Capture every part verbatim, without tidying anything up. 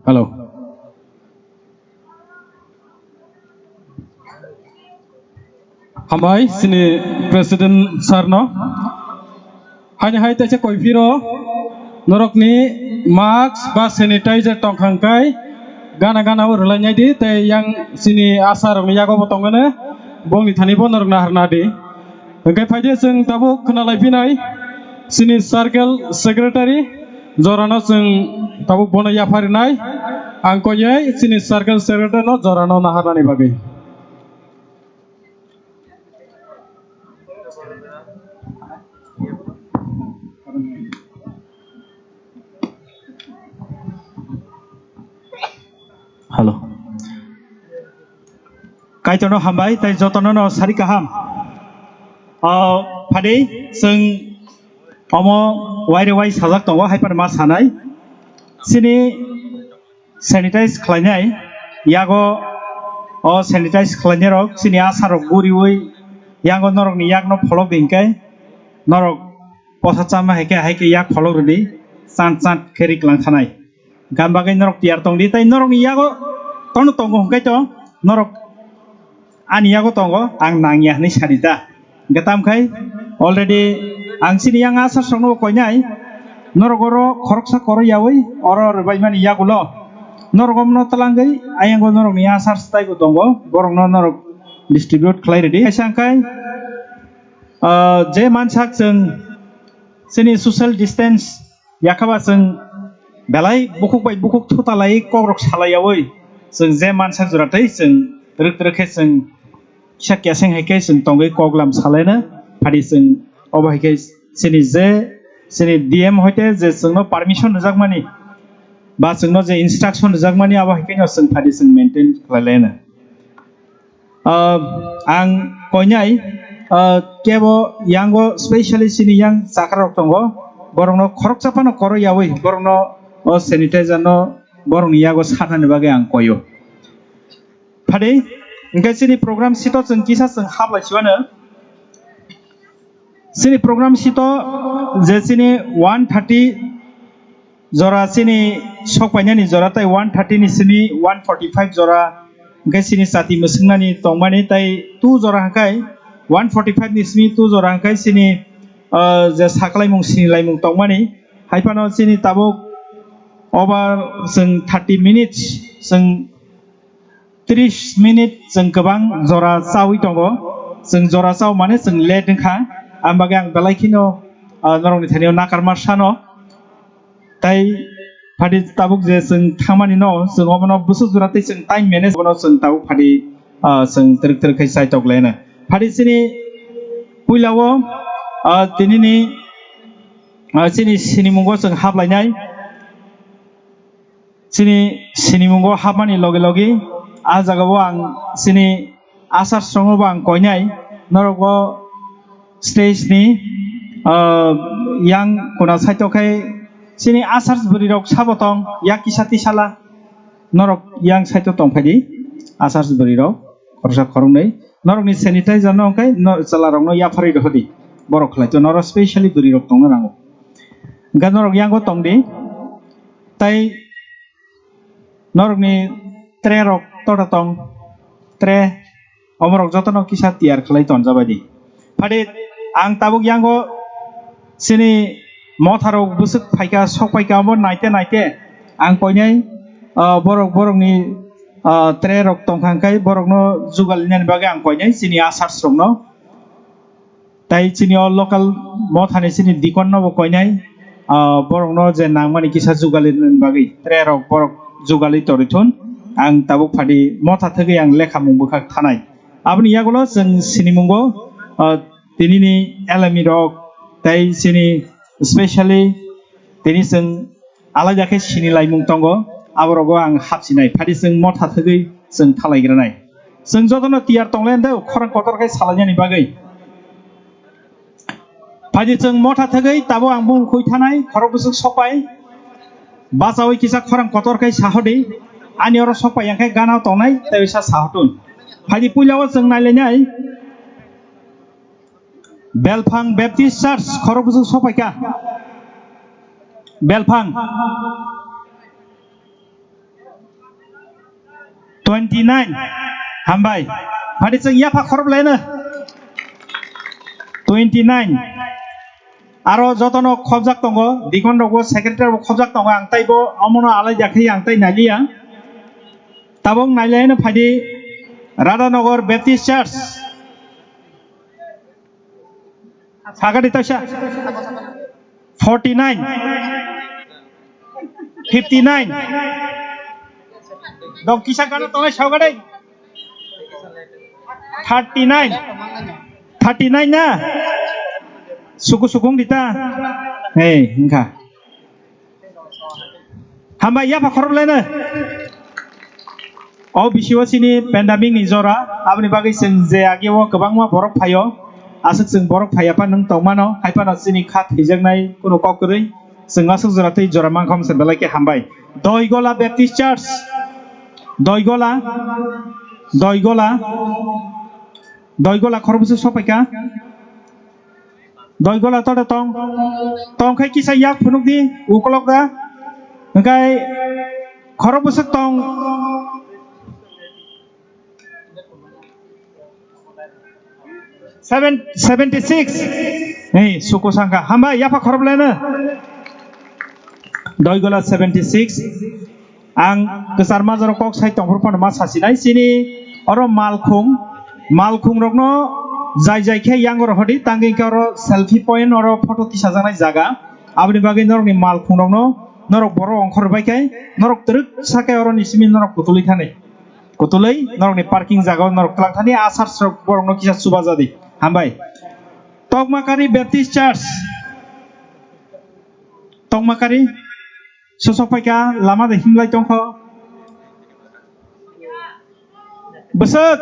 Hello. Hambai chini President sir no. Haini hai teisa koiphiro norokni mask ba sanitizer tongkhang kai gana gana o rwlainai di tei yang chini asha rokni yago bo tongmani bongni thani bo norok naharna di. Hwnkhe phaidi chwng tabuk khwnalaiphinai chini circle secretary jorano chwng tabuk bono yapharinai. Ang koinai chini circle secretary no jorano naharnani bagwi. Hello. Kaitorno hambai tei jotono no sari kaham. O phadi chwng omo waire wai sajak tongo, hai phano ma sanai. Chini sanitize khlainai yago, o sanitize khlainai rok chini asha rok guriwi yango norokni yakno pholok di hinkhe norok posa chama hai khe, hai khe yak pholok rwdi, chant chant khe rik lang thanai. Gam bagwi norok tiyar tong di, tei norokni yago tono tongo hwnkhe to norok ani yago tongo, ang nangya hwnwi sadi ta. Hwnkhe tam khai already ang chini yang asha songno koinai norok oro khoroksa koro yawi oro rwbaimani yagulo norok omno twlangwi ayang norokni asha swtaibo tongo, borokno norok distribute khlai rwdi. Kaisa hwnkhe, ah, je mansak chwng chini social distance yakhaba chwng belai bukhuk bai bukhuk thutalai kokrok salaiyawi chwng je mansak jora tei chwng rwk rwk khe chwng kisa keseng hai khe chwng tongwi koklam salaina phadi chwng obo hai khe chini je chini D M hoite je chwngno permission rwjakmani ba chwngno je instruction rwjakmani abo hai khe no chwng phadi chwng maintain khlai laina. Ah, ang koinai, ah, kebo yango specially chini yang chakra rok tongo, borokno khoroksa phano koro yawi borokno o sanitizer no borokni yago sanani bagwi ang koio. Phadi hwnkhe chini program sito chwng kisa chwng hablai siwano. Chini program sito je chini one thirty jora chini sok painani jora tei one thirty ni simi one forty five jora hwnkhe chini chati mwswngnani tongmani tei two jora hwnkhe one forty five ni simi two jora hwnkhe chini, ah, je saklaimung sinilaimung tongmani hai phano chini tabuk over chwng thirty minutes chwng tris minute chwng kwbang jora chawi tongo. Chwng jora chao mane chwng late wngkha. Ang bagwi ang belai kheno, ah, norokni thani o nakarma sano. Tai phadi tabuk je chwng thangmani no, chwng obono bwswk jora tei chwng time manage bono chwng tabuk phadi, ah, chwng twrwk twrwk khai chai tok laina. Phadi chini puila o, ah, tinini, ah, chini sinimungo chwng haplainai. Chini sinimungo hapmani logi logi, ah, jagao ang chini asar songo bo ang koinai, norok bo stage ni, ah, yang kuna saito khai chini asar bwrwi rok sabo tong, yak kisa tisala, norok yang saito tong phaidi, asar bwrwi rok, khoroksa khoroknwi, norok ni sanitizer no hwnkhe no chwla rok no yapharwi rw di, borok khlai to norok specially bwrwi rok tongna nango, hwnkhe norok yango tong di, tai norokni tray rok tota tong, tray omorok jotono kisa tiyar khlai tonjabaidi. Phadi ang tabuk yango chini motharok bwswk phaika, sok phaika, omo naite naite ang koinai, ah, borok, borokni, ah, tray rok tongkha hwnkhe borokno jugal nani bagwi ang koinai chini asars rokno. Tai chini o local mothani chini deacon no bo koinai, ah, borok no je nangmani kisa jugali nani bagwi tray rok borok jugali torwi thun. Ang tabuk phadi motha thagwi ang lekha mung bwkhak thanai. Aboni yagulo chwng sinimungo, ah, tinini L M E rok tai chini specially tini chwng alaida khe sini laimung tongo, aborogo ang hapsinai. Phadi chwng motha thagwi chwng thalaigranai. Chwng jotono tiyar tonglai de khorang kotor khe salainani bagwi. Phadi chwng motha thagwi tabo ang bung khui thanai, khorok bwswk sokpai. Bachawi kisa khorang kotor khe sahodi. Ani oro sokpai yang khe gana tongnai, tei sa sahotun. Phadi puila o chwng nailainai. Belphang Baptist Church khorok bwswk sokpaikha. Belphang. Twenty nine. Hambai. Phadi chwng yapha khorop laino. Twenty nine. Aro jotono khopjak tongo, deacon rokbo, secretary rokbo khopjak tongo, ang taibo omono alai jakhe ang tai nailiya. Tabuk nailaino phadi Radhanagar Baptist Church. Sagadi taisa. Forty nine. Fifty nine. Dok kisa gana tongnai saugadi. Thirty nine. Thirty nine na? Suku sukung dita. Hei, engkha. Hambai yapha khorop laino. O bisio chini pandemic ni jora, aboni bagwi chwng je ageo kwbangma borok phaio, aswk chwng borok phaiya pa nwng tongmano, hai phano chini kha thwijaknai kunu kok kwrwi, chwng aswk jora tei jora mankha se belai khe hambai. Doigola Baptist Church, Doigola, Doigola, Doigola khorokbwswk sopaikha. Doigola tore tong. Tong khai kisa yak phunukdi, ukolok da. Hingkai khorok bwswk tong. Seven, seventy six. Hey, suku sangka. Hambai, yapha khorok laino. Doigola seventy six. Ang kwchar majaro kok sai tongphuru phano ma sasinai chini oro malkhung, malkhung rokno jai jai khe yango rohordi, tangwi khe oro selfie point, oro photo tisajaknai jaga. Aboni bagwi norokni malkhung rokno norok borok ongkhor bai khe norok twrwk sa khe oroni simi norok kutulwi thani. Kutulwi norokni parking jaga o norok twlang thani, asar srok borokno kisa chuba jadi. Hambai. Tokmakari Baptist Church. Tokmakari. Sosok paikha, lama de himlai tongkho. Bwswk.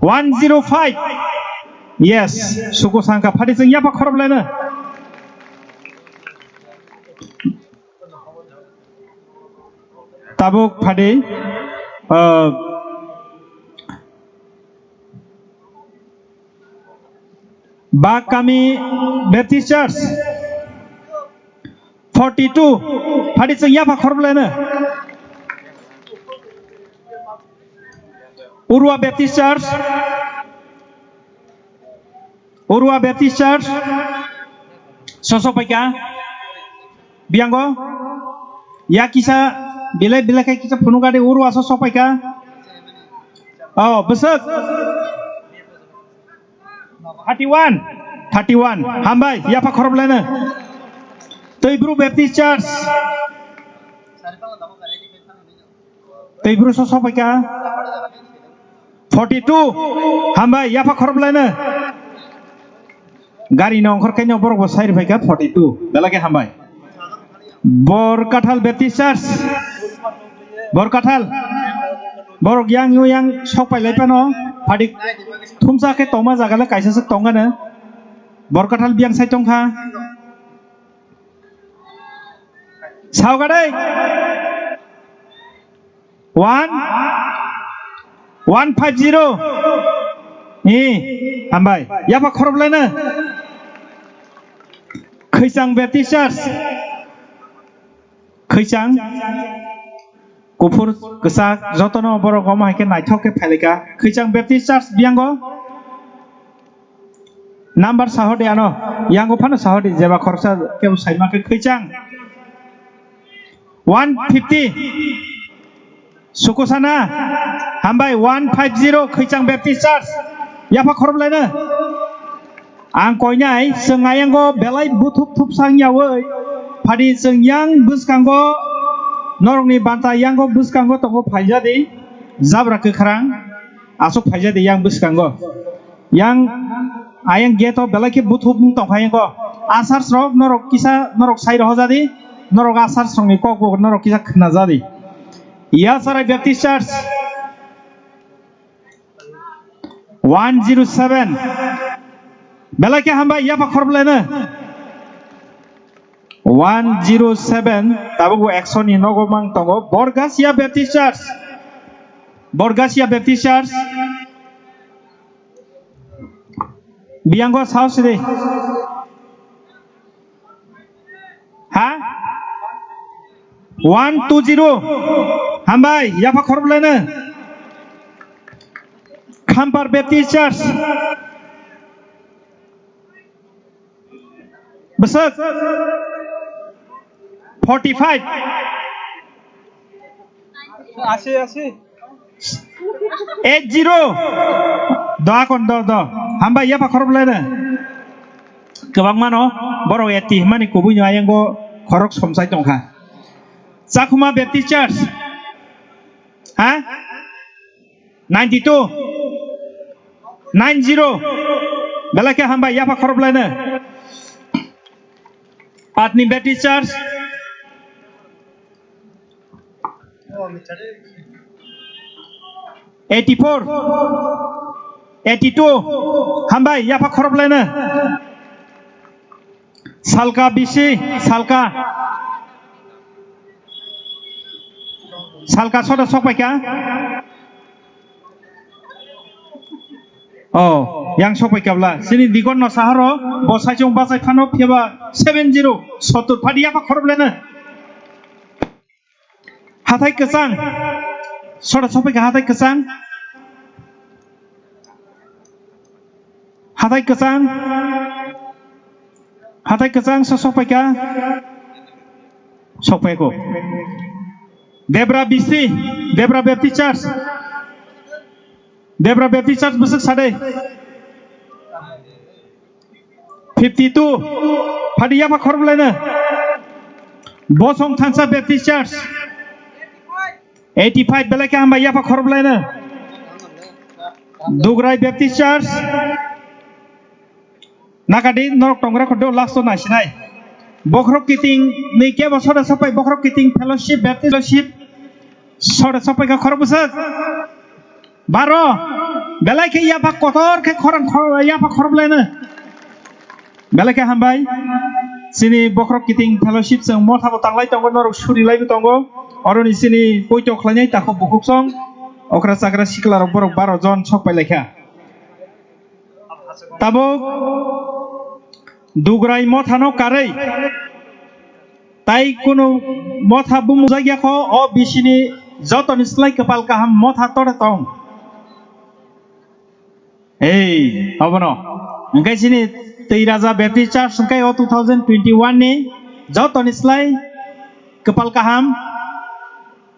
One zero five. Yes, suku sangka phadi chwng yapha khorop laino. Tabuk phadi, uh, Bakami Baptist Church, forty two, phadi chwng yapha khorop laino. Urwa Baptist Church, Urwa Baptist Church, sosok paikha, biyango, ya kisa, belai belai khe kisa phunukadi Urwa sosok paikha. Oh, bwswk. Thirty one, thirty one. Hambai, yapha khorop laino. Twibru Baptist Church. Twibru so sopaikha. Forty two. Hambai, yapha khorop laino. Gari no ongkhor kaino borok bo sai rwphaikha forty two. Belai khe hambai. Borkathal Baptist Church. Borkathal. Borok yang yang sok pai lai phano. Phadik thumsa khe tongma jaga le kaisa se tongano. Borkathal biyang sai tongkha. Saugade. One, one five zero. Eh, hambai. Yapha khorop laino. Khwichang Baptist Church. Khwichang. Kuphur kwchak jotono borok omo hai khe naithok khe phailaikha. Khwichang Baptist Church biyango. Number sahodi ano. Yango phano sahodi jeba khoroksa kebo saima khe Khwichang. One fifty. Sukusana. Hambai one five zero Khwichang Baptist Church. Yapha khorop laino. Ang koinai, chwng ayango belai buthup thup sang yawi. Phadi chwng yang bwskango, norokni banta yango bwskango tongo phaijadi. Jabra kwkhrang. Aswk phaijadi yang bwskango. Yang ayang gate o belai khe buthup wng tongkha yango. Asar srok norok kisa norok sai rohojadi. Norok asar srokni kok bo norok kisa khna jadi. Yasarai Baptist Church. One zero seven. Belai khe hambai yapha khorop laino. One zero seven. Tabuk bo action ni nogo mang tongo. Borgasia Baptist Church. Borgasia Baptist Church. Biyango sao sidi. Ha? One two zero. Hambai, yapha khorok bwlaino. Khampar Baptist Church. Bwswk? Forty five. Asi, asi. Eight zero. Do akon do, do. Hambai yapha khorok bwlaino. Kwbangmano borok eighty hwnmani kubuino ayango khorok somsai tongkha. Chakhuma Baptist Church. Ha? Ninety two. Nine zero. Belai khe hambai yapha khorok bwlaino. Patni Baptist Church. Eighty four. Eighty two. Hambai yapha khorok bwlaino. Salka bisi, salka. Salka soda sokpaikha. Oh, yang sokpaikha bwla. Sini dikon no saharo, bo saichung bachai phano phiyaba seven zero, sottur phadi yapha khorok bwlaino. Hathai kwchang. Sora sokpaikha hathai kwchang. Hathai kwchang. Hathai kwchang so sokpaikha. Sokpaiko. Debra bisi. Debra Baptist Church. Debra Baptist Church bwswk sadai. Fifty two. Phadi yapha khorok bwlaino. Bosong Thansa Baptist Church. Eighty five belai khe hambai yapha khorok bwlaino. Dugrai Baptist Church. Nakadi norok tongra khodo last o naisinai. Bokhorok kiting ni kebo soda sapai Bokhorok kiting fellowship Baptist fellowship. Soda sapai kha khorok bwswk. Baro, belai khe yapha kotor khe khorang khor-, yapha khorok bwlaino. Belai khe hambai. Chini Bokhorok kiting fellowship chwng motha bo tanglai tongo, norok suri lai bo tongo. Oroni chini poito khlainai takhuk bukhuk song. Okra chakra sikla rok borok baro jon sok pai lai kha. Tabuk Dugrai mothano karwi. Tai kunu motha bumung jakya kho, o bisini jotoni slai kwpal kaham motha tore tong. Ei, obono. Hwnkhe chini Twi Raja Baptist Church hwnkhe o two thousand twenty-one ni jotoni slai kwpal kaham.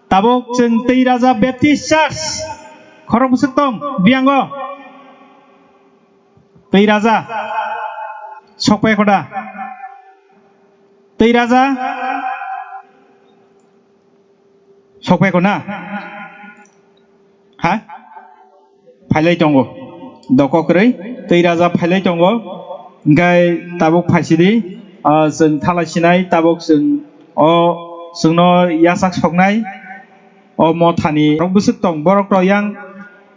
Tabuk chwng Twi Raja Baptist Church khorok bwswk tong biyango. Twi Raja. Sokpai khoda. Twi Raja. Sokpai kho na? Ha? Phailai tongo. Doko kwrwi. Twi Raja phailai tongo. Hwnkhe tabuk phaisidi. Ah, chwng thalai sinai tabuk chwng o chwngno yasak soknai. O mothani rok bwswk tong, borok rok yang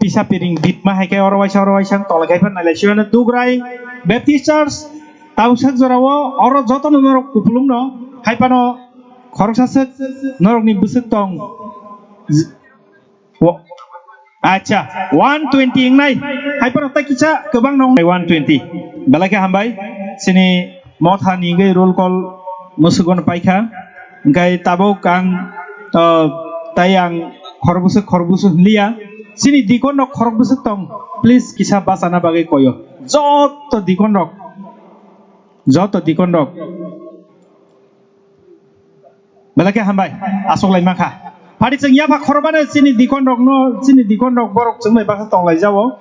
pisa piring bitma hai khe oro waisa oro waisa wng tolai khai phano nailai sio no Dugrai Baptist Church tabuk sak jora o oro joto no norok kupulung no hai phano khoroksa swk norok ni bwswk tong. J-, wo-, acha, one twenty wngnai hai phano tai kisa kwbang no wngnai one twenty. Belai khe hambai chini motha ni wngwi roll call mwswk no paikha. Hwnkhe tabuk ang, uh, tai ang khorok bwswk, khorok bwswk hwnliya. Chini dikon rok khorok bwswk tong, please kisa bachana bagwi koyo. Joto dikon rok, joto dikon rok. Belai khe hambai, aswk lai mankha. Phadi chwng yapha khorokbano chini dikon rokno, chini dikon rok borok chwng bai baksa tong lai jao.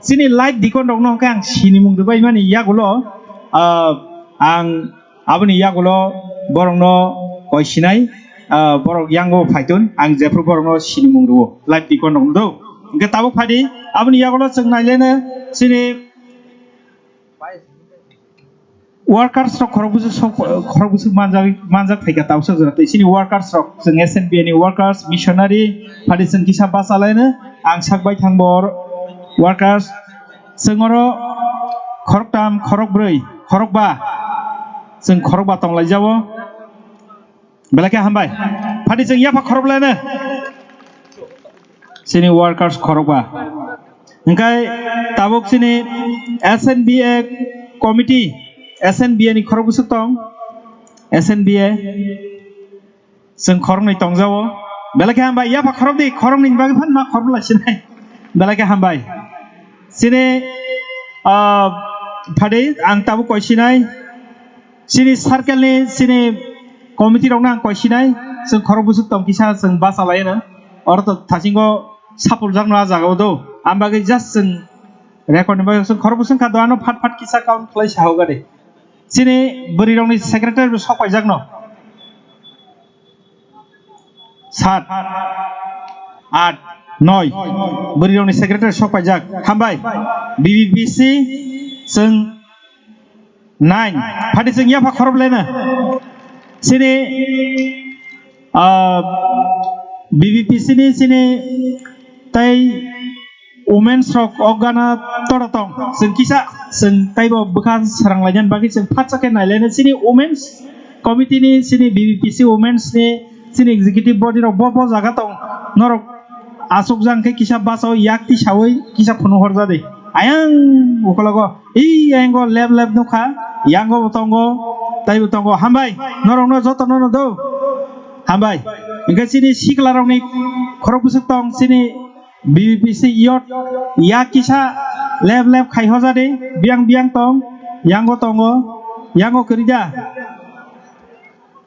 Chini live dikon rokno hwnkhe ang sinimung rwbai mani yagulo, ah, ang aboni yagulo borokno koi sinai, ah, borok yango phaitun ang jephru borokno sinimung rwo live dikon rokno do. Hwnkhe tabuk phadi aboni yagulo chwng nailene chini workers rok khorok bwswk sok, khorok bwswk manjak, manjak phaikha tabuk sak jora tei chini workers rok chwng S N B A ni workers, missionary phadi chwng kisa bachalaino ang sak bai thang bo workers chwng oro khoroktam, khorokbrwi, khorokba chwng khorokba tong lai jao. Belai khe hambai. Phadi chwng yapha khorok bwlaino. Chini workers khorokba. Hwnkhe tabuk chini S N B A committee, S N B A ni khorok bwswk tong. S N B A chwng khoroknwi tongjao. Belai khe hambai, yapha khorok di, khorok ni bagwi phan ma khorok lai sinai. Belai khe hambai. Sini, ah, phadi ang tabuk koi sinai. Sini circle ni, sini committee rok no ang koi sinai. Chwng khorok bwswk tong kisa chwng basa lai no. Oro to thasingo sapul jak no a jaga o do. Ang bagwi just chwng record ni bagwi chwng khorok bwswk kha do ano phat phat kisa count khlai sa hoga de. Sini bwrwi rok ni secretary bo sok paijak no. Sat, at, noi. Bwrwi rokni secretary sok paijak. Hambai. B B P C chwng nine. Phati chwng yapha khorop lena. Sini, ah, B B P C ni sini tai Women's rok o gana toro tong. Chwng kisa, chwng taibo bwkha swrang lainani bagwi chwng phatsa khe nai lainai. Chini women's committee ni, chini B B P C women's ni, chini executive body rok bo, bo jaga tong. Norok aswk jang khe kisa basa o yak tisawi kisa phunuk horjadi. Ayang ukologo, ei ayang o lep lep nukha, yango bo tongo, taibo tongo. Hambai, norok no joto no no do. Hambai. Hingke chini sikla rok ni khorok bwswk tong, chini B B P C youth ya kisa lep lep khai hojadi, biang biang tong, yango tongo, yango kwrwi da.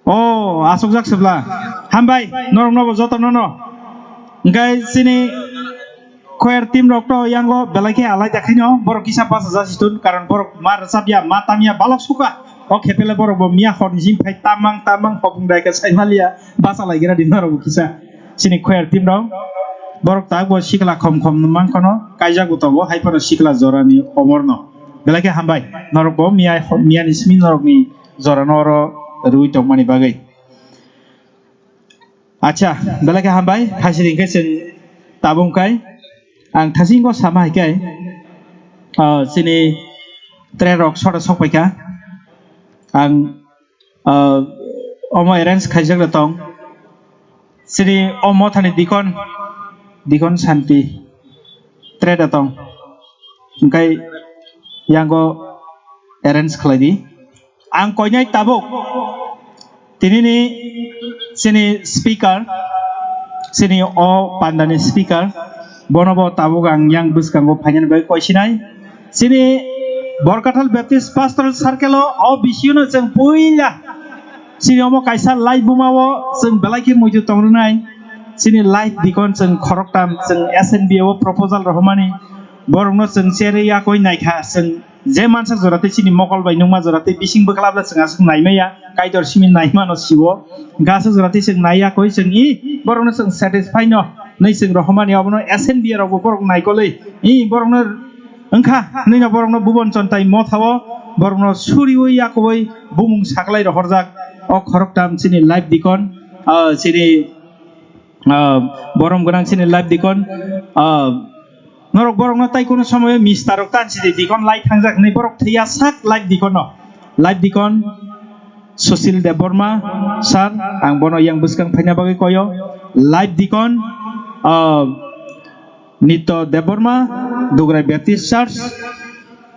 O, asokjak sibla. Hambai, norok nobo joto nono. Hingke chini choir team rok to yango belai khe alai da khaino, borok kisa basa jasi tun, karon borok ma rwchap ya, ma tam ya, balok suka. O khepele borok bo miya hor ni simi phai tamang tamang hopung dai khe sai maliya, basa lai gira di norok bo kisa. Chini choir team rok borok tak bo sikla khom khom man khano kaijak bo tongo, hai phano sikla jora ni omor no. Belai khe hambai norok bo miya, miya ni simi norok ni jora no oro rwi tongmani bagwi. Acha, belai khe hambai, phaisiri hingke chwng tabung kai. Ang thasing ko sama hai kai, ah, chini tray rok sora sok pai kha. Ang ah, omo arrange khaijak da tong. Sini o mothani dikon, dikon Santi tre da tong. Hingkai yango arrange khlai di. Ang koinai tabuk. Tinini sini speaker, sini o pandani speaker. Bono bo tabuk ang yang bwskango phainani bai koisinai. Chini Borkathal Baptist Pastoral Circle o, o bisio no chwng puila chini omo kaisa live buma o chwng belai khe muitu tong rwnai. Chini live dikon chwng khoroktam chwng S N B A o proposal rohormani. Borok no chwng cherwi yakoi naikha, chwng je mansak jora tei chini mokol bai nukma jora tei bising bwkhlap le chwng aswk naimaya. Kaitor simi naimano siwo. Gaswk jora tei chwng naiya koi chwng i borokno chwng satisfy no. Nwi chwng rohormani obono S N B A rokbo borok naikolwi. I borokno wngkha hwnwi no borokno Bhuban Chontai mothao borokno suriwi yakowi bumung saklai rohorjak. O khoroktam chini live dikon, ah, chini, ah, borom gwnang chini live dikon, ah, Norok borokno tai kunu somoyo mister rok tan sidi dikon lai thangjak hinwi borok thwiya sak live dikono. Live dikon Sushil Debbarma sir, ang bono yang bwskang phaina bagwi koyo. Live dikon, ah, Nitya Debbarma, Dugrai Baptist Church,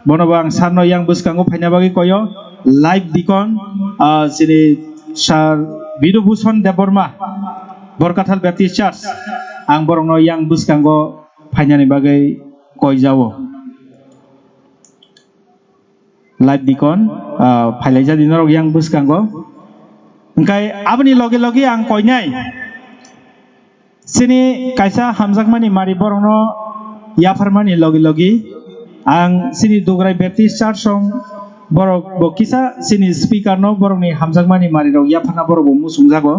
bono bo ang sir no yang bwskango phaina bagwi koyo. Live dikon, ah, chini sir Bidubhusan Debbarma, Borkathal Baptist Church, ang borokno yang bwskango phainani bagwi koijao. Live dikon, ah, phailaijadi norok yang bwskango. Hingkai aboni loge loge ang koinai chini kaisa hamjakmani mari borokno yapharmani loge loge ang chini Dugrai Baptist Church song borok bo kisa chini speaker no borokni hamjakmani mari rok yapharna borok bo muchungjago.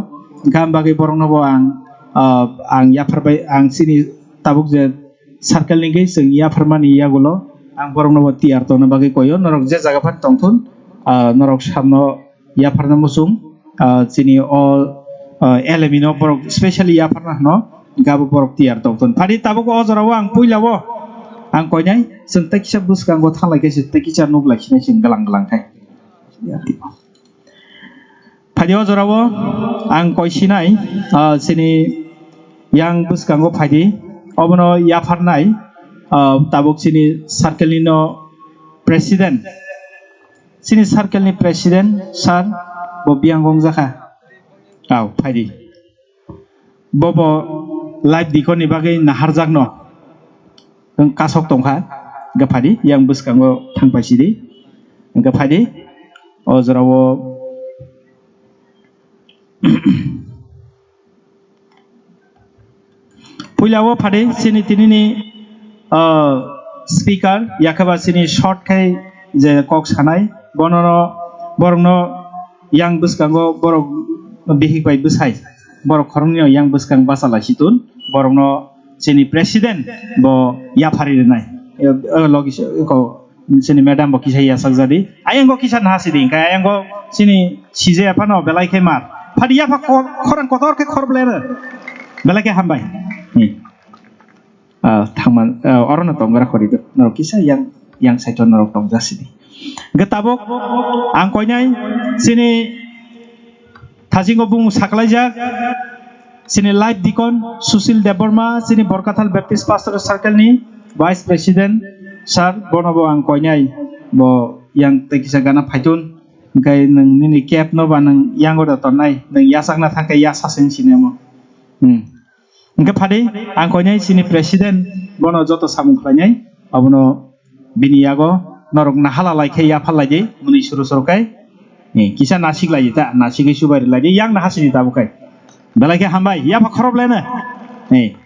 Hingkha am bagwi borokno bo ang, ah, ang yapharbai ang chini tabuk je circle ni gate chwng yapharmani yagulo ang borokno bo tiyar tongna bagwi koyo, norok je jaga phano tongthun, ah, norok samno yapharna muchung, ah, chini o, ah, L M E no borok specially yapharna hwno, gabo borok tiyar tongthun. Phadi tabuk o jorao ang puila o ang koinai chwng tei kisa bwskango thanglai khe se tei kisa nuk lai sinai chwng glang glang khai. Phaidi o jorao ang koi sinai, ah, chini yang bwskango phaidi, obono yapharnai, ah, tabuk chini circle ni no president, chini circle ni president sir bo biyang wngjakha. Au, phaidi. Bobo live dikon ni bagwi naharjakno wng kasok tongkha. Hwnkhe phadi, yang bwskango thangpai sidi. Hwnkhe phadi, o jorao puila o phadi chini tinini, ah, speaker, yakheba chini short khai je kok sanai, bonono, borokno yang bwskango borok bihik bai bwsai, borok khoroknwi yang bwskang bachalai situn, borokno chini president bo yapharwi rwnai. Eh, eh, logi se, ko, chini madam bo kisa yachak jadi. Ayang go kisa naha sidi, hwnkhe ayang go chini sije aphano belai khe mar. Phadi yapha ko-, khorang kotor khe khor belai rw. Belai khe hambai. Hmm. Ah, thangman, ah, orono tongra khori do. Norok kisa yang, yang side o norok tong jasidi. Hwnkhe tabuk ang koinai chini thasingo bung saklaijak. Chini live dikon Sushil Debbarma, chini Borkathal Baptist Pastor Circle ni Vice President sir, bono bo ang koinai, bo yang tei kisa gana phaitun, hwnkhe nwng nini cap no ba nwng yango da tonnai, nwng yachakna thangkhe yasa se wng sinai omo. Hmm. Hwnkhe phadi, ang koinai chini President, bono joto samung khlainai, abono bini yago norok nahala lai khe yaphar lai di, mwnwi suru suru khai. Eh, kisa nasik lai di ta, nasigwi subai rw lai di, yang naha sini tabuk khai. Belai khe hambai, yapha khorop lena. Eh,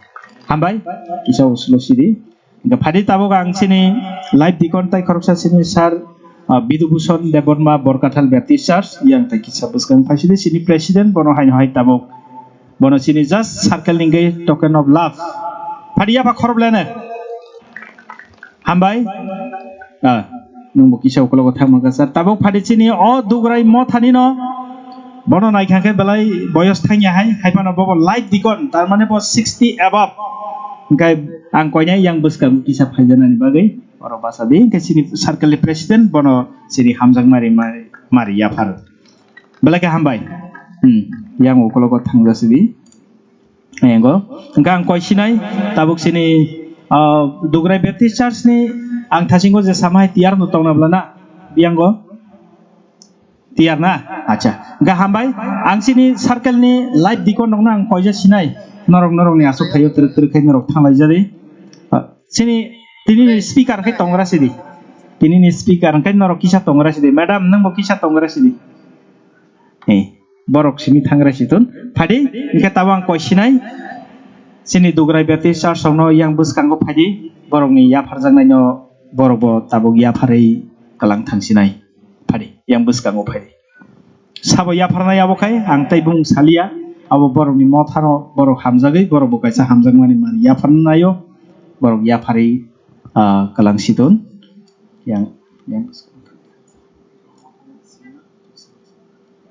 hambai, kisa uslo sidi. Hwnkhe phadi tabuk ang chini live dikon tai khoroksa chini sir, ah, Bidubhusan Debbarma Borkathal Baptist Church, yang tai kisa bwskang phaisidi chini president, bono haino hai tabuk. Bono chini just circle ni hwnkhe token of love. Phadi yapha khorop lena. Hambai. Ah, nwng bo kisa ukologo thangma kha sir. Tabuk phadi chini o Dugrai Mothani no. Bono naikha khe belai boyos thangya hai, hai phano bobo live dikon, tar mane bo sixty above. Hwnkhe ang koinai yang bwskang kisa phaijanani bagwi oro basa di, hwnkhe chini circle ni president bono chini hamjak mari, mari, mari yaphar. Belai khe hambai. Hmm, yang ukologo thangja sidi. Ayango. Hwnkhe ang koi sinai, tabuk chini, ah, Dugrai Baptist Church ni ang thasingo je samai tiyar no tongna bwlana, biyango. Tiyar na? Acha. Hwnkhe hambai, ang chini circle ni live dikon rokno ang koija sinai. Norok, norok ni aswk thaio twrwk twrwk khai norok thanglai jadi. Ah, chini tini ni speaker khai tongra sidi. Tini ni speaker khai norok kisa tongra sidi. Madam, nwng bo kisa tongra sidi. Eh, borok simi thangra siton. Phadi, hwnkhe tabuk ang koi sinai. Chini Dugrai Baptist Church rokno yang bwskango phadi. Borokni yapharjaknaino borok bo tabuk yapharwi kwlang thang sinai. Phadi, yang bwskango phadi. Sabo yapharnai abo khai ang tei bung salia. Abo borokni mothano borok hamjagwi, borok bo kaisa hamjakmani mani yapharnaio. Borok yapharwi, ah, kwlang siton. Yang, yang.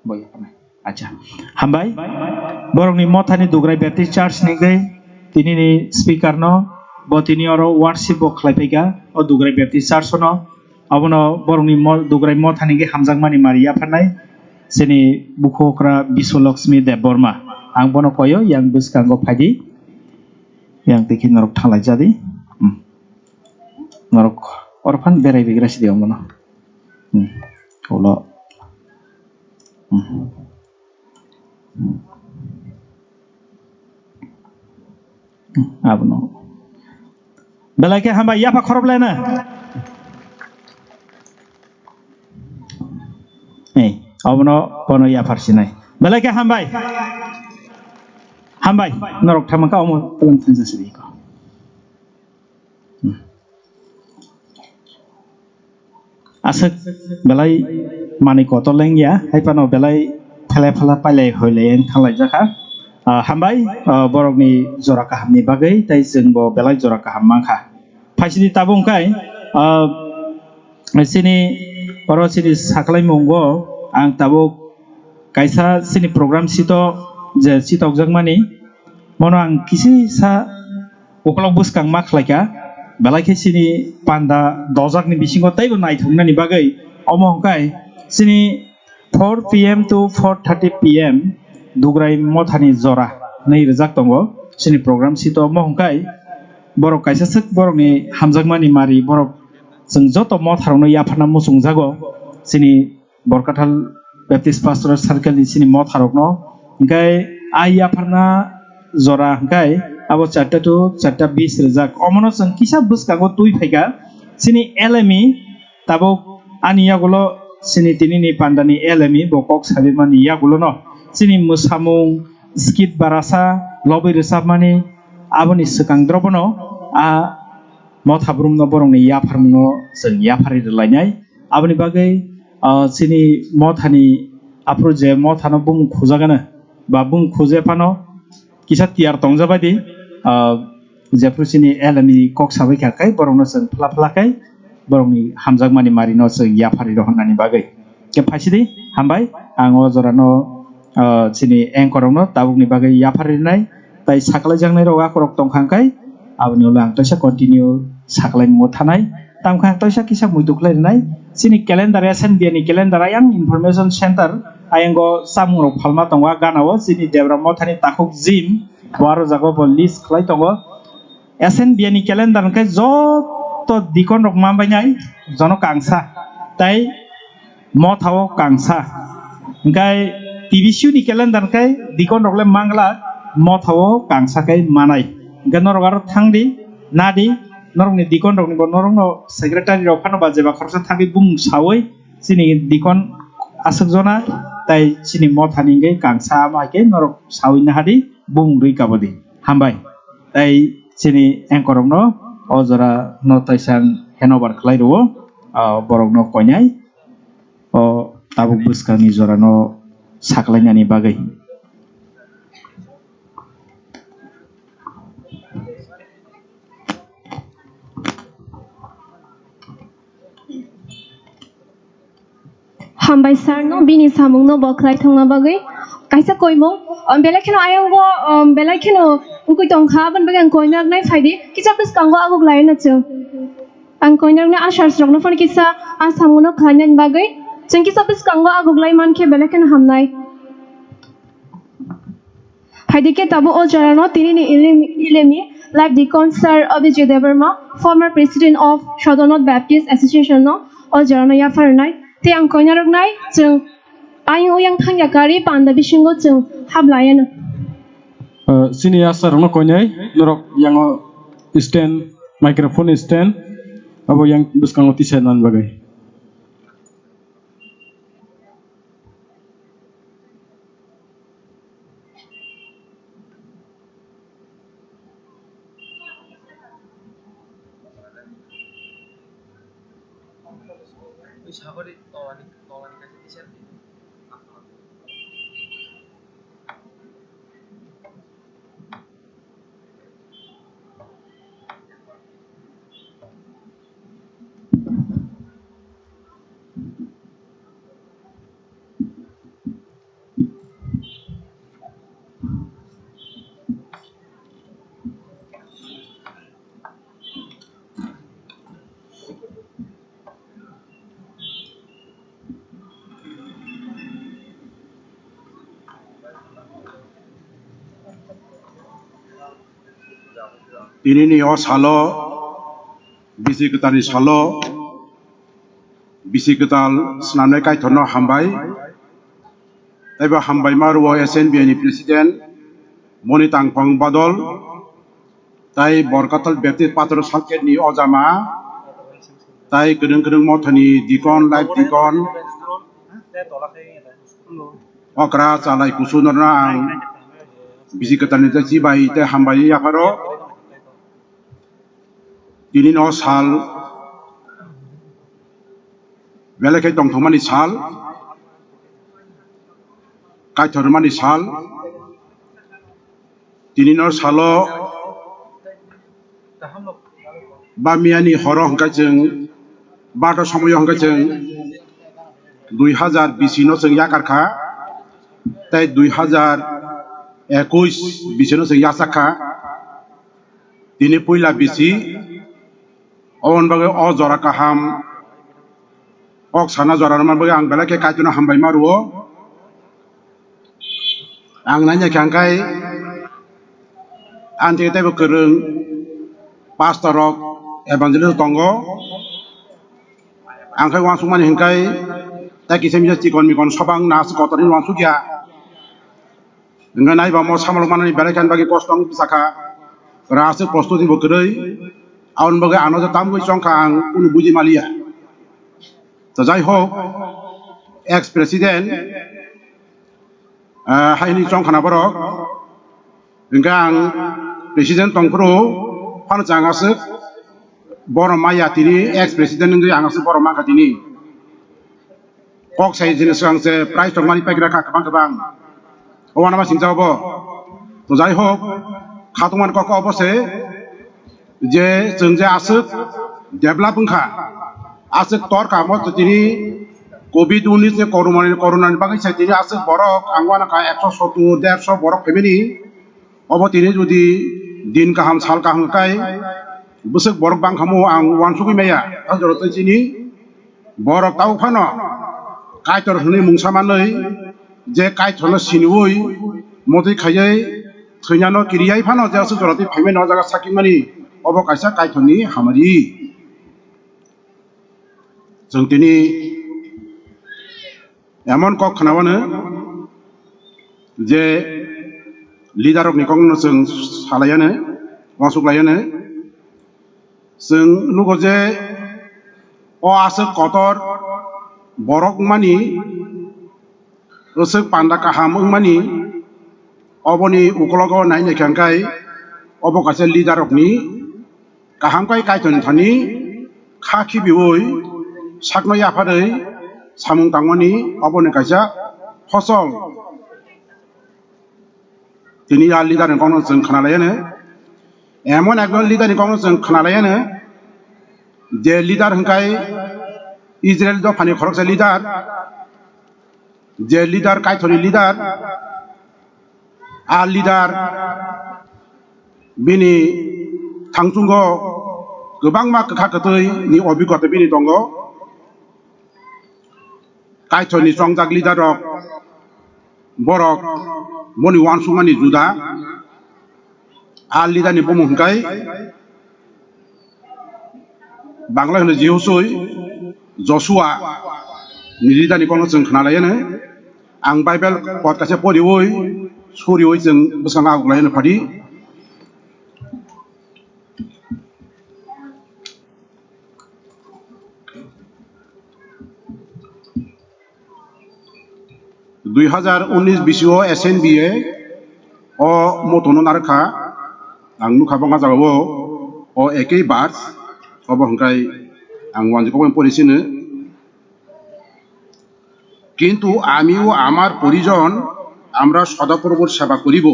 Bo yapharnai. Acha. Hambai. Borokni mothani Dugrai Baptist Church ni hwnkhe tinini speaker no bo tini oro worship bo khlai phaikha o Dugrai Baptist Church no. Abono borokni mo-, Dugrai mothani hwnkhe hamjakmani mari yapharnai chini bukhukrok Biswalakshmi Debbarma. Ang bono koyo yang bwskango phaidi. Yang tei khe norok thanglai jadi. Hmm. Norok oro phan berai bigra sidi omono. Hmm. Ulo. Hmm. Hmm. Abono. Belai khe hambai, yapha khorop lena. Ei, abono bono yaphar sinai. Belai khe hambai. Hambai, norok thamangkha omo twlang thansa sidi ko. Hmm. Aswk belai manwi kotor lengya, hai phano belai phelai phala pailai hoilai wng thanglai jakha. Ah, hambai, ah, borokni jora kahamni bagwi, tei chwngbo belai jora kaham mankha. Phaisidi tabuk wngkhai, ah, chini oro chini saklaimungo ang tabuk kaisa chini program sito je sitokjakmani, mono ang kisisa ukolok bwskang ma khlaikha, belai khe chini panda dojakni bisingo teibo naithoknani bagwi. Omo hwnkhe chini four P M to four thirty P M Dugrai Mothani jora hwnwi rijak tongo chini program sito. Omo hwnkhe borok kaisa swk borokni hamjakmani mari, borok chwng joto motharokno yapharna muchungjago chini Borkathal Baptist Pastoral Circle ni chini motharokno. Hwnkhe a yapharna jora hwnkhe abo charta to charta bis rijak. Omono chwng kisa bwskango twi phaikha. Chini L M E tabuk ani yagulo chini tinini pandani L M E bo kok sabimani yagulono chini mwsamung, skit barasa, lobwi rwchapmani aboni swkang drobono a motha brumno borokni yapharmungno chwng yapharwi rwlainai. Aboni bagwi, ah, chini mothani aphuru je mothano bumung khujagano ba bumung khuje phano kisa tiyar tongjabaidi, ah, jephuru chini L M E kok sabai kha khe borokno chwng phla phla khe borokni hamjakmani marino chwng yapharwi rw hwnani bagwi. Khe phaisidi, hambai, ang o jorano, ah, chini anchor rokno tabukni bagwi yapharwi rwnai, tai saklaijaknai rok akorok tongkha hwnkhe aboni ulo ang teisa continue saklai mungwi thanai. Tamo khe ang teisa kisa muitu khlai rwnai. Chini calendar, S N B A ni calendar ayang information center ayango chamung rok phalma tongo, a gana o chini Debra mothani takhuk gym bo aro jaga bo list khlai tongo. S N B A ni calendar hwnkhe joto dikon rok manbainai jono kangsa, tai motha o kangsa. Hwnkhe T B C U ni calendar hwnkhe dikon rok le mangla, motha o kangsa khe manai. Hwnkhe norok aro thangdi, nadi, norokni dikon rokni bo norokno secretary rok phano ba jeba khoroksa thangwi bumung sawi chini dikon aswk jona tai chini mothani hwnkhe kangsa, ama hai khe norok sawi nahadi bumung rwi kabodi. Hambai. Tai chini anchor rokno o jora no taisang handover khlai rwo, ah, borok no koinai o tabuk bwskangni jora no saklainani bagwi. Hambai sir no bini samung no bo khlai thangna bagwi. Kaisa koimung, um, belai kheno ayang bo, um, belai kheno wngwi tongkha, aboni bagwi ang koinaknai phaidi, kisa bwskango aguk lai na chwng. Ang koinaknai a sir rokno phano kisa a samung no khlainani bagwi chwng kisa bwskango aguk lai mankhe belai kheno hamnai. Phaidi khe tabuk o jorano tinini Ilimi, Ilimi Life Deacon Sir Abhijit Debbarma, former President of Shodornath Baptist Association no o jorano yapharnai. Tei ang koinaroknai chwng ayang oyang thangya kari panda bisingo chwng hablaiano. Ah, chini asarokno koinai norok yango stand, microphone stand abo yang bwskango tisa nani bagwi. Tinini o salo, bisi kwtalni salo, bisi kwtal swnamnai Kaitorno hambai. Tei bo hambai ma rwo S N B A ni president Moni Tangphang Badol, tai Borkatal Baptist Pathor Circle ni ojama, tai kwdwng kwdwng mothani deacon, life deacon, okra chalai kusu norna ang bisi kwtalni tai chibai tei hambai yapharo. Tini no sal belai khe tongthokmani sal, kaithormani sal. Tini no salo ba miyani horo hwnkhe chwng, bato somoyo hwnkhe chwng dui hazar bisi no chwng yakar kha, tei dui hazar ekush bisi no chwng yachak kha. Tini puila bisi, oboni bagwi o jora kaham, kok sana jora rwmani bagwi ang belai khe Kaitorno hambai ma rwo. Ang nai nai kha hwnkhe, ang tei teibo kwrwng pastor rok, evangelist tongo. Ang khe uansukmani hwnkhe, tei kisa misa chikon mikon soba wngna aswk kotor hwnwi uansukya. Hingke naiba mo samalo manani belai khe ani bagwi kosto wng sakha. Ra aswk prostoti bo kwrwi. Aboni bagwi ano je tamgwi chongkha ang kunu buji maliya. To jai hok, ex president, ah, hai hwnwi chongkha na borok. Hingke ang president tongphuru phano chang aswk borom maya tini ex president wngwi ang aswk borom mankha tini. Kok sai jini swkang se prize tongmani paikra kha kwbang kwbang. O wanama singcha obo. To jai hok, khatungmani kok obo se je chwng je aswk develop wngkha, aswk torkha mo tini covid unis ni corona ni, corona ni bagwi sai tini aswk borok ang wanakha ekso sottur, derso borok family. Obo tini jodi din kaham, sal kaham kai, bwswk borok bangkha mo ang uansugwi maya. O jora tei chini borok tabuk phano Kaitor hwnwi mungsa manwi, je Kaitorno siniwi motwi khaiwi thwinano kiriyai phano je aswk jora tei phaimani o jaga sakimani, obo kaisa Kaitorni hamari. Chwng tini emon kok khwnawano je leader rokni kokno chwng salaiano, uansuk laiano. Chwng nugo je o aswk kotor borok wngmani, aswk panda kaham wngmani, oboni ukologo nai naikha hwnkhe obo kaisa leader rokni kaham kai Kaitorni thani kha khibiui sakno yapharwi samung tangmani oboni kaisa phosol. Tini a leader ni kokno chwng khna laiano, emon ekjon leader ni kokno chwng khna laiano, je leader hwnkhe Israel dophani khoroksa leader, je leader Kaitorni leader, a leader bini thangchungo kwbangma kwkha kwtwi ni obhigota bini tongo. Kaitorni chongjak leader rok, borok boni uansukmani juda. A leader ni bumung hwnkhe Bangla hwno Jehosoi, Joshua ni leader ni kokno chwng khna laiano. Ang Bible pot kaisa poriui, suriui chwng bwskango aguklaiano phadi. Dui hazar unis bisio S N B A o motono narwkha, ang nukha bangma jagao o ekei verse, obo hwnkhe ang wanjwi kokbai pori sino. কিন্তু আমি ও আমার পরিজন আমরা সদাপ্রভুর সেবা করিব।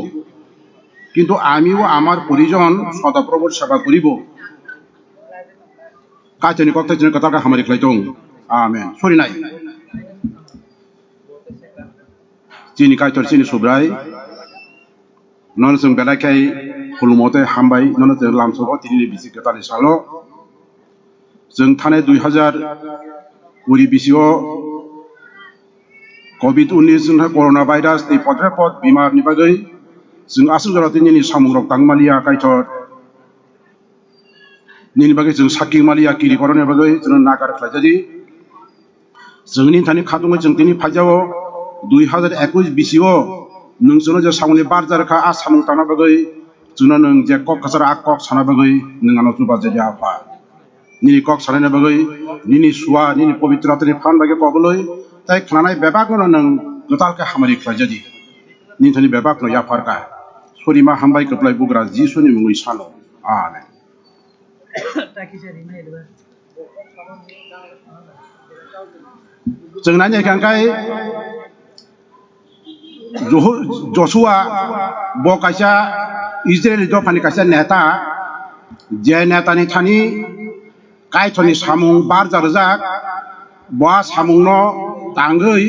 কিন্তু আমি ও আমার পরিজন সদাপ্রভুর সেবা করিব। Kaitorni kokthai chini kwtal khe hamari khlai tong. Amen. Sori nai. Chini Kaitor chini Subrai. Nono chwng belai khe khulumo tei hambai, nono chwng lamsogo tini ni bisi kwtal ni salo. Chwng thani dui hazar kuri bisio covid unis wngkha corona virus tei podre pod bimar ni bagwi chwng aswk jora tei nini samung rok tang maliya Kaitor. Nini bagwi chwng sakki maliya kiri koroni bagwi chwngno nakar khlai jadi. Chwngni thani khatungwi chwng tini phaijao dui hazar ekush bisio nwng chwngno je samungni barja rwkha a samung tangna bagwi chwngno nwng je kok kwcharo a kok sana bagwi nwng ano chuba jadi Apha. Nini kok sanaina bagwi nini sua nini pobitro atani phan bagwi kogolwi tei khnanai bebakno nwng kwtal khe hamari khlai jadi. Nini thani bebakno yapharkha. Sorima hambai kwplai bugra Jisuni mungwi sano. Amen. Chwng nai naikha hwnkhe Johu-, Joshua bo kaisa Israeli dophani kaisa neta, je netani thani Kaitorni samung barja rwjak, bo a samungno tangwi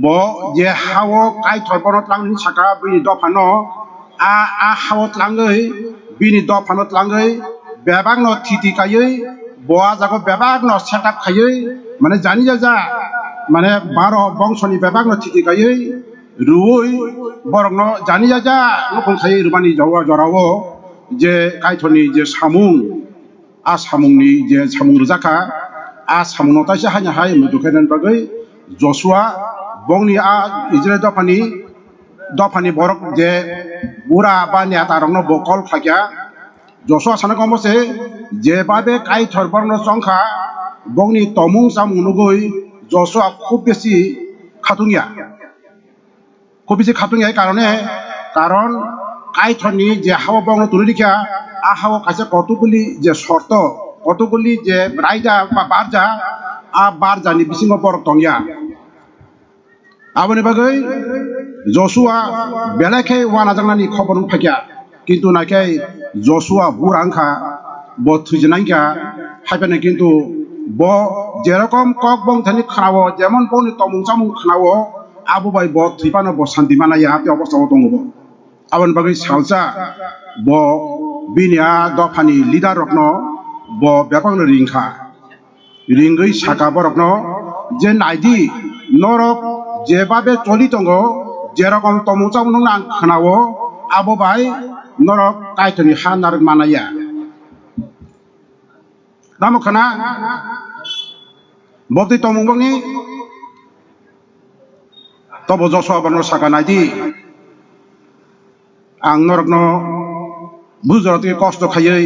bo je hao Kaitor bono tlangni saka bini dophano a, a hao tlangwi bini dophano tlangwi bebakno thiti kaiwi bo a jago bebakno setup khaiwi mane jani jaja mane baro bongsoni bebakno thiti kaiwi rwui borokno jani jaja nukhung khaiwi rwmani jora-, jorao je Kaitorni je samung, a samungni je samung rwjakha, a samungno taisa haino hai muitu khainani bagwi Joshua bongni a Israil dophani Dophani borok je bura ba neta rokno bo call khlai kha, Joshua sana kamo se, je babe Kaithor borokno chong kha, bongni tomung chamung nugui Joshua khub besi khatung ya. Khub bisi khatung ya karone, karon Kaithorni je hao bongno tuli rikha, a hao kaisa kotukuli je sorto, kotukuli je raida ba barja, a barjani bisingo borok tongya. Aboni bagwi Joshua belai khe wanajaknani khobor wng phaikha. Kintu naikhai Joshua bura wngkha, bo thwijlangkha, haiphano kintu bo jerokom kok bongthani khnao, jemon boni tomung chamung khnao, abo bai bo thwi phano bo santi mana ya, tei obostha o tongo bo. Aboni bagwi salsa bo bini a dophani leader rokno bo bebakno ringkha. Ringwi saka borokno je, "Naidi, norok je babe choli tongo, jerokom tomung chamung nung ang khnao, abo bai norok Kaitorni ha narwk manaya." Tamo khna bobtwi tomung bongni tobo Joshua borokno saka, "Naidi, ang norokno bujora twi kosto khaiwi,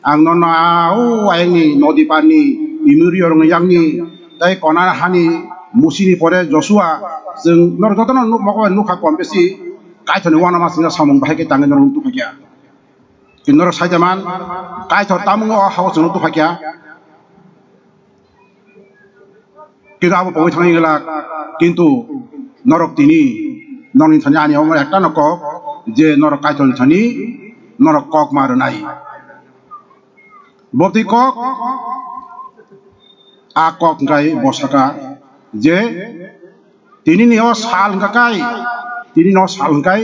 ang norokno a o ayangni nodi parni Emirio rokni yakni tei Konan hani musini pore Joshua, chwng norok jotono nuk-, mokol bai nukha kom besi Kaitorni uanama chwngno samung bahai khe tangwi norok nuk tubukya. Kintu norok sai jaman Kaitor tamung o hao chwngno tubukya." Kintu abo pogwi thangwi glak, kintu norok tini, norokni thani ani omo ekta no kok, je norok Kaitorni thani norok kok ma rwnai. Bobtwi kok, a kok hwnkhe bo saka je, tini ni o sal hwnkha kai, tini ni o sal hwnkhe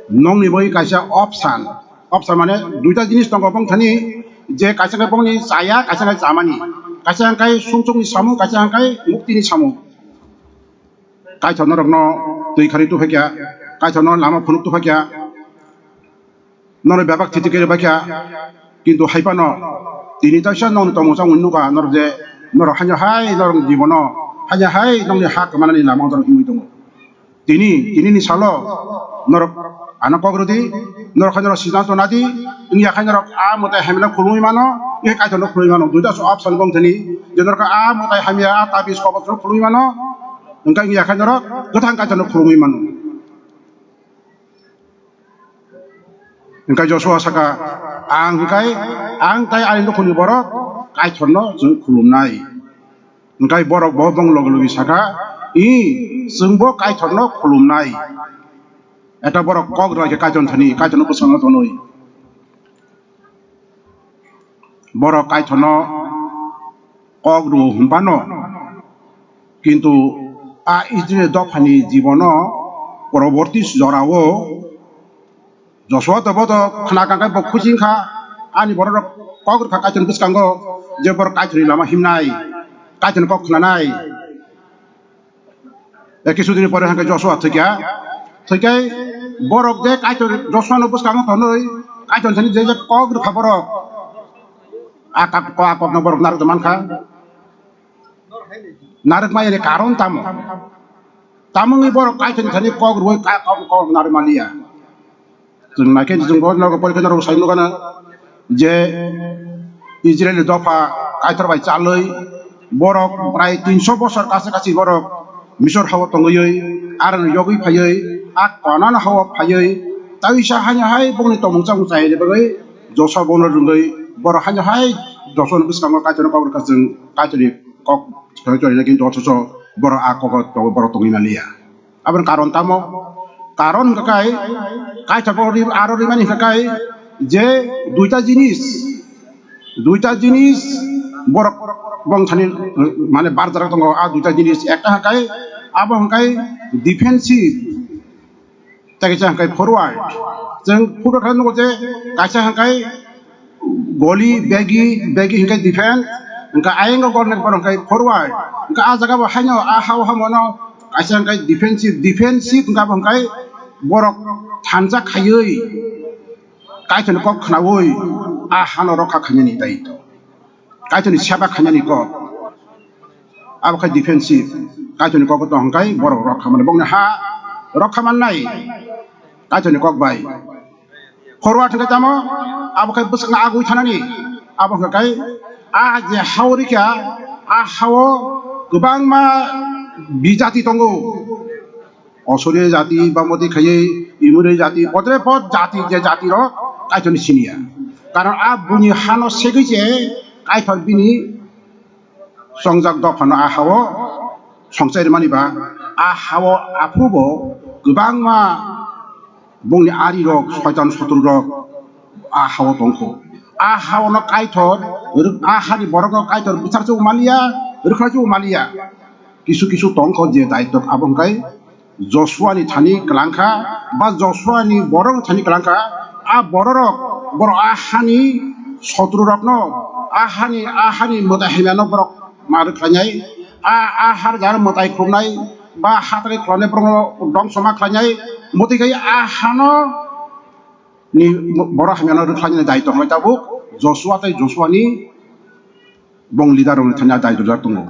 nongni bagwi kaisa option. Option mane duita jinis tongo bongthani, je kaisa khe bongni chaya, kaisa khe chamani, kaisa hwnkhe sumsokni samung, kaisa hwnkhe muktini samung. Kaitor norokno twi khari tuphakya, Kaitor no lama phunuk tuphakya, norok bebak thiti khe bakya, kintu hai phano tini taisa nongni tomung chamung nukha, norok je norok haino hai norokni jibono, haino hai nongni ha kwmanani lama norok wngwi tongo. Tini, tinini salo norok ano kok rwdi, norok hai norok siddhanto nadi, wngya khai norok a mwtai hamya no khulumwi mano, wngya Kaitor no khulumwi mano. Duita option bongthani, je norok a mwtai hamya, a tabis kobos no khulumwi mano, wngkha wngya khai norok kwthang Kaitor no khulumwi mano. Wngkha Joshua saka, "Ang hwnkhe, ang tei ani nukhungni borok Kaitor no chwng khulumnai." Hwnkhe borok bo bong logi logi saka, "I, chwngbo Kaitorno khulumnai." Eta borok kok rwlai khe Kaitorni thani, Kaitorno bwskango tonwi. Borok Kaitorno kok rw hwnphano, kintu a Israil dophani jibono poroborti jorao Joshua to bodo khna kangkhe bo khuching kha, ani borok rok kok rwkha Kaitorni bwskango je borok Kaitorni lama himnai, Kaitorni kok khnanai. E kisu dini pore hwnkhe Joshua thwikha, thwikhai borok je Kaitor Joshua no bwskango tonwi Kaitor thani je je kok rwkha borok, a kok, a kokno borok narwk mankha. Narwk mayani karon tamo? Tamoni borok Kaitorni thani kok rwui ka-, kok, kok narwk maliya. Chwng naikhe chwng bo nogo porikhe norok sai nukana je Israilni dopha Kaitor bai chalwi borok prai tinso bosor kacha kachi borok Misor hao tongwi aroni yogwi phaiwi a Kanan hao phaiwi taisa haino hai bongni tongmung chamung chaini bagwi Joshua bono rwngwi borok haino hai Joshuani bwskango Kaitorni kok rwkha chwng Kaitorni kok chwng chwng kintu othocho borok a kogo borok tongwi maliya. Aboni karon tamo? Karon hwnkha kai, Kaitor borok ri-, aro rimani hwnkha kai je duita jinis, duita jinis borok bongthani mane barjak tongo. A duita jinis ekta hwnkha kai, abo hwnkha kai defensive, tei kaisa hwnkhe forward. Chwng football khe nugo je kaisa hwnkhe goli, begi, begi hwnkhe defense, hwnkhe ayang o gol nai borok hwnkhe forward. Hwnkhe a jaga bo haino a ha o hamono kaisa hwnkhe defensive, defensive hwnkhe abo hwnkhe borok thansa khaiwi Kaitorni kok khnaui a hano rokha khainani daitw. Kaitorni seba khainani kok. Abo khai defensive. Kaitorni kok tong hwnkhe borok rokha mani. Bongni ha rokha mannai. Kaitorni kok bai. Forward hwnkhe tamo, abo khe bwswkno agwi thanani, abo hwnkhe a je hao rikha, a hao kwbangma bijati tongo. Osuri jati, bamoti khaiwi, imuri jati, potre pot jati, je jati rok Kaitorni siniya. Karon a buini hano segwi se Kaitor bini chongjak dophano a hao songchai rwmani ba, a hao aphuru bo kwbangma bongni ari rok, soitan sotru rok a hao tongkho. A hao no Kaitor, a hani borok no Kaitor bwsarjak maliya, rwkhlai jak maliya. Kisu kisu tongkho je daitwk abo hwnkhe Joshua ni thani kwlangkha, ba Joshua ni borok ni thani kwlangkha, a bororok, borok a hani sotru rokno, a hani, a hani mwtai hamyano borok ma rwkhlainai, a, a har jar mwtai khumnai, ba hatari khwlane borokno dongso ma khlainai, mwtai khai a hano ni borok hamyano rwkhlainani daitwk hwnwi tabuk Joshua tei Joshua ni bong leader rokni thani a daitwk tongo.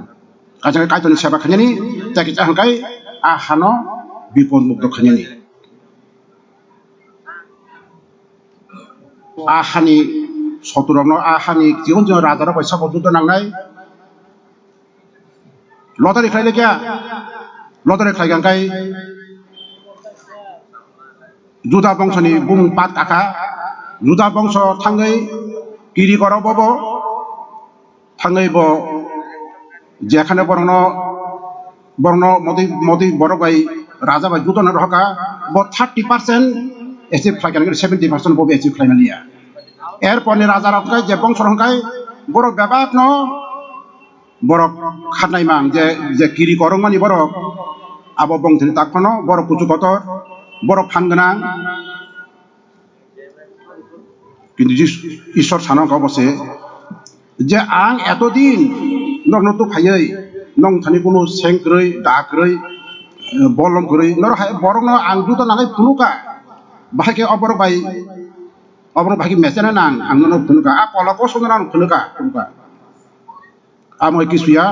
Kaisa khe Kaitorni seba khainani, tei kisa hwnkhe a hano bipod mukto khainani. A hani sotrorokno, a hani chikon chikon rajarok bai sabo juda nangnai. Lottery khlai lekya, lottery khlai kha hwnkhe Juda bongsoni bumung pat kakha, Juda bongso thangwi kiri koro bobo. Thangwi bo jekhane borokno, borokno motwi, motwi borok bai raja bai juda no rohorkha, bo thirty percent achieve khlai kha, seventy percent bo achieve khlai maliya. Erpor ni raja rok hwnkhe je bongso rok hwnkhe borok bebak no borok khatnai mang je, je kiri korokmani borok abo bongthini tak phano borok kuchuk kotor, borok phan gwnang. Kintu Jis-, Ishwar sana wngkha obo se je, "Ang eto din norokno tubphaiwi nwng thani kunu seng kwrwi, da kwrwi, eh, bolom kwrwi, norok hai borokno ang juda nangwi phunukha, bahai khe oborok bai, oborok bahai khe mechana nang, ang nono phunukha, a kola kosongno nang phunukha, phunukha." Amo kisuya,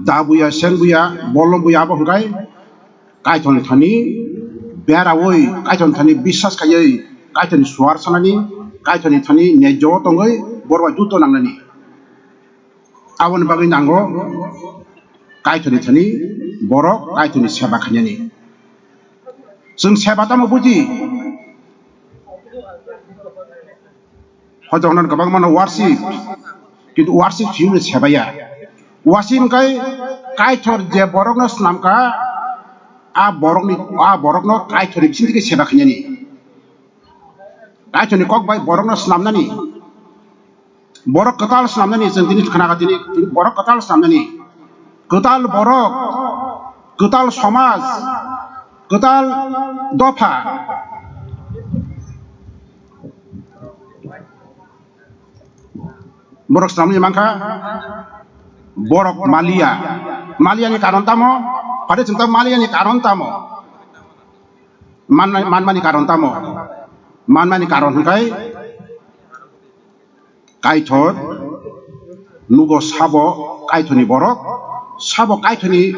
da buya, seng buya, bolom buya, abo hwnkhe Kaitorni thani beraui, Kaitorni thani biswas khaiwi, Kaitorni suar sanani, Kaitorni thani nejjo tongwi borok bai juda nangnani. Aboni bagwi nango Kaitorni thani borok Kaitorni seba khainani. Chwng seba tamo buji? Hoito hwnna kwbangma no worship, kintu worship simi sebaya. Worship hwnkhe Kaitor je borokno swnamkha, a borokni, a borokno Kaitorni bising theke seba khainani. Kaitorni kok bai borokno swnamnani. Borok kwtal swnamnani, chwng tini khna kha tini, borok kwtal swnamnani. Kwtal borok, kwtal somaj, kwtal dopha. Borok swnamwi mankha, borok maliya. Maliyani karon tamo? Phade chwng ta maliyani karon tamo? Manna-, manmani karon tamo? Manmani karon hwnkhe Kaitor nugo sabo Kaitorni borok, sabo Kaitorni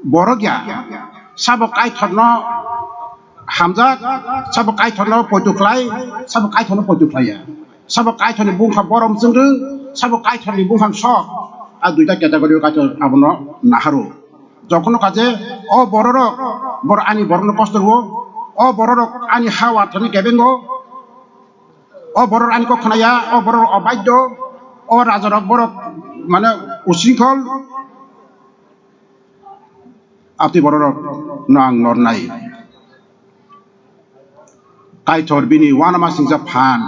borok ya, sabo Kaitorno hamjak, sabo Kaitorno poito khlai, sabo Kaitorno poito khlai ya, sabo Kaitorni bungkha borom chwngri, sabo Kaitorni bungkha sok, a duita category o Kaitor abono naharo. Jokhon kha je, o bororok, borok ani borokno kosto rwo, o bororok ani ha watharni kebengo, o borok ani kok khna ya, o borok obaidyo, o rajarok borok mane usingkhol, atwi bororok no ang nornai. Kaitor bini uanama singcha phan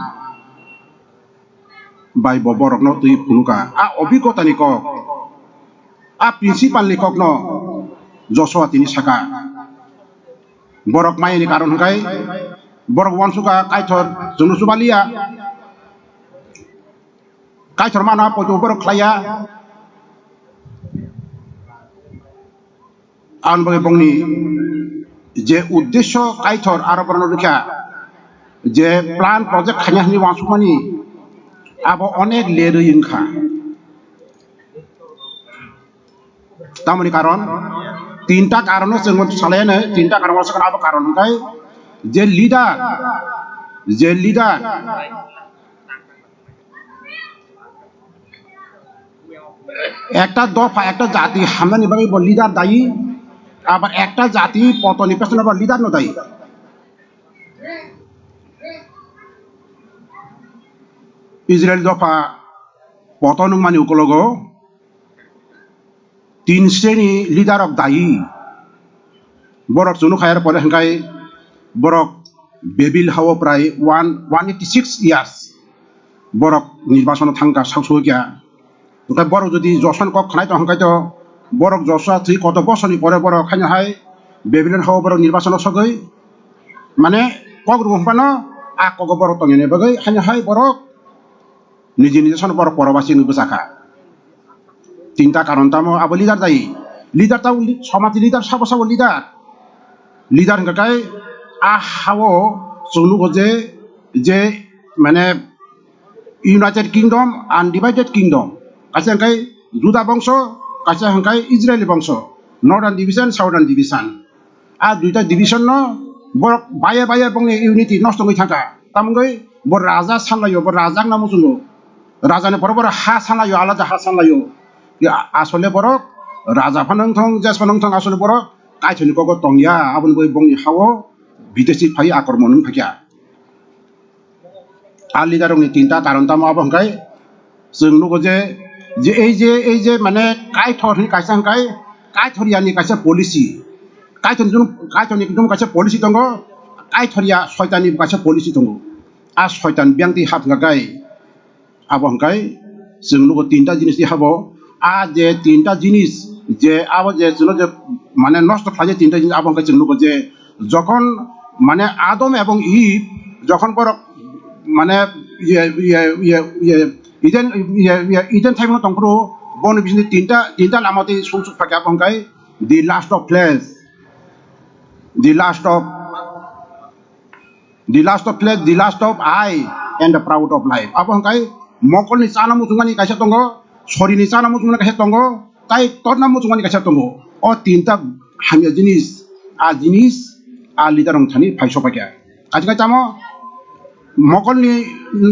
bai bo borokno twi phunukha. A obhigotani kok, a principal ni kokno Joshua tini saka. Borok mayani karon hwnkhe borok uansukha Kaitor chwngno chubaliya. Kaitor mano poito borok khlaiya. Aboni bagwi bongni je uddesyo Kaitor aro borokno rwkha, je plan project khaina hinwi uansukmani, abo onek lerwi wngkha. Tamoni karon, tinta karono chwng salai anw, tinta karon uansukmani abo karon hwnkhe Je leader, je leader, ekta dopha, ekta jati hamnani bagwi bo leader dayi, abar ekta jati potoni pesono bo leader no dayi. Israel dopha poton wngmani ukologo tin sreni leader rok dayi. Borok chwngno khayar pore hwnkhe borok Babil hao prai one, one eighty six years borok nirbasono thangkha, sak sukya. Hwnkhe borok jodi Joshua ni kok khnai tong hwnkhe to, borok Joshua thwi koto bosorni pore borok haino hai Babilon hao borok nirbasono sogwi, mane, kok rw phano a kogo borok tongya ni bagwi haino hai borok niji niji sono borok porobasi wngwi bwchakha. Tinta karon tamo abo leader dai. Leader tamo li-, somajni leader sabo sabo leader. Leader hwnkha khe a hao chwng nugo je, je mane United Kingdom, undivided kingdom. Kaisa hwnkhe Juda bongso, kaisa hwnkhe Israeli bongso. Northern division, Southern division. A duita division no borok baya baya bongni unity nosto wngwi thangkha. Tamungwi bo raja sanlaio, bo raja wngna muchungo. Raja ni borok borok ha sanlaio, alada ha sanlaio. Ya, asole borok raja phano wngthong, jes phano wngthong, asole borok Kaitorni kogo tongya, aboni bagwi bongni hao bidesi phai akromon wng phakya. A leader rokni tinta karon tamo abo hwnkhe chwng nugo je, je ei je, ei je mane Kaitor hwnwi kaisa hwnkhe Kaitor yani kaisa policy. Kaitor jun-, Kaitorni jun kaisa policy tongo, Kaitor ya Soitanni kaisa policy tongo. A Soitan biyang twi hap hwnkha khe abo hwnkhe chwng nugo tinta jinis twi habo. A je tinta jinis je abo je chwngno je mane nosto khlai je tinta jinis abo hwnkhe chwng nugo je jokhon mane Adam ebong Eve jokhon borok mane iye, iye, iye, iye, Eden, iye, iye, Eden thaimano tongphuru boni bisingni tinta, tinta lama twi sumsuk phakya abo hwnkhe the lust of flesh, the lust of, the lust of flesh, the lust of eye and the pride of life. Abo hwnkhe mokolni chana muchungmani kaisa tongo, sorini chana muchungmani kaisa tongo, tai torna muchungmani kaisa tongo. O tinta hamya jinis, a jinis, a leader rok thani phai sophaikha. Kaisa kaisa tamo mokolni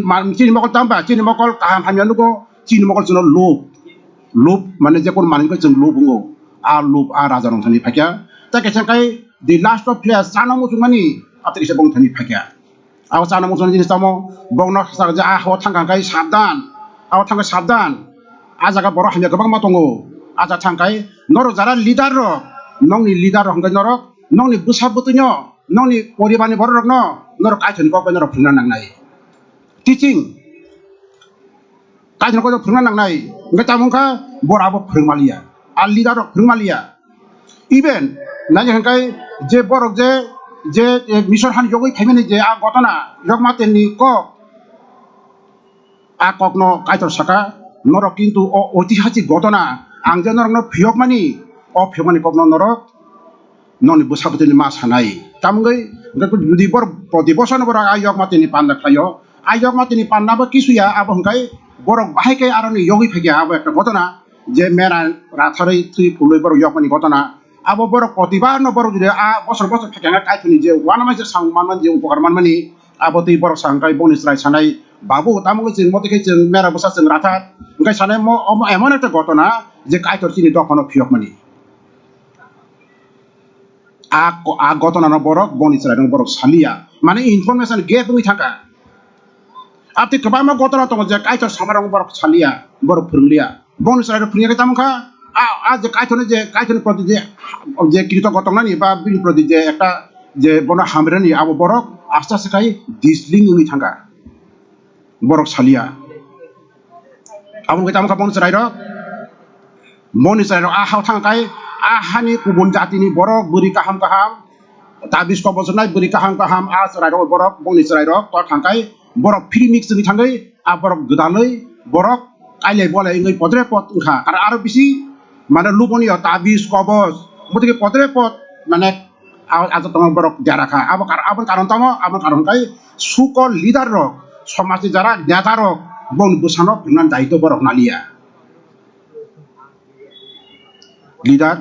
ma-, chini mokol tamba, chini mokol kaham hamya nugo, chini mokol chwngno lob. Lob mane je kono manwi khe chwng lob wngo. A lob a raja rok thani phaikha. Ta kaisa kai the last of players chana muchungmani abo kaisa bong thani phaikha. Abo chana muchungmani jinis tamo bongno saka je a hao thangkha kai sabdan. Abo thangkha sabdan. A jaga borok hamya kwbangma tongo. A jaga thangkai norok jara leader rok, nokni leader rok hwnkhe norok nokni bwsa bwtwino, nokni poribarni borok rokno norok Kaitorni kok bai norok phunukna nangnai. Teaching. Kaitorni kok phunukna nangnai. Hwnkhe tamo wngkha borok abo phunukmaliya. A leader rok phunukmaliya. Even naikhe hwnkhe je borok je, je, je mission han yogwi phaimani je a gotona yokma tenni kok, a kokno Kaitor saka, norok kintu o oitihasik gotona ang je norokno phiyokmani, o phiyokmani kokno norok nokni bwsa bwtwini ma sanai. Tamungwi hwnkhe jodi borok proti bosorno borok a yokma tini panda khlaio, a yokma tini panda bo kisuya, abo hwnkhe borok bahai khe aroni yogwi phaikha, abo ekta gotona je mera ratharwi thwi phulwi borok yokmani gotona. Abo borok protibano borok jodi a bosor bosor phaikha hwnkhe Kaitorni je uanama je samung manmani, je upokar manmani, abo twi borok sa hwnkhe bongni chwrai sanai, "Babu, tamo wngwi chwng motwi khe chwng mera bwsa chwng rathar?" Hwnkhe sanai mo-, omo emon ekta gotona je Kaitor chini dophano phiyokmani. A ko-, a gotonano borok bongni chwrairok borok saliya. Mane information gap wngwi thangkha. Aboni kwbangma gotona tongo je Kaitor samarok borok saliya, borok phwrwngliya. Bongni chwrairok phwrwngya khe tamo wngkha, a, a je Kaitorni je, Kaitorni proti je, je kritogo tongnani ba bini proti je ekta je bono hamrani abo borok aste aste khai disling wngwi thangkha. Borok saliya. Aboni khe tamo wngkha bongni chwrairok. Bongni chwrairok a hao thang khai a hani kubun jatini borok bwrwi kaham kaham, tabis kobos rwnai bwrwi kaham kaham a chwrairok borok, bongni chwrairok to thang khai borok free mix wngwi thangwi a borok gwdalwi borok kailai bolai wngwi podre pod wngkha. Karon aro bisi mane luboni o tabis kobos bwtwi khe podre pod mane a, a jotono borok dera kha. Abo kar-, aboni karon tamo, aboni karon khai sukol leader rok, somajni jara neta rok bongni bwsano phunuknani daitw borok naliya. Leader,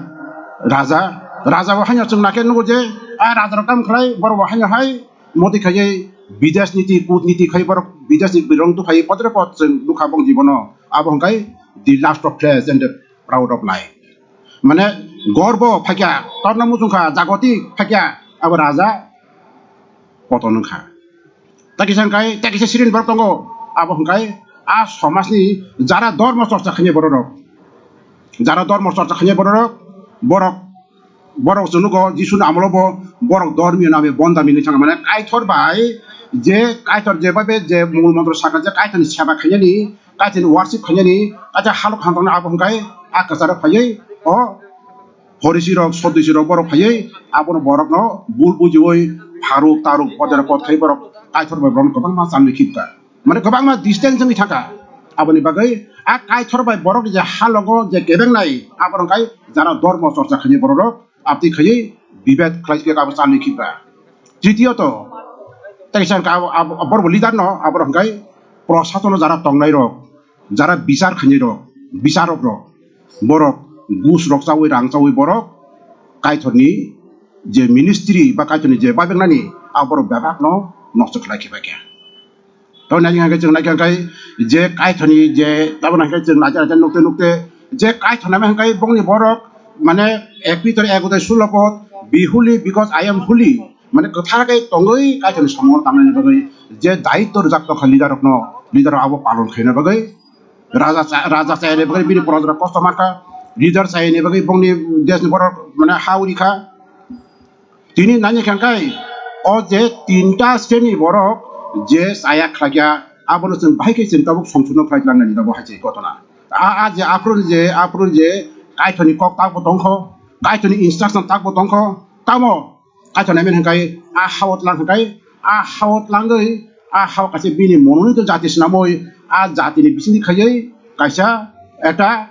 raja, raja bo haino chwng nakhe nugo je A rajarok tam khlai borok bo haino hai moti khaiwi bidesh niti, kut niti khai borok bidesh ni birong tu khai potre pot chwng nukha bong jibono. Abo hwnkhe the last of flesh and the proud of life. Mane gorbo phakya, torna muchungkha, jagotik phakya, abo raja poton wngkha. Takisa hwnkhe, takisa sirin borok tongo, abo hwnkhe a somajni jara dormo chorcha khainai bororok. Jara dormo chorcha khainai bororok, borok, borok chwng nugo Jisuni amolo bo borok dormiyo name bondami ni thangkha. Mane Kaitor bai je Kaitor je babe je mul montro sakha je Kaitorni seba khainani, Kaitorni worship khainani, kaisa halok hamjaknai abo hwnkhe a kwcharo phaiwi o Pharisi rok, Saddusi rok borok phaiwi abono borokno bul bujiwi pharuk taruk podera pod khai borok Kaitor bai borokno kwbangma chamwi khibka. Mane kwbangma distance wngwi thangkha. Aboni bagwi a Kaitor bai borok je halogo je kebengnai, abo hwnkhe jara dormo chorcha khainai bororok abtwi khaiwi bibed khlai khe abo chamwi khibka. Tritiyoto, tei kisa hwnkhe abo, abo, borok leader no, abo hwnkhe prosasono jara tongnairok, jara bichar khainairok, bicharok rok, borok gus rok chawi, rang chawi borok Kaitorni je ministry ba Kaitorni je babengnani, a borok bebakno nosto khlai khibai khe. Tei nai hwnkhe chwng nai hwnkhe je Kaitorni je tabuk nai hwnkhe chwng naijak naijak nukte nukte je Kaitor nai hwnkhe bongni borok mane ek Pitor ek odai sullo pod, "Be holy because I am holy." Mane kwthar khe tongwi Kaitorni samung tangnani bagwi je daityo rwjak tongkha leader rokno, leader rok abo palon khaina bagwi. Raja cha-, raja chayani bagwi bini proja rok kosto mankha. Leader chayani bagwi bongni deshni borok mane ha uri kha. Tini nani kha khe o je tinta sreni borok je chaya khlaiya, abono chwng bahai khe chwng tabuk songchukno khlai tlangnani abo hai se ghotona. A, a je aphuru je, aphuru je Kaitorni kok takbo tongkho, Kaitorni instruction takbo tongkho, tamo Kaitor nai mani hwnkhe a hao tlang hwnkhe a hao tlangwi a hao kaisa bini monolito jati swnamwi a jatini bisingni khaiwi kaisa eta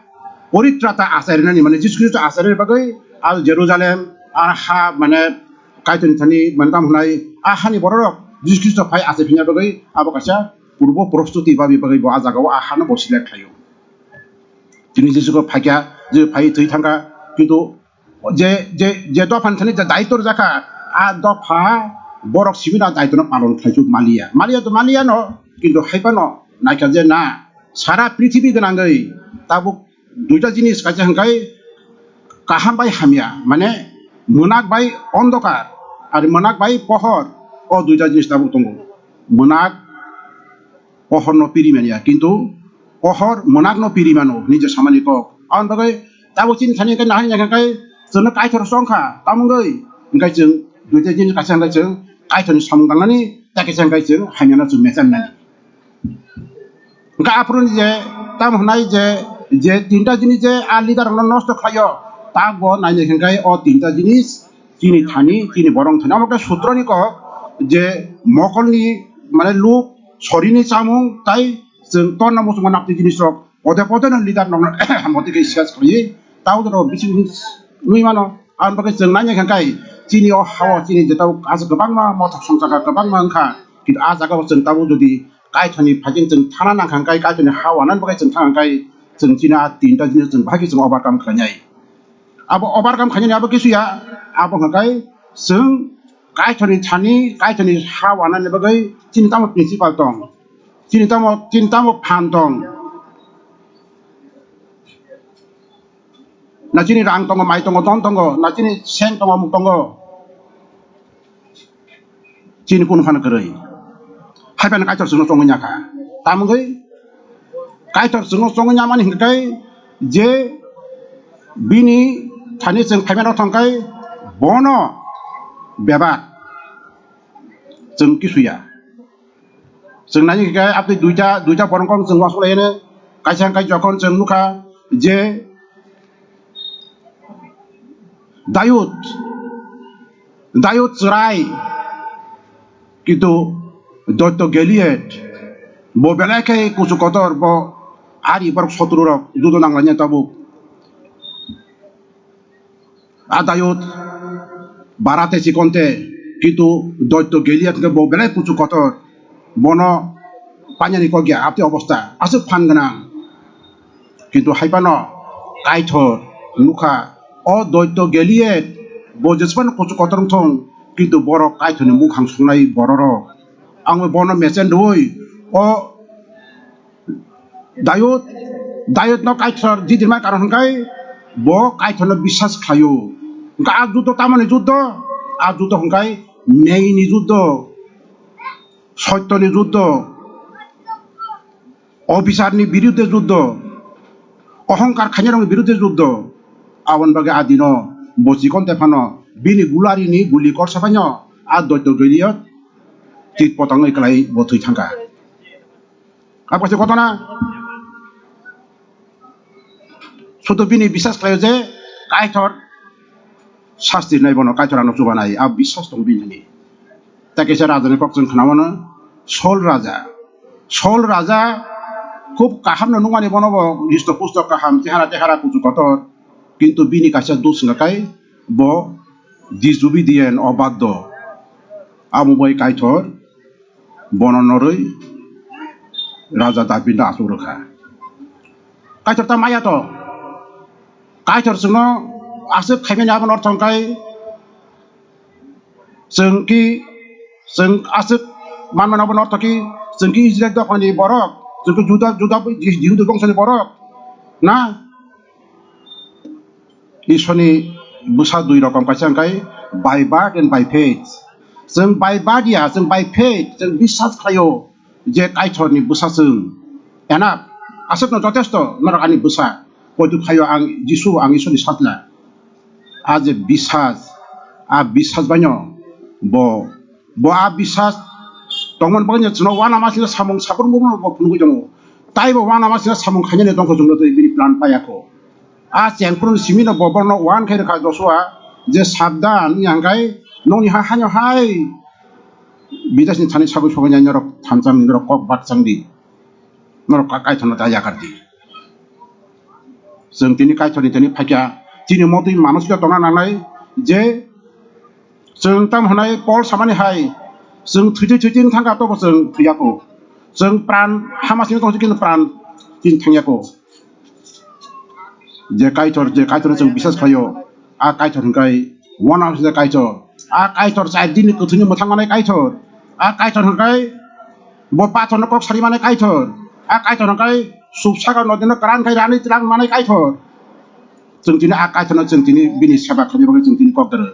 poritrata achai rwnani, mane Jisu Khristo achai rwni bagwi a Jerusalem a ha mane Kaitorni thani mane tamo hwnai a hani bororok Jisu Khristo phai achai phina bagwi abo kaisa purbo prostuti babi bagwi bo a jagao a hano bo select khlaio. Tini Jisu khe phaikha, Jisu phai thwi thangkha, kintu je, je, je dopha ni thani je daityo rwjakha, a dopha borok simi na daityo no palon khlaichuk maliya. Maliya to maliya no, kintu hai phano naikha je na, sara prithibi gwnangwi tabuk duita jinis kaisa hwnkhe kaham bai hamya, mane mwnak bai ondokar, ar mwnak bai pohor, o duita jinis tabuk tongo. Mwnak pohor no piri manya, kintu pohor mwnak no piri mano, nije samani kok. Aboni bagwi tabuk chini thani hwnkhe nahani nai hwnkhe chwngno Kaitor chongkha, tamungwi hwnkhe chwng duita jinis kaisa hwnkhe chwng Kaitorni samung tangnani, tei kaisa hwnkhe chwng hamyano chwng mechan nani. Hwnkhe aphuru je tamo hwnai je, je tinta jinis je a leader rokno nosto khlaio, ta bo nainai hwnkhe o tinta jinis chini thani, chini borok thani. Omo khe sutroni kok je mokolni mane luk sorini chamung tai chwng torna muchungma napti jinis rok pode pode no leader rokno motwi khe ses khlaiwi tao joto bising nui mano. Aboni bagwi chwng nainai hwnkhe chini o hao chini je tabuk aswk kwbangma mothok songchakha kwbangma wngkha, kintu a jagao chwng tabuk jodi Kaitorni phaikhe chwng thana nangkha hwnkhe, Kaitorni ha wanani bagwi chwng thangkha hwnkhe, chwng chini a tinta jinis chwng bahai khe chwng overcome khlainai. Abo overcome khainani abo kisu ya, abo hwnkhe chwng Kaitorni thani, Kaitorni ha wanani bagwi chini tamo principle tong, chini tamo, chini tamo phan tong. Na chini rang tongo, mai tongo, ton tongo, na chini seng tongo, muk tongo. Chini kunu phano kwrwi. Hai phano Kaitor chwngno chongwi nyakha. Tamungwi Kaitor chwngno chongwi nyamani hwnkhe je bini thani chwng phaimano thangkhe bono bebak chwng kisuya. Chwng nai khe abtwi duita, duita borok kong chwng uansuk lai hino. Kaisa hwnkhe jokhon chwng nukha je Dayud, Dayud chwrai, kintu Doito Goliat bo belai khe kuchuk kotor, bo ari borok sotru rok judo nang lainai tabuk. A Dayud bara te chikon te, kintu Doito Goliat hwnkhe bo belai kuchuk kotor, bono painani kok ya, abtwi obostha aswk phan gwnang. Kintu hai phano Kaitor nukha, o Doito Goliat bo jesphano kuchuk kotor wngthung, Kintu borok Kaitorni mukhang songnai bororok. Ang bono mesen rwui o Dayud, Dayudno Kaitor jidirma karon hwnkhe bo Kaitorno biswas khlaio. Hwnkhe a juddo tamoni juddo? A juddo hwnkhe neyni juddo, soitoni juddo, obisarni birudde juddo, ohongkar khainarokni birudde juddo. Aboni bagwi a dino bo chikon tephano bini gularini guli korsa phaino a doito Goliath tit potongwi kwlai bo thwi thangkha. Abo kaisa ghotona. Sudu bini biswas khlaio je Kaitor sasti rinai bono, Kaitor ano chubanai, a biswas tongo bini thani. Tei kaisa rajani kok chwng khna mano, Sol raja. Sol raja khub kaham no nukmani bono bo risto pusto kaham, chehara tehara kuchu kotor. Kintu bini kaisa dos hwnkha khai bo disobedient, obaddo. Amo bai Kaitor bono norwi Raja Dabidno achuk rwkha. Kaitor ta maya to. Kaitor chwngno aswk khaimani aboni ortho hwnkhe chwng ki, chwng aswk manmani aboni ortho ki chwng ki Israil dophani borok, chwng ki Juda, Juda, Jihudi bongsoni borok na? Iswrni bwsa dui rokom, kaisa hwnkhe by birth and by faith. Chwng by birth ya, chwng by faith, chwng biswas khlaio je Kaitorni bwsa chwng. Enough, aswkno jotesto, norok ani bwsa. Poito khaio ang Jisu, ang Iswrni sajla. A je biswas, a biswas baino bo Bo a biswas tongmani bagwi chwngno uanama sino samung sabrumbo bo phunugwi tongo. Taibo uanama sino samung khainani tongkho chwngno tei bini plan paiya kho. A chengphuru simi no bo borno uan khai rwkha Joshua je, "Sabdan wngya hwnkhe nokni ha haino hai bidasni thani sagwi sogwi nai norok thansa wngdi, norok kok baksa wngdi, norok Kaitorno ta yakar di." Chwng tini Kaitorni thani phaikha, chini motwi manusika tongna nangnai je chwng tamo hwnai Pol samani hai, chwng thwitwi thwitwi wng thangkha, tobo chwng thwiya kho. Chwng pran hama simi tongsi kintu pran chini thangya kho. Je Kaitor, je Kaitorno chwng biswas khlaio, a Kaitor hwnkhe uanama sini Kaitor. A Kaitor char dinni kwthwini mwthang manai Kaitor. A Kaitor hwnkhe bo pathorno kok sari manai Kaitor. A Kaitor hwnkhe suk saka nodino kwran khai rani tlang manai Kaitor. Chwng tini a Kaitorno chwng tini bini seba khlaina bagwi chwng tini kok doro.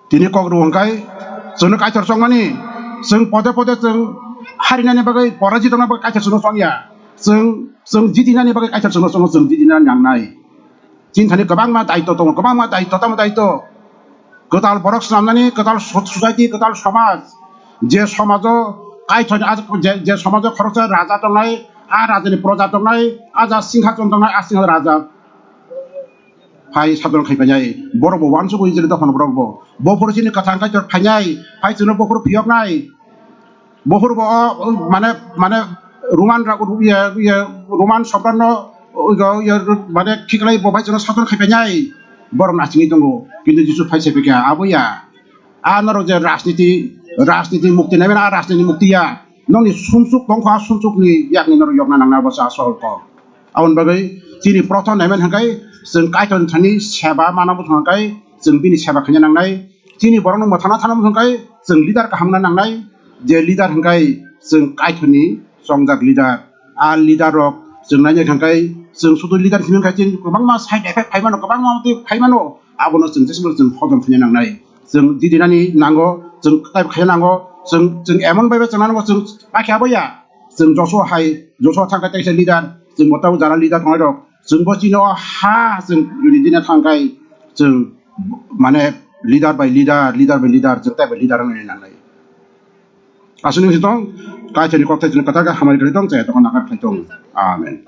Tini kok rw hwnkhe chwngno Kaitor chongmani, chwng pode pode chwng harinani bagwi, poraji tongna bagwi Kaitor chwngno chongya. Chwng, chwng jidinani bagwi Kaitor chwngno chongo, chwng jidina nangnai. Chini thani kwbangma daitw tongo, kwbangma daitw, tamo daitw. Kwtal borok swnamnani, kwtal so-, society, kwtal somaj. Je somajo Kaitor, je, je somajo khoroksa raja tongnai, a rajani proja tongnai, a ja singhason tongnai, a singha raja. Phai sadon khai painai, borok bo uansugwi jeni dophano borok bo. Bophuru chini kwthang Kaitor phainai, phai chwngno bophuru phiyoknai. Bophuru bo o, mane, mane Roman rok, ye, ye, Roman sopranno, o, ye, mane khiklai bo bai chwngno sason khai painai. Borok nachingwi tongo. Kintu Jisu phai se phikha, abo ya. A norok je rajniti, rajniti mukti nai mano, a rajniti mukti ya. Nokni sumsuk tongkha, sumsukni yakni norok yokna nangna bo sa asol kok. Aboni bagwi chini prothom nai mano hwnkhe chwng Kaitorni thani seba mana bo hwnkhe chwng bini seba khaina nangnai. Chini borokno mwthangna thangna hwnkhe chwng leader kaham wngna nangnai, je leader hwnkhe chwng Kaitorni chongjak leader. A leader rok chwng naina hwnkhe chwng sudu leader himkhe chini kwbangma side effect phaimano, kwbangma twi phaimano, abono chwng jeswk chwng hojom khaina nangnai. Chwng didinani nango, chwng taibo khaina nango, chwng, chwng emon bai chwng nango, chwng pakhe aboya. Chwng Joshua hai, Joshua thangkhe teisa leader, chwng bo tabuk jara leader tongnai rok, chwng bo chini o ha chwng ridina thangkhe chwng mane leader by leader, leader by leader, chwng tei by leader wngwi nangnai. Aswk nung si tong, Kaitorni kok tei chwng kwtal khe hamari kwrwi tong, chaya tongkha nakar khlai tong. Amen.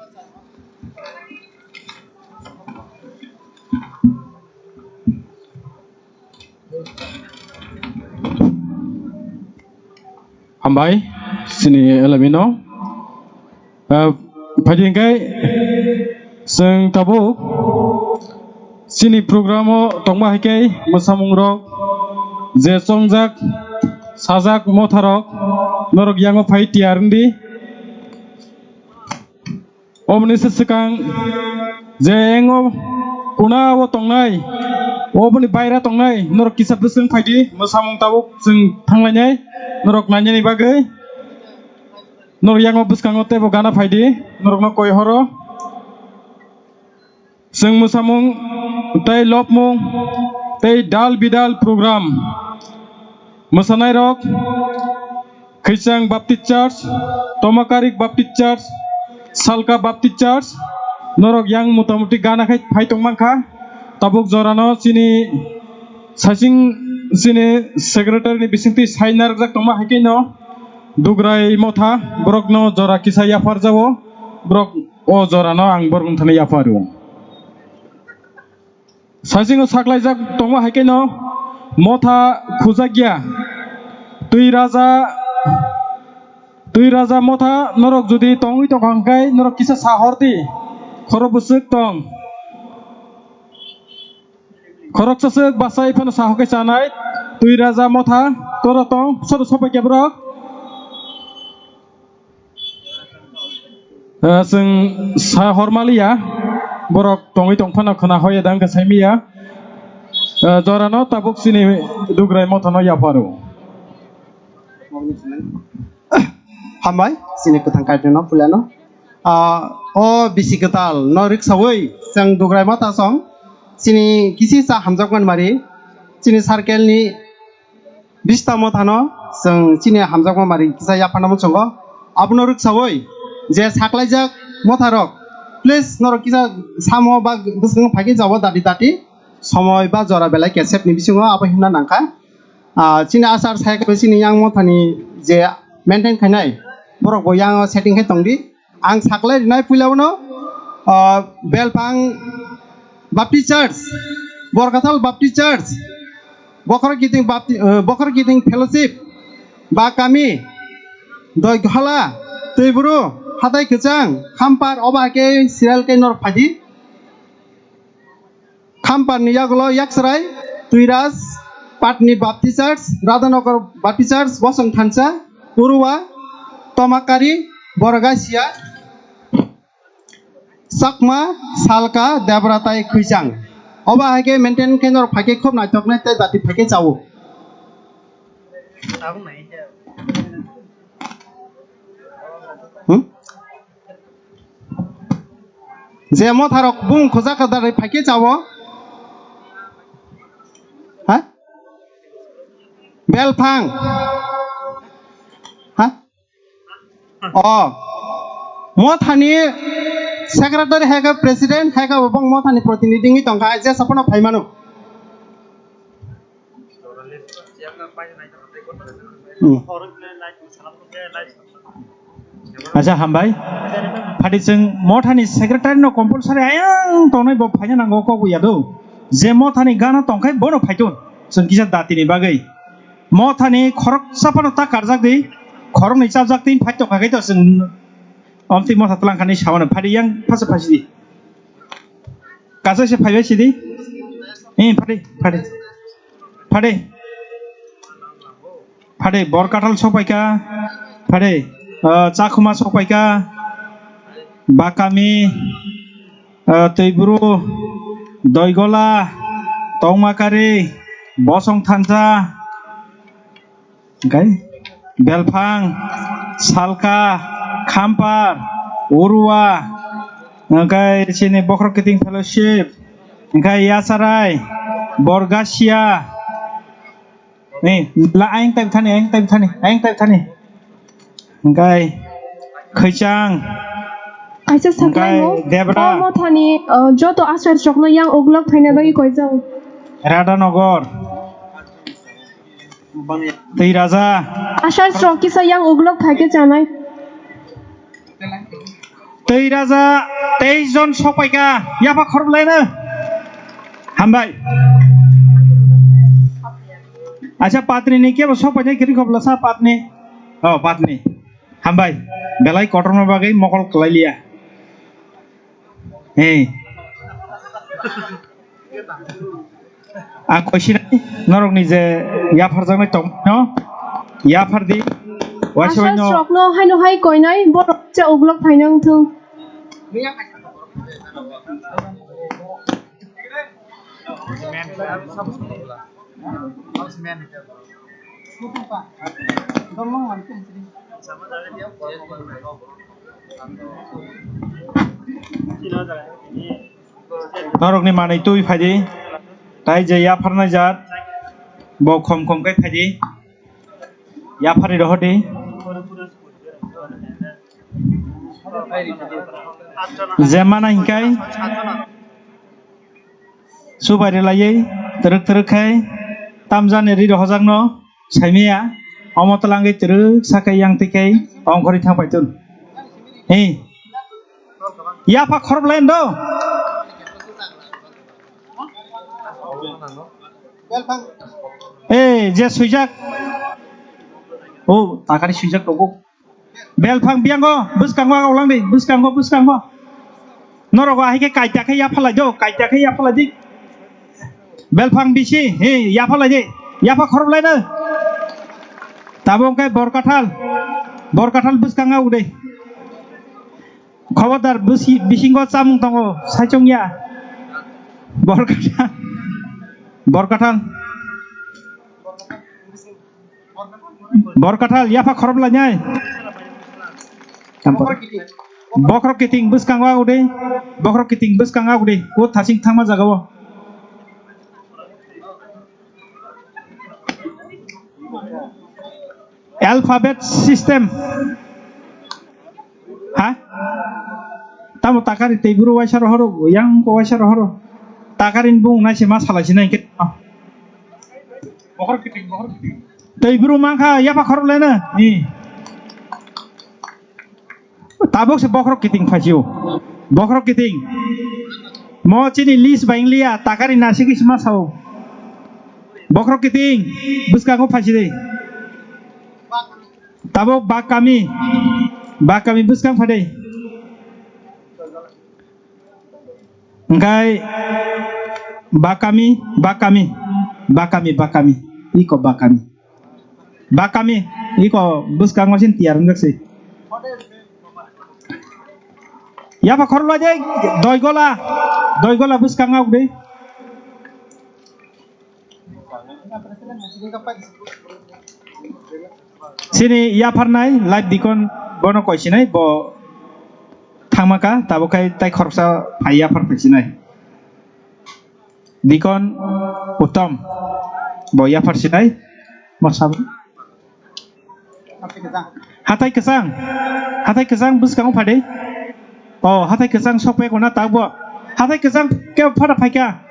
Hambai, chini elemino. Ah, phaidi hwnkhe chwng tabuk chini program o tongma hai khe mwsamung rok je chongjak sajak motha rok norok yango phai tiyar wngdi. Oboni se swkang je engo kuna o tongnai Oboni baira tongnai norok kisa bwswng phaidi, mwsamung tabuk chwng thanglainai norok nainani bagwi. Norok yango bwskango teibo gana phaidi, norokno koi horo. Chwng mwsamung tei lobmung tei dal bidal program. Mwsanairok Khwichang Baptist Church, Tomakarik Baptist Church, Salka Baptist Church, norok yang motamuti gana khai phai tong mankha. Tabuk jorano chini sasing chini secretary ni bisingtwi sai narwkjak tongma hai khe no Dugrai Motha borokno jora kisa yaphar jago, borok o jorano ang borok wngthani yapharo. Saisingo saklaijak tongma hai khe no Motha khujak ya. Twi Raja, Twi Raja Motha norok jodi tongwi tongkha hwnkhe norok kisa sa hor di. Khoro bwswk tong. Khoroksa swk bachai phano sa hokhe chanai. Twi Raja Motha toro tong, sodo sopai khe borok. Eh, chwng sa hormaliya, borok tongwi tongphano khwna hoya dang khe saimiya. Eh, jorano tabuk chini Dugrai Mothano yapharo. Hambai, chini kwthang Kaitorno puilano. Ah, o bisi kwtal no riksawi chwng Dugrai Motha song chini kisi cha hamjakmani mari chini circle ni Bista Mothano chwng chini hamjakma mari kisa yapharna muchungo. Abono rwksawi je saklaijak motharok, please norok kisa samo ba bwskango phaikhe jabo dati dati somoi ba jora belai kesep ni bisingo abo himna nangkha. Ah, chini achar sai khe chini yang mothani je maintain khainai borok bo yang setting khai tongdi. Ang saklai rinai puila uno, ah, Belpang Baptist Church, Borkathal Baptist Church, Bokhor Kiting Bapti-, eh, Bokhor Kiting Fellowship, ba kami, Doighala, Twibru, Hatai Kwchang, Khampar, oba khe serial khe norok phaidi. Khamparni yagulo Yaksarai, Twiraj, Patni Baptist Church, Radhanagar Baptist Church, Bosong Thansa, Urua, Tomakari, Borgasia, Chakma, Salka, Debra tai Khwichang. Oba hai khe maintain khe norok phaikhe khub naithoknai tei dati phaikhe chao. Hmm? Je motharok bung khujak kwdar phaikhe chao. Ha? Belphang. Ha? O. Mothani secretary hai khe president hai khe bong mothani protinidhi wngwi tongkha, je sapono phaimano. Hmm. Acha, hambai. Phadi chwng mothani secretary no compulsory ayang tongnai bo phaina nango kok ya do. Je mothani gana tongkhai bono phaitun. Chwng kisa dati ni bagwi. Mothani khoroksa phano ta karjak di. Khoroknwi chapjak di phai tongkha khe to chwng omtwi motha twlang kha ni samano. Phadi yang phasa phasi di. Kaisa se phaibai sidi. Eh, phade, phade. Phade. Phade, Borkathal sokpaika. Phade, ah, Chakhuma sokpaika. Bakami, ah, Twibru, Doigola, Tongmakari, Bosong Thansa. Hingkai Belphang, Salka, Khampar, Urua, hingkai chini Bokhorok Kiting Fellowship, hingkai Yacharai, Borgasia. Ni, la ayang tai thani, ayang tai thani, ayang tai thani. Hingkai Khwichang. Aisa saklaimo, hingkai Debra. O mothani, uh, joto asar chokno yang uglok phaina bagwi koijao. Radhanogor. Tei Raja. Asar chok kisa yang uglok phaikhe chanai. Tei Raja, teis jon sokpaika, yapha khorok laino. Hambai. Acha, Patni ni kebo sokpainai kiri khobla sa Patni. Oh, Patni. Hambai, belai kotorma bagwi mokol kwlai liya. Hey. Ang koisinai norokni je yapharjaknai tongmano, yaphardi. Waisa waino. Asha srokno haino hai koinai, borok cha uglok phaina wngthung. Norokni manwi twi phaidi, tai je yapharnai jat, bo khom khom khe phaidi, yapharwi rohordi. Je mana hinkai, Subai rwlaiwi twrwk twrwk khai tamjani ri rohojakno saimaya, omo twlangwi twrwk sakai yang twi khai ongkhorwi thang paitun. Hi. Yapha khoroplai do. Eh, je swijak. Oh, takari swijak tongo. Belphang biyango, bwskango aga ulangdi, bwskango, bwskango. Norok ahai khe kaita khe yaphalai do, kaita khe yaphalai di. Belphang bisi, he, yaphalai di. Yapha khoroplai no. Tabuk khe Borkathal. Borkathal bwskango udi. Khobordar bwsi-, bisingo chamung tongo, saichung ya. Borkathal. Borkathal. Borkathal, yapha khoroplai nai. Bokhorok kiting bwskango agudi. Bokhorok kiting bwskango agudi. Kut thasing thangma jagao. Alphabet system. Ha? Tamo takari tei buru waisa rohoro, yang ko waisa rohoro. Takari ni bung nai se ma salai sinai ke. Tei buru mangkha yapha khoroplai na. Ni. Tabuk se bokhorok kiting phaisio. Bokhorok kiting. Mo chini list bai wngliya, takari nasigwi se ma sao. Bokhorok kiting, bwskango phaisidi. Tabuk Bakami. Bakami bwskang phadi. Hwnkhe Bakami, Bakami, Bakami, Bakami. Iko Bakami. Bakami, iko bwskango sin tiyar wngjak se. Yapha khorokla je, doi gola, doi gola bwskango ugdi. Sini yapharnai, live dikon bono koi sinai, bo thangma ka, tabuk khai tai khoroksa phai yaphar phai sinai. Dikon Uttom, bo yaphar sinai, mo sabo. Hathai kwchang, hathai kwchang bwskango phadi. O, hathai kwchang sokpek wana tabuk bo. Hathai kwchang ke phada phaikha.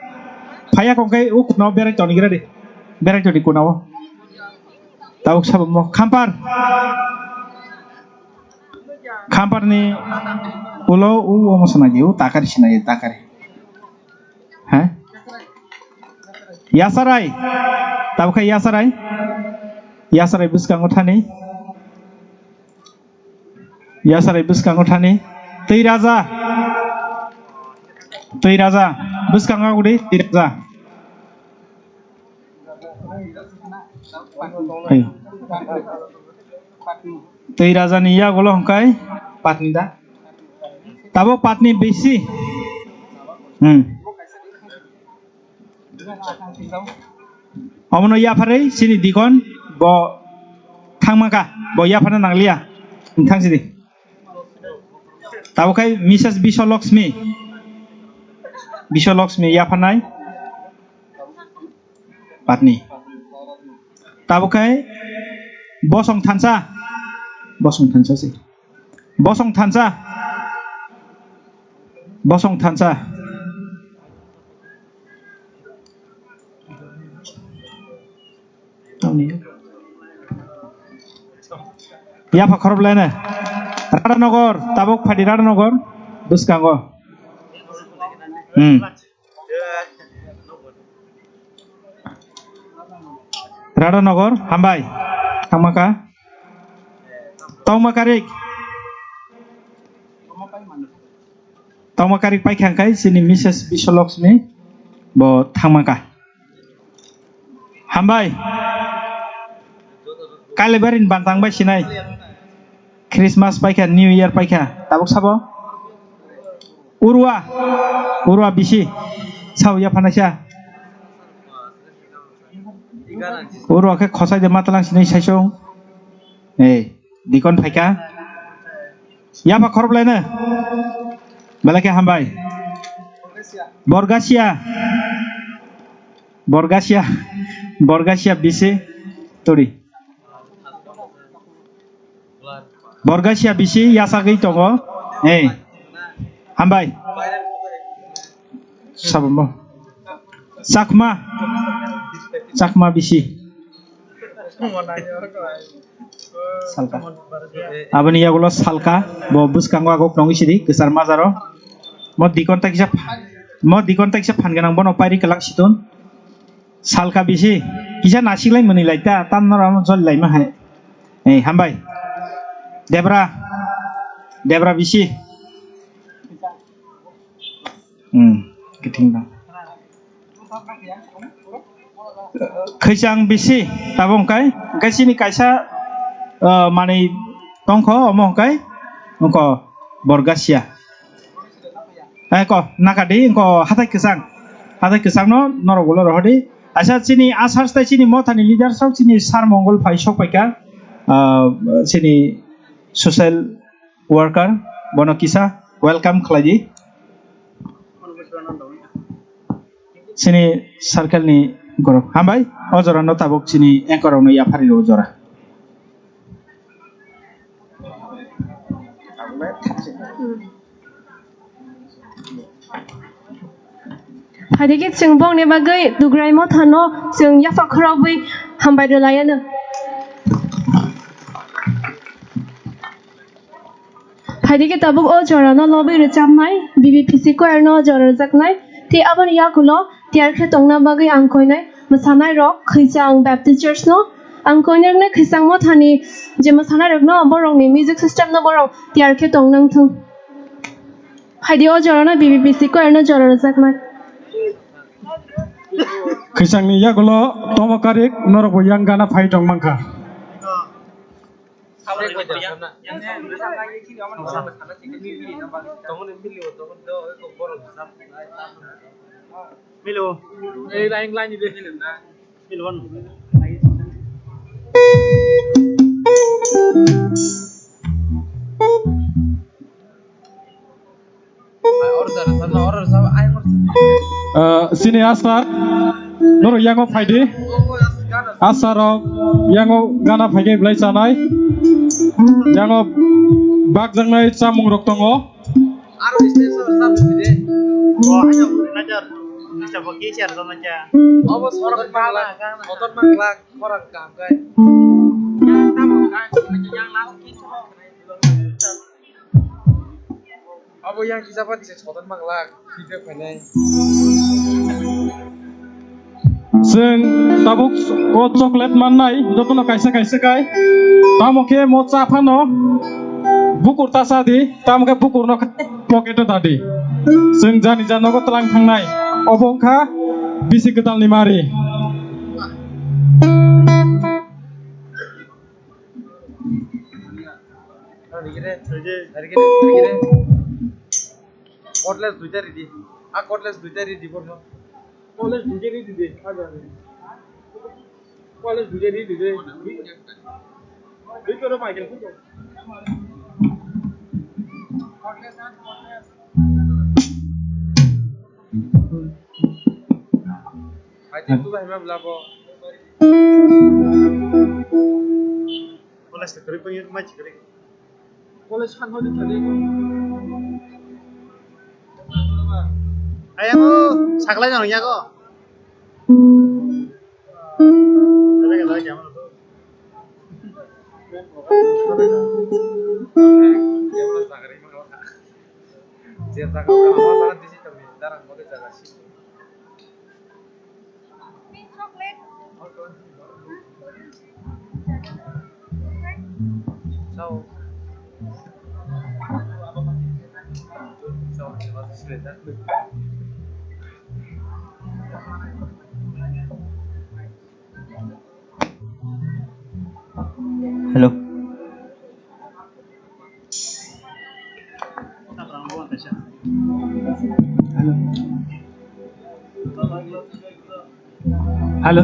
Phaiya kongkai uk no berai toni gira de. Berai toni kuna o. Tabuk sabo mo khampar. Khamparni ulo u omo swnai di, u takari sinai, takari. He? Yasarai. Tabuk khe yasarai. Yasarai bwskango thani. Yasarai bwskango thani. Twi raja. Twi raja. Bwskango ugdi twi raja. Ayo. Twi raja ni yagulo hwnkhe patni da. Tabuk patni bisi. Hmm. Omono yapharwi chini dikon bo thangma ka, bo yapharna nangliya. Thang sidi. Tabuk khai Missus Biswalakshmi. Biswalakshmi yapharnai. Patni. Tabuk khai Bosong Thansa. Bosong Thansa se. Bosong Thansa. Bosong Thansa. Tamni. Yapha khoroplai na. Radhanogor, tabuk phadi Radhanogor. Bwskango. Hmm. Radhanogor, hambai. Thangma ka. Tongma karik. Tongma karik paikha hwnkhe chini Missus Biswalakshmi bo thangma ka. Hambai. Kailaibari ni bantang bai sinai. Christmas paikha, New Year paikha. Tabuk sabo? Urwa. Urwa bisi. Sao yaphanaisa. Oro khe khosai de matlang sinai saisong. Ei, dikon phaika. Yapa khorok laino. Belai khe hambai. Borgasia. Borgasia. Borgasia bisi turi. Borgasia bisi yasagwi tongo. Ei. Hambai. Sabamo. Chakma. Chakma bisi. Salka. Aboni yagulo salka. Bo bwskango agok nongwi sidi. Kwchar majaro. Mo dikon ta kisa phan. Mo dikon ta kisa phan ganang bono pairi kwlak siton. Salka bisi, kisa nasiklai mwnwi lai ta, tam norok joli laima hai. Ei, hambai. Debra. Debra bisi. Hmm, kiting dong. Khaichang bisi, tabuk hwnkhe, hwnkhe chini kaisa, uh, manwi tongkho, omo hwnkhe, wngkho Borgasia. Eh, ko, nakadi, ko, hatai kwchang. Hatai kwchangno norok ulo rohordi. Aisa chini asar tei chini mothani leader sok chini Sir Mongol phai sok paikha. Ah, chini social worker, bono kisa welcome khlaidi. Chini circle ni borok. Hambai, o jora no tabuk chini anchor rok no yaphari o jora. Phaidi khe chwng bongni bagwi Dugrai mothano chwng yapha khorokbwi hambai rwlaiano. Phaidi khe tabuk o jorano lobwi rwchapnai, B B P C choir no jora rwjaknai, tei aboni yakulo tiyar khe tongna bagwi ang koinai mwsanairok Khwichang Baptist Church no ang koinai khwichang mothani je mwsanairokno borokni music system no borok tiyar khe tong nang thung. Phaidi o jorano B B P C choir no jora rwjaknai. Khwichangni yagulo tomo karik norokbo yang gana phai tong mankha. Milo. Ei, line, line de. Milo. Ah, sini asar, norok yango phaidi. Asar rok yango gana phaikhe belai chanai. Yango bakjaknai chamung rok tongo. Aro stage o rwchapnai de. O, haino hwnwi najar. Najar bo kisa rwchapnai cha. Obo sotor mangla, sotor mangla, khorang kaham khe. Yang tamo kaham khe, yang lago kisa. Obo yang kisa pati se sotor mangla, feedback phainai. Chwng tabuk o chocolate mannai jotono kaisa kaisa kai. Tamo khe mo cha phano bukur ta cha di, tamo khe bukurno pocket o da di. Chwng jani ja nogo twlang thangnai. Obo wngkha bisi kwtalni mari. Cutlass duita ridi. A cutlass duita ridi borno. Cutlass duita ridi de. Cutlass duita ridi de. Dui koro mai khe. Hai, tu bai ma bla bo. College ta kwrwi pang ma chikri. College han hodi chade. Ayang o saklai jang yago. Ada kata kya mana tu? Dia mana sakri mana? Dia sakri mana? Mana sakri di situ ni? Darang mana jaga situ? Hello. Hello. Hello.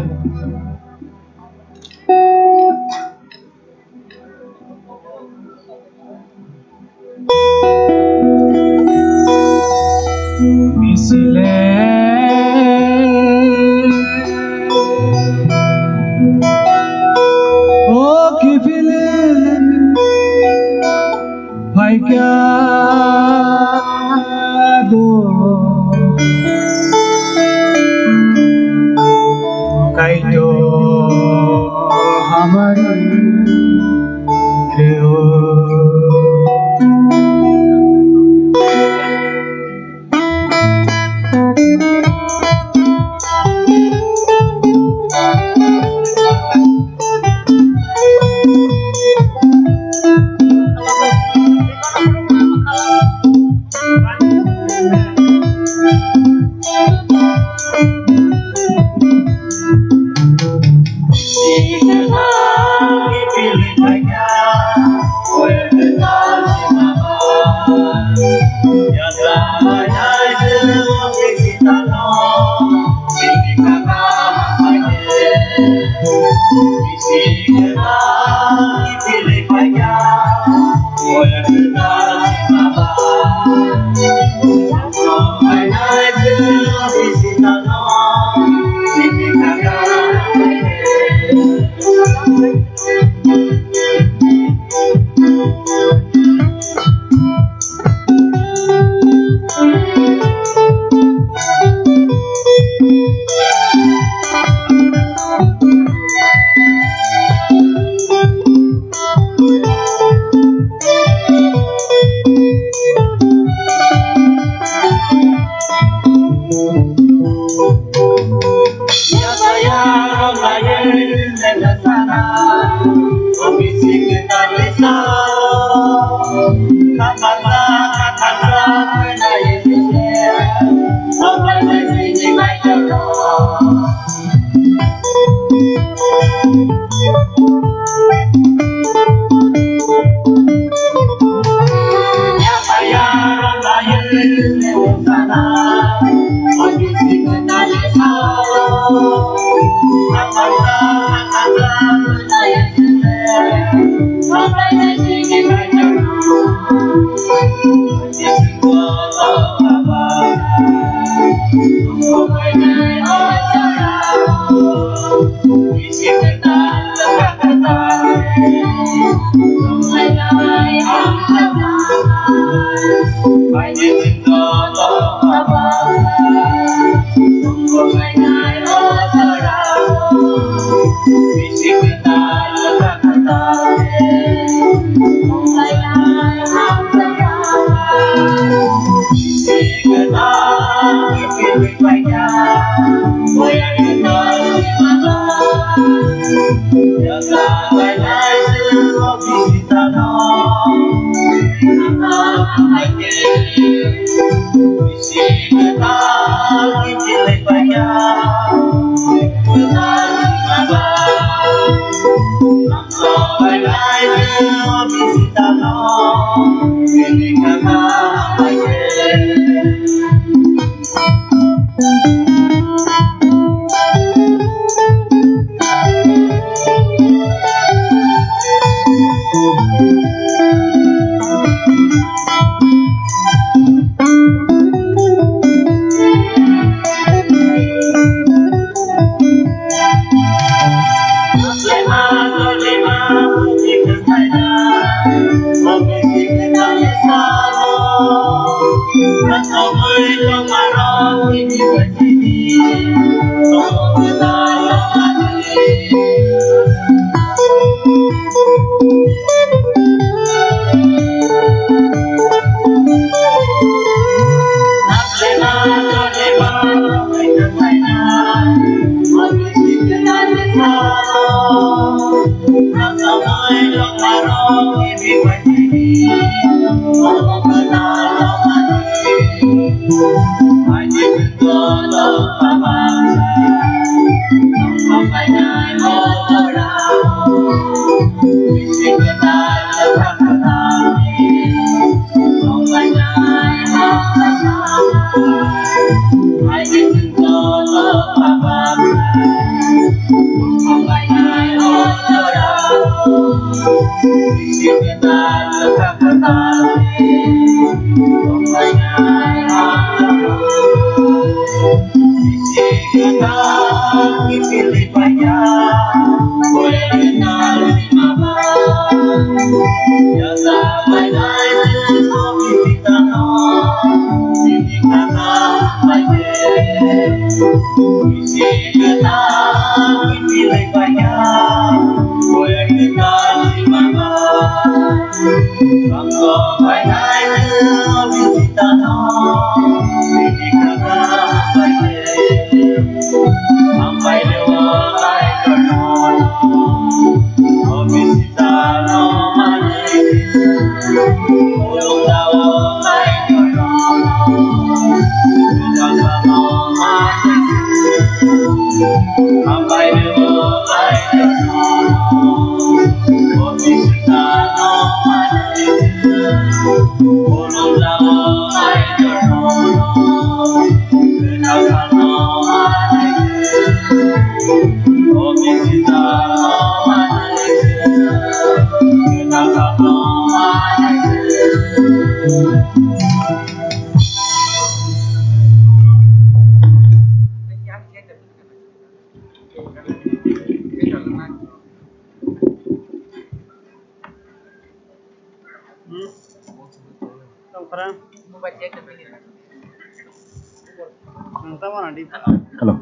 Hello.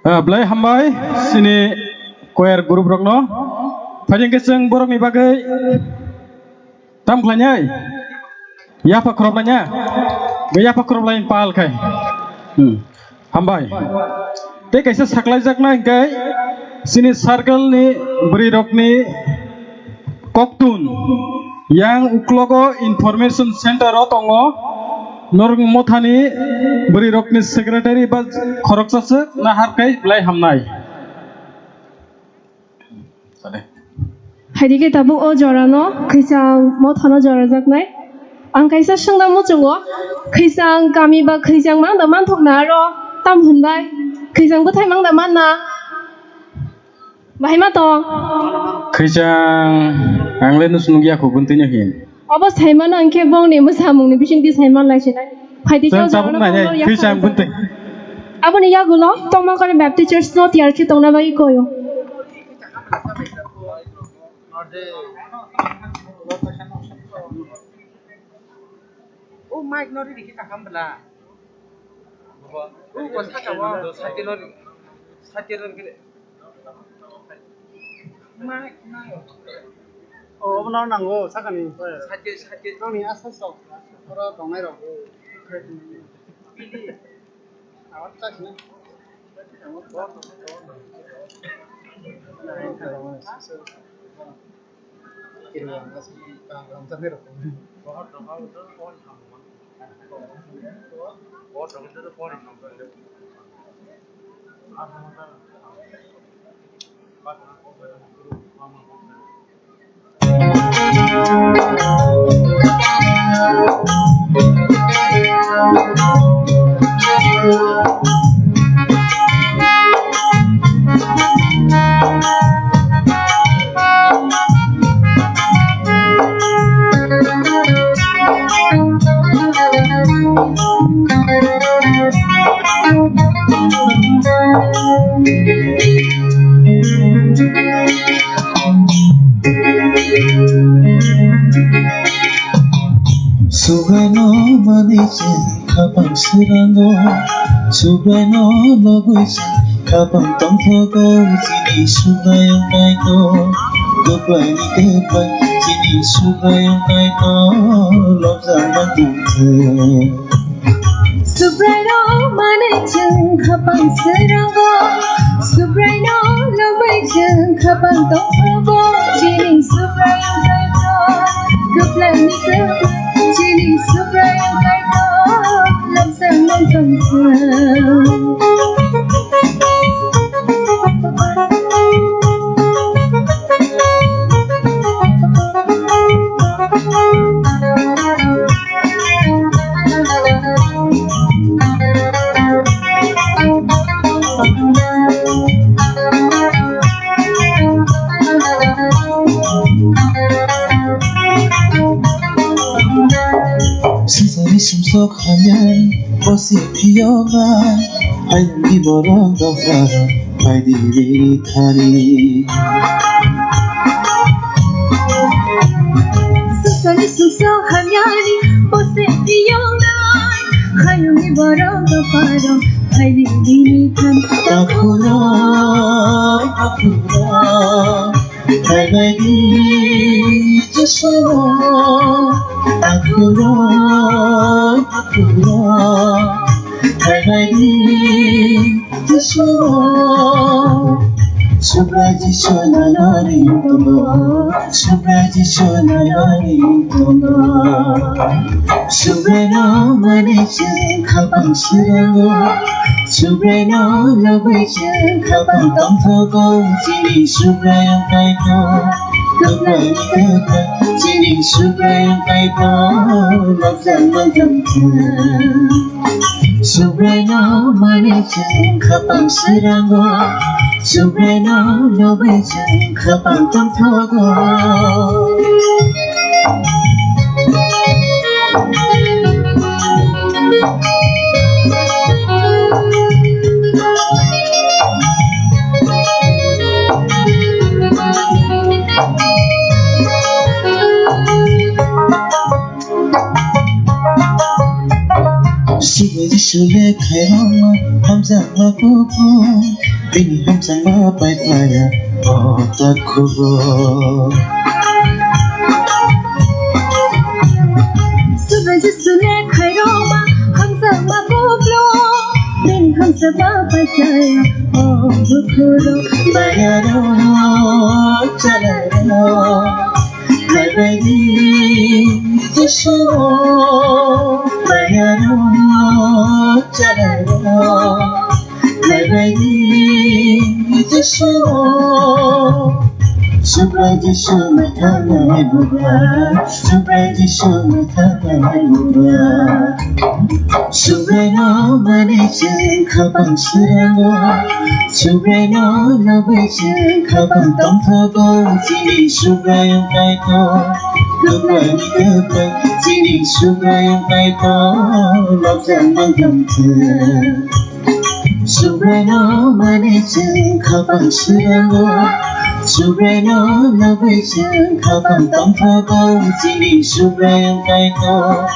Ah, belai hambai chini choir group rokno. Phaidi hwnkhe chwng borokni bagwi tam khlainai. Yapha khorop laina. Bo yapha khorop lain pal khai. Hmm. Hambai. Tei kaisa saklaijaknai hwnkhe chini circle ni bwrwi rokni koktun yang uklogo information center o tongo. Norok mothani bwrwi rokni secretary ba khoroksa swk na harkai belai hamnai. Haidike tabuk o jorano khwisang mothano jorajaknai. Ang kaisa swngna muchungo, khwisang kami ba khwisang mangda manthokna aro tam hwnbai? Khwisang bwthai mangda manna? Bahai ma tong? Khwisang ang le nus nukya kho, buntwino hin. Obo saimano hwnkhe bongni mwsamungni bisingtwi saiman lai sinai. Phaidi chwng khe tabuk jorano nai nai, tongma khwisang yakha buntwi. Aboni yagulo tongma kare Baptist Church no tiyar khe tongna bagwi koyo. O mic no riri khe kaham bwla. O ko saka o sati no, sati no riri. Mic, mic. O, obo no nango, sakani. Sati, sati. Nokni aswk sok. Oro tongnai rok. Subraino manwi chwng khapang swrango, Subraino lobwi chwng khapang tongthogo, chini Subrai wng Kaitor. Kwplaini kwplai chini Subrai wng Kaitor, lobjakma tongthok. Subraino manwi chwng khapang swrango, Subraino lobwi chwng khapang tongthogo, chini Subrai wng Kaitor. Kwplaini kwplai chini Subrai wng Kaitor, lobjakma tongthok. Sisari sumsok hamya, bosi piyona, hayungni borok dopharok, phaidi bini thani. Sisari sumsok hamyani, bosi piyona, hayungni borok dopharok, phaidi bini thani. Takhuna, takhuna. Thaibaidi Jisu, takhurok, takhurok, thaibaidi Jisu. Subrai Jisu nalari tongo, Subrai Jisu nalari tongo. Subraino manwi chwng khapang swrango, Subraino lobwi chwng khapang tongthogo, chini Subrai wng Kaitor. Kwplaini kwplai chini Subrai wng Kaitor, lobjakma tongthok. Subraino manwi chwng khapang srango, Subraino nugwi chwng khapang tongthogo. Sibe Jisu le khairokma hamjakma kuphur, bini hamjakma pai phlaya o takhugo. Sibe Jisu le khairokma hamjakma kuphur, bini hamjakma pai phlaya o takhugo. Bayaro, chalayaro. Kaibaidi Jisu, bayaro chalaro. Kaibaidi Jisu, Subrai Jisu maithanai bugra, Subrai Jisu maithanai bugra. Subraino manwi chwng khapang srango, Subraino nugwi chwng khapang tongthogo, chini Subrai wng Kaitor. Kwplai ni kwplai, chini Subrai wng Kaitor, lobjak mantong thung. Subraino manwi chwng khapang srango, Subraino nugwi chwng khapang tongthogo, chini Subrai wng Kaitor.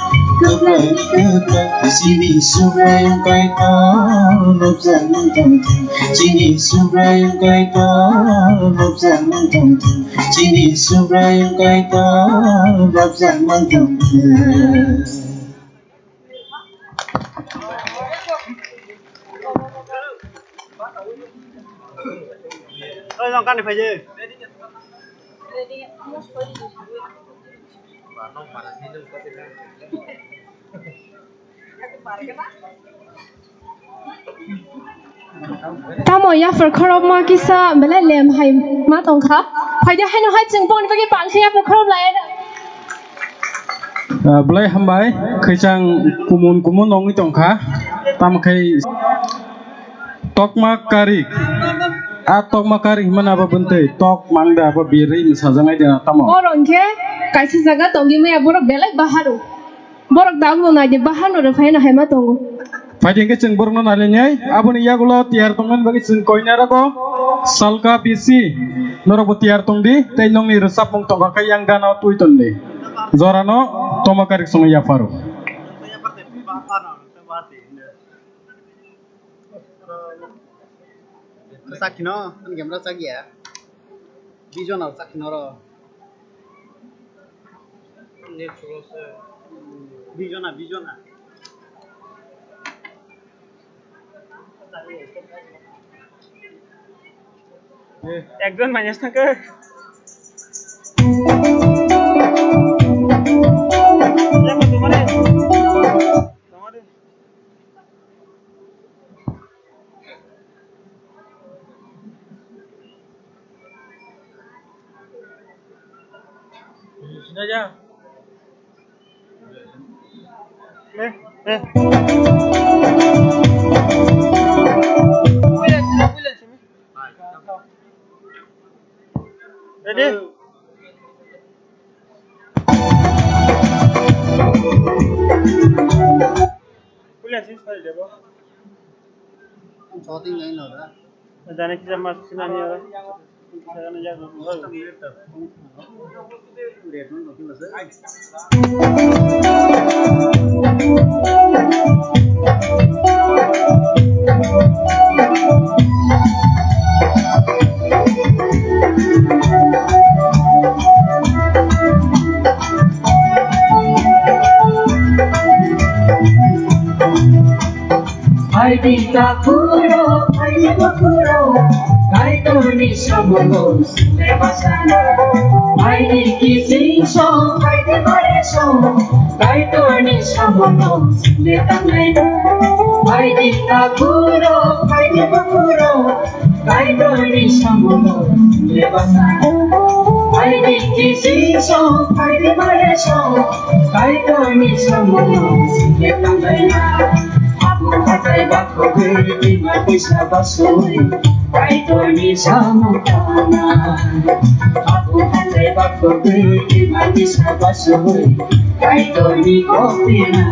Kwplai ni kwplai, chini Subrai wng Kaitor, lobjak mantong thung. Chini Subrai wng Kaitor, lobjak mantong thung. Chini Subrai wng Kaitor, lobjak mantong thung. Oi, nang kani phaidi? Tamo yaphar khorokma kisa belai lem hai ma tongkha. Phaidi haino hai chwng boni bagwi pal khe yaphar khorok lai. Ah, belai hambai, khwichang kumun kumun nongwi tongkha. Tamo khai tokma karik. A tokma karik himna abo bwntwi tok mangda abo birwi msajanai de tamo. Oro hwnkhe kaisa jaga tongwi maya borok belai baharu. Borok tabukno naidi, baharno rwphaino hai ma tongo. Phaidi hwnkhe chwng borokno nailainai. Aboni yagulo tiyar tongmani bagwi chwng koinai rogo Salka B C. Norokbo tiyar tongdi, tei nokni rwchapmung tongkha khe yang gana twi tondi. Jorano toma karik songwi yapharo. Sakino, ani camera sakya. Bijona sakino ro. Bijona, bijona. Ekjon minus thangkhe. Ready? Puila si sal debo. Shooting line lo da. Jane kisa mas kisa ni ora. Kisa kana jak lo. Phaidi takhuro, phaidi bakhuro, Kaitorni somono sule basano. Phaidi kising song, phaidi bare song, Kaitorni somono sule tanglaino. Phaidi takhuro, phaidi bakhuro, Kaitorni somono sule basano. Phaidi kising song, phaidi bare song, Kaitorni somono sule tanglaina. Habu hatai bakho bwrwi bima kisa basui, Kaitorni samung tangnai. Habu hatai bakho bwrwi bima kisa basui, Kaitorni kopi na.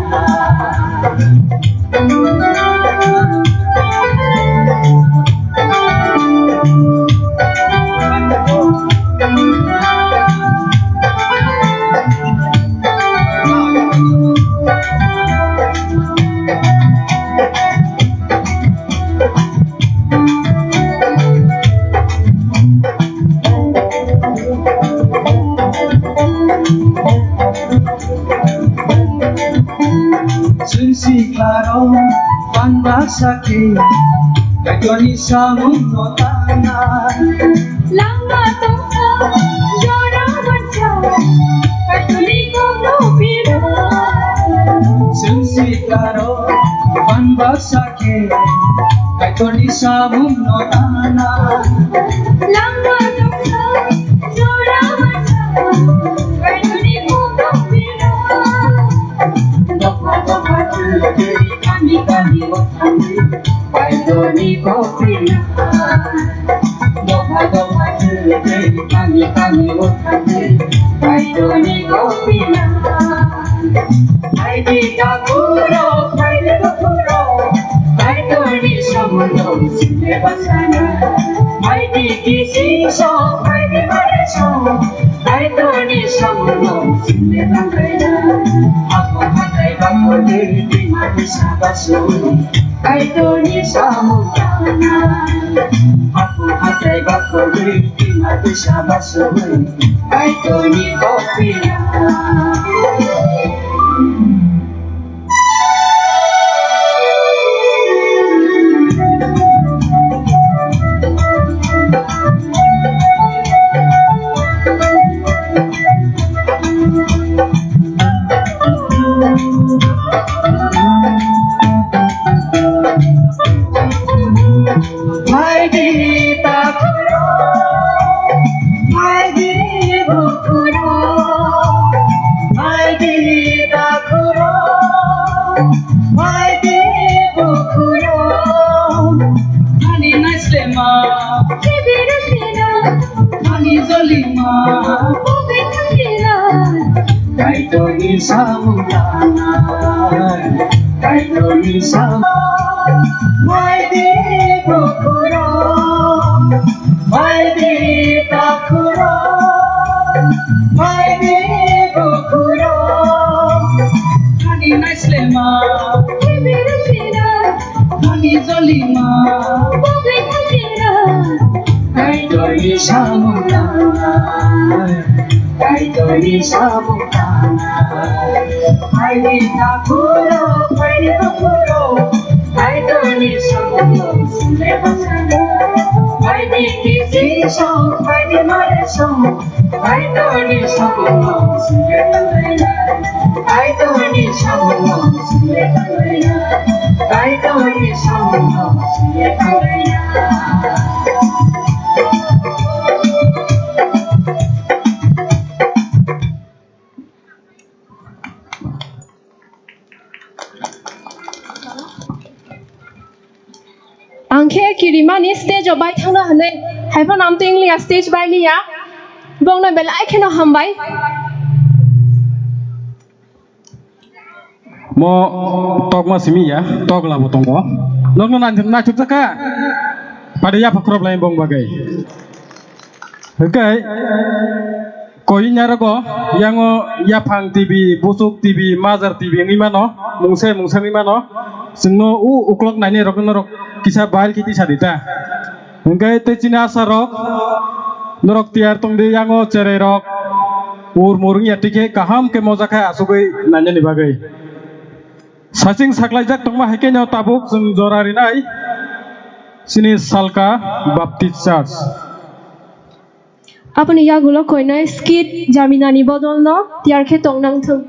Chwng siklarok banba sakhe, Kaitorni samungno tangnai. Langma tongsa, jora mansa, Kaitorni kokno pira. Chwng siklarok banba sakhe, Kaitorni samungno tangnai. Langma tongsa, jora mansa, Kaitorni kokno pira. Dopha dopha thangwi kami kami o thangwi Kaitorni kopi na. Dopha dopha thangwi kami kami o thangwi Kaitorni kopi na. Phaidi takhurok, phaidi takhurok, Kaitorni samungno sinde basana. Phaidi kisisok, phaidi baresok, Kaitorni samungno sinde tanglaina. Habu hatai bakho bwrwi bima kisa basui, Kaitorni samung tangna. Habu hatai bakho bwrwi bima kisa basui, Kaitorni kopi na. Phaidi takhurok, phaidi bukhurok, phaidi takhurok, phaidi bukhurok. Ani naislema, ani jolima, Kaitorni samung tangnai, Kaitorni samung. Phaidi bukhurok, phaidi takhurok, phaidi bukhurok. Ani naislema, ani jolima, Kaitorni samung tangnai, Kaitorni samung tangnai. Phaidi takhurok, phaidi bukhurok, Kaitorni samungno sinde basana. Phaidi kisisok, phaidi baresok, Kaitorni samungno sinde tanglaina. Kaitorni samungno sinde tanglaina. Kaitorni samungno sinde tanglaina. Ang khe kirimani stage o bai thangna hwnwi haiphano amtwi wngliya, stage bai liya. Bongno belai kheno hambai. Mo tokma simi ya, tok labo tongo. Nokno nang-, naithok jakha. Padi yapha khorob lai bong bagwi. Hwnkhe, koi nyarogo, yango yaphang T V, busuk T V, majar T V wngwi mano, mungsa mungsa wngwi mano. Chwngno u uklok nainai rokno norok kisa bail khe tisa di ta. Hwnkhe tei chini asarok, norok tiyar tongdi, yango cherai rok, ur mur wngya tikhe kaham khe moja khe achugwi nainani bagwi. Saching saklaijak tongma hai khe no tabuk chwng jora rinai chini Salka Baptist Church. Aboni yagulo koinai skit Jaminani bodolno tiyar khe tong nang thung.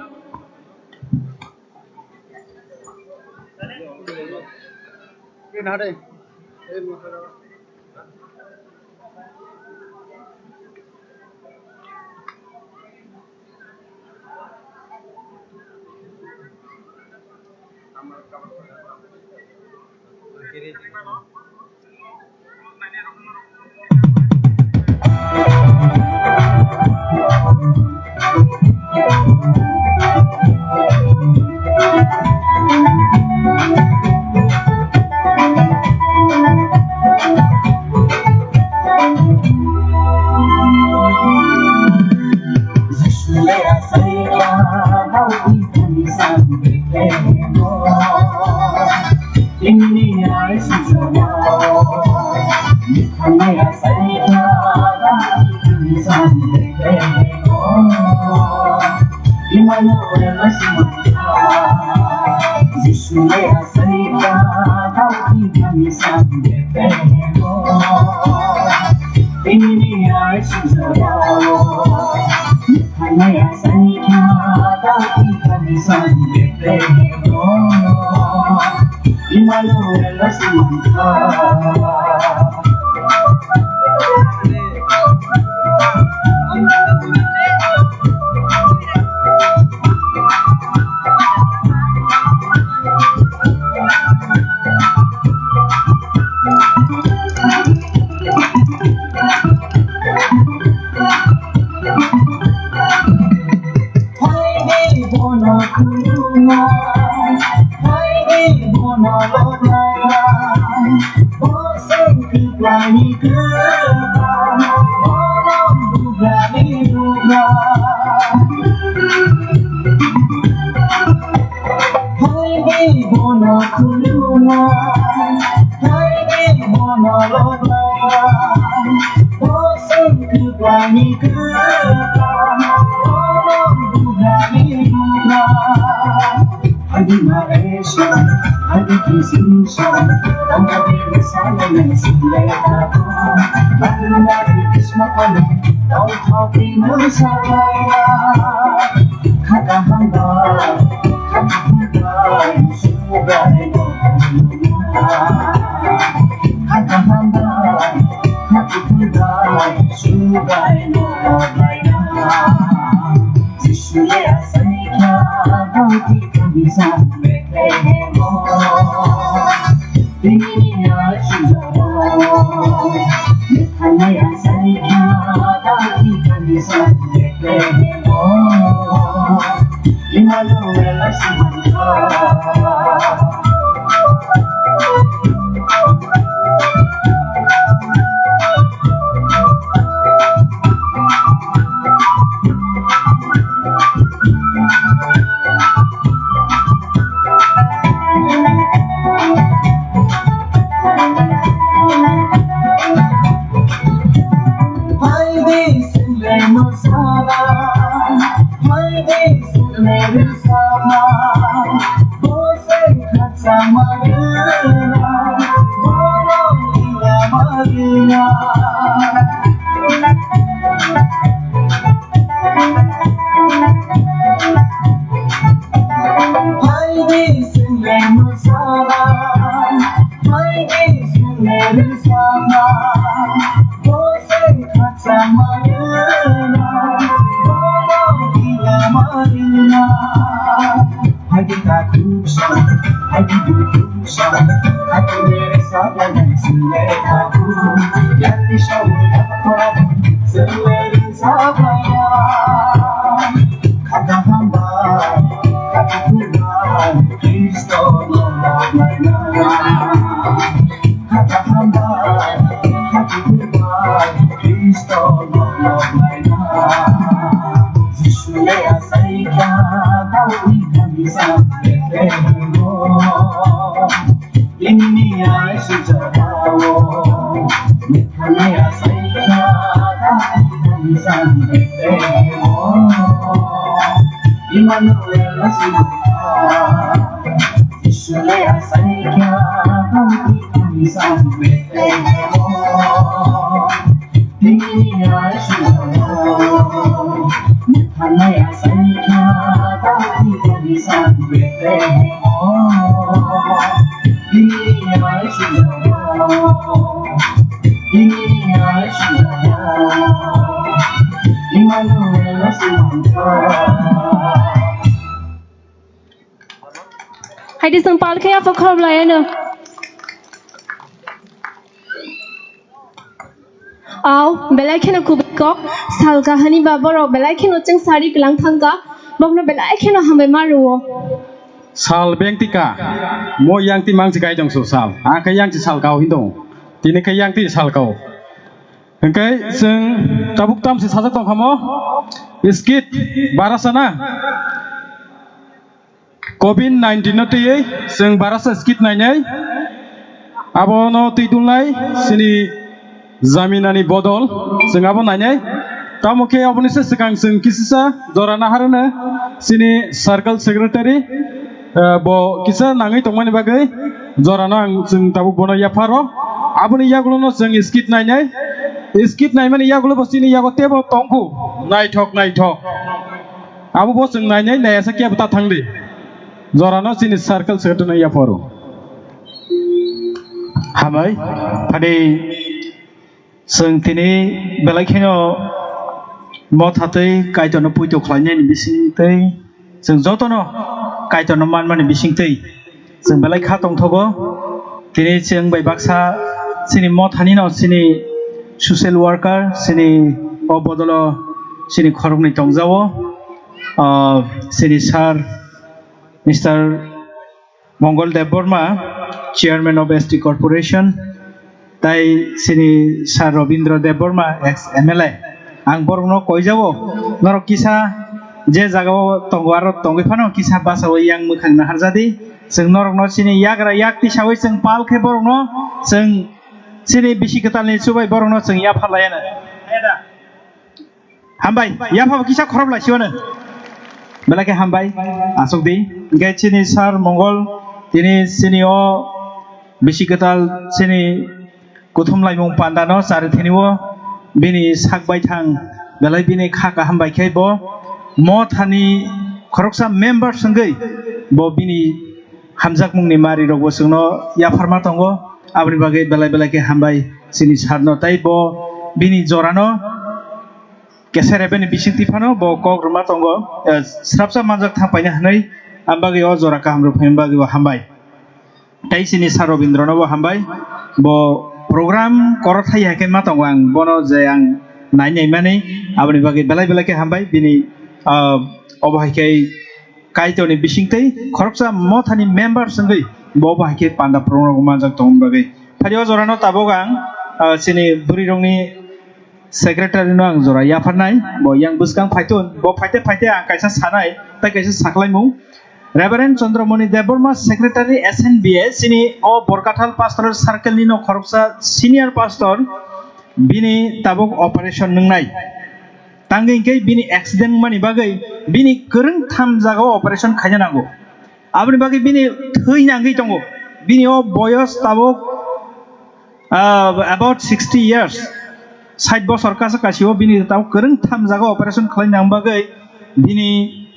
Hai di seng pal khe apo khorok lai ano. Aw, belai kheno kubui kok, sal kahani ba borok belai kheno chwngsari kwlang thangkha, bokno belai kheno hambai ma rwo. Sal bengtika, mo yang ti mangsi kai tong so sal, ang khe yang ti sal kao hin tong, tini khe yang ti sal kao. Hingke chwng tabuk tamsi sajak tong khamo, skit barasa na. Covid nineteen no twiwi chwng barasa skit nainai. Abono twi dulnai chini jaminani bodol chwng abo nainai. Tamo khe aboni se swkang chwng kisisa jora naharwno chini circle secretary, eh, bo kisa nangwi tongmani bagwi jorano ang chwng tabuk bono yapharo. Aboni yagulono chwng skit nainai. Skit naimani yagulo bo chini yago tebo tongkhu. Naithok, naithok. Abo bo chwng nainai, naiyasa kebo ta thangdi. Jorano chini circle secretary no yapharo. Hambai, phadi chwng tini belai kheno motha tei Kaitorno puito khlainani bisingtwi chwng jotono Kaitorno manmani bisingtwi chwng belai kha tongthogo. Tini chwng bai baksa chini mothani no chini social worker chini o bodolo chini khoroknwi tongjao. Ah, chini sir, Mister Mongol Debbarma, Chairman of S T Corporation, tai chini Sir Robindra Debbarma, ex M L A. Ang borokno koijao, norok kisa je jagao tongo, aro tongwi phano kisa bachaui yang mwkhang naharjadi. Chwng norokno chini yagra yak tisaui chwng pal khe borokno chwng chini bisi kwtalni chubai borokno chwng yapharlaiano. Hambai, yaphabo kisa khorop laisio no. Belai khe hambai, aswk di. Hingke chini sir Mongol, tini chini o bisi kwtal chini kuthum laimung panda no chari thini o bini sak bai thang belai bini kha kaham bai khe bo mothani khoroksa member swngwi bo bini hamjakmungni mari rok bo chwngno yapharma tongo. Aboni bagwi belai belai khe hambai chini sir no tei bo bini jorano Kesar ebeni bisingtwi phano bo kok rwma tongo, eh, srapsa manjak thang paina hwnwi, am bagwi o jora kaham rw phaima bagwi bo hambai. Tei chini Sir Robindrono bo hambai, bo program korothai hai khe ma tongo ang, bono je ang nai nai mani, aboni bagwi belai belai khe hambai, bini, ah, obo hai khe Kaitorni bisingtwi khoroksa mothani member wngwi bo obo hai khe panda program rok manjak tongmani bagwi. Phai o jorano tabuk ang, ah, chini bwrwirokni secretary no ang jora yapharnai, bo yang bwskang phaitun, bo phaite phaite ang kaisa sanai, tei kaisa saklaimung. Reverend Chandramani Debbarma, secretary S N B A, chini o Borkathal Pastoral Circle ni no khoroksa senior pastor, bini tabuk operation nwngnai. Tangwi hwnkhe bini accident wngmani bagwi bini kwrwngtham jagao operation khaina nango. Aboni bagwi bini thwi nangwi tongo. Bini o boyos tabuk, ah, about sixty years, sait bosor kacha kasio bini tabuk kwrwngtham jagao operation khlai nang bagwi bini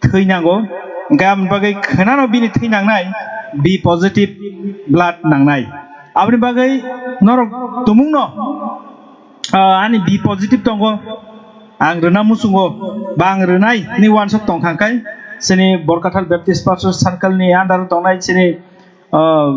thwi nango. Hwnkhe aboni bagwi khwnano bini thwi nangnai, B positive blood nangnai. Aboni bagwi norok tumungno, ah, ani B positive tongo, ang rwna muchungo, ba ang rwnai hinwi uansuk tongkha khe, chini Borkathal Baptist Pastor Circle ni under o tongnai chini, ah,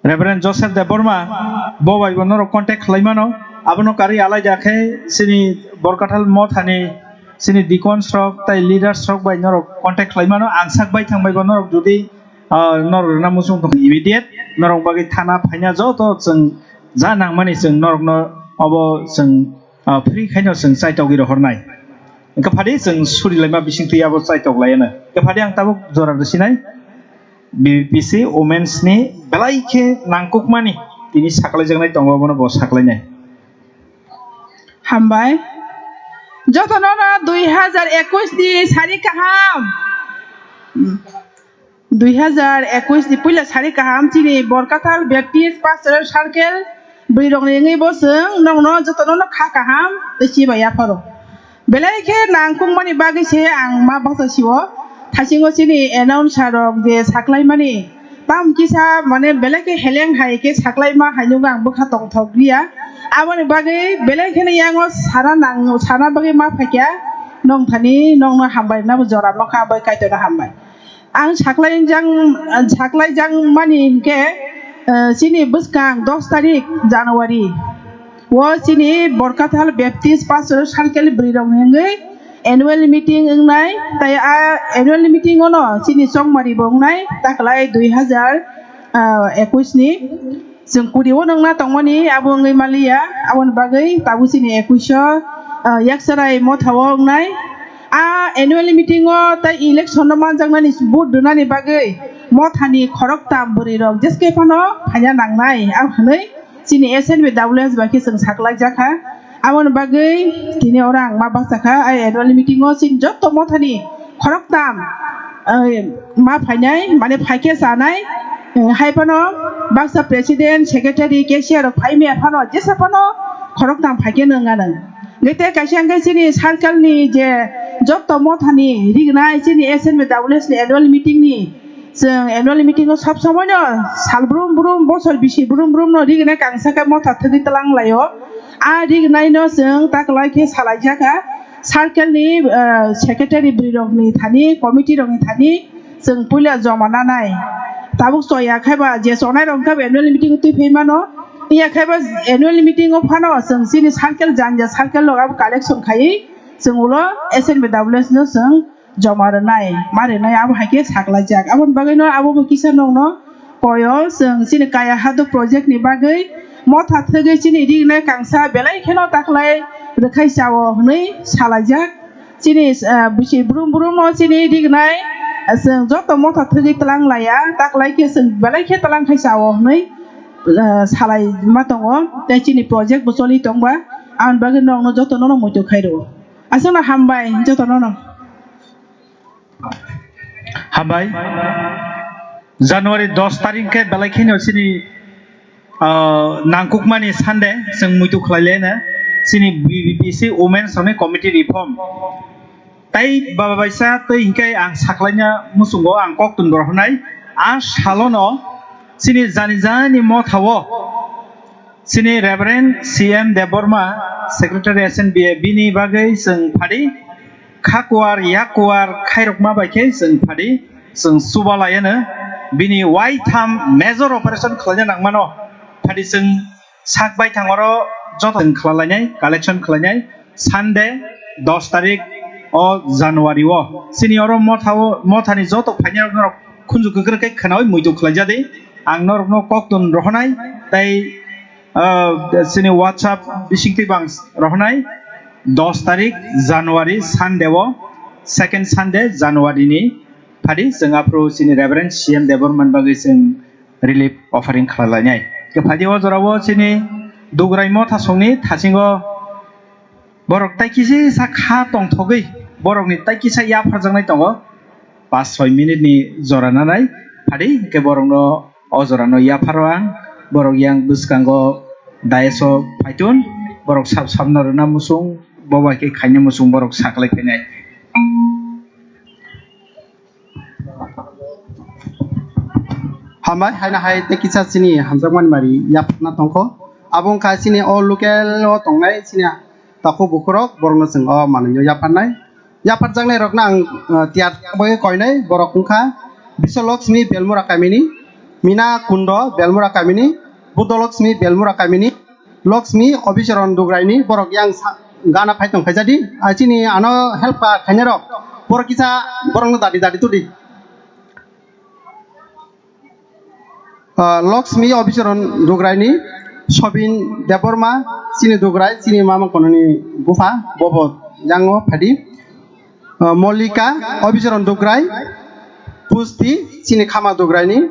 Reverend Joseph Debbarma, bo bai bo norok contact khlai mano. Abono karwi alaida khe chini Borkathal mothani chini deacons rok tei leaders rok bai norok contact khlai mano. Ang sak bai thang bai bo norok jodi, ah, norok rwna muchung tong immediate norok bagwi thana phaina joto chwng ja nangmani chwng norokno obo chwng, ah, free khaino chwng chaitogwi rohornai. Hwnkhe phadi chwng surilaima bisingtwi abo chaitok laiano. Hwnkhe phadi ang tabuk jora rwsinai. B B P C Women's ni belai khe nangkukmani tini saklaijaknai tongo, abono bo saklainai. Hambai. Jotono no dui hajar ekwis ni sari kaham. Dui hajar ekwis ni puila sari kaham chini Borkathal Baptist Pastoral Circle bwrwi rok ni wngwi bo chwng nokno jotono no kha kaham tei chibai yapharo. Belai khe nangkukmani bagwi se ang ma baksa sio. Thaisingo chini announcer rok je saklaimani, tam kisa mane belai khe heleng hai khe saklaima hai nukgo ang bwkha tongthok liya. Aboni bagwi belai kheno yango sana nang, sana bagwi ma phaikha. Nong thani nongno hambai nabo jora nokha bai Kaitorno hambai. Ang saklaijang, saklaijang mani hinkhe, eh, chini bwskang dos tarik January. O chini Borkathal Baptist Pastor Circle bwrwi rok ni wngwi annual meeting wngnai, tai a annual meeting o no chini chongmari bo wngnai taklai dui hazar, ah, ekush ni. Chwng kuri o nangna tongmani abo wngwi maliya, aboni bagwi tabuk chini ekush o, ah, Yaksarai motha o wngnai. A annual meeting o tai election no manjaknani vote rwnani bagwi mothani khoroktam bwrwi rok jeske phano phaina nangnai, ang hwnwi chini S N B W S bai khe chwng saklaijakha. Aboni bagwi tini oro ang ma bachakha, ai annual meeting o chini joto mothani khoroktam, ai, ma phainai, mane phaikhe chanai, eh, hai phano baksa president, secretary, cashier rok phai maya phano, jesa phano khoroktam phaikhe nwnga nang. Gete kaisa hwnkhe chini circle ni je joto mothani rignai chini S N B W S ni annual meeting ni, chwng annual meeting o sob somoi no sal brum brum, bosor bisi brum brum no rignai kangsa khe motha thwgwi tlang laio. A rignai no chwng taklai khe salaijakha circle ni, eh, secretary bwrwi rok ni thani, committee rok ni thani chwng puila joma nanai. Tabuk choya khe ba je chonai rok khe annual meeting o twi phai mano. Iya khe ba annual meeting o phano chwng chini circle janja circle rok abo collection khaiwi chwng ulo S N B W S no chwng joma rwnai, ma rwnai, abo hai khe saklaijak. Aboni bagwi no abo bo kisa nokno koyo chwng chini Kaya Haduk project ni bagwi motha thwgwi chini rignai kangsa belai kheno taklai rwkhai chao hwnwi salaijak. Chini, ah, bisi brum brum no chini rignai, ah, chwng joto motha thwgwi tlang laiya, taklai khe chwng belai khe tlang khai chao hwnwi, ah, salai ma tongo. Tei chini project bo choli tongba, aboni bagwi nokno joto no muitu khai rwo. Aswkno hambai joto no no. Hambai. January dos tarik khe belai kheno chini, ah, nangkukmani Sunday chwng muitu khlai le na chini B B P C Women's Rokni Committee reform. Tai baba baisa tei hinkhe ang saklaina muchungo ang koktun rohornai. A salono chini jani jani mothao chini Reverend C M Debbarma, Secretary S N B A, bini bagwi chwng phadi khakuar yakuar khairokma bai khe chwng phadi chwng chuba laiano bini waitham major operation khlaina nangmano phadi chwng sak baithang oro joto chwng khlalainai, collection khlainai Sunday dos tarik o January o chini oro motha o, mothani joto phainairok khunju kwkrwi khe khwnaui muitu khlaijadi. Ang norokno koktun rohonai tei, ah, chini WhatsApp bisingtwi bang rohonai dos tarik January Sunday o, second Sunday January ni phadi chwng aphuru chini Reverend C M Debbarman bagwi chwng relief offering khlai lainai. Khe phadi o jorao chini Dugrai motha songni thasingo borok tai kisa kha tongthogwi borokni tai kisa yapharjaknai tongo. Pas soi minute ni jora nanai phadi hinkhe borokno o jorano yapharo ang, borok yang bwskango dais o phaitun, borok sab sabno rwna muchung, bo bai khe khaina muchung borok saklai phainai. Hambai, haino hai tei kisa chini hamjakmani mari yapharna tongkho. Abo wngkha chini o local o tongnai chini takhuk bukhurok, borokno chwng o manwino yapharnai. Yapharjaknai rokno ang, uh, tiyar bagwi koinai, borok wngkha Biswalakshmi Belmura kamini, Mina Kundo Belmura kamini, Budolakshmi Belmura kamini, Lakshmi Obicharan Dugraini, borok yang sa-, gana phai tong khaijadi. Ah, chini ano help ka khainai rok, borok kisa borokno dadi dadi tudi. Ah, Lakshmi Obicharan Dugraini, Sobin Debbarma, chini Dugrai, chini mama kononi bupha, bobo yango phadi. Ah, Mollika Obicharan Dugrai, Pusti, chini khama Dugraini,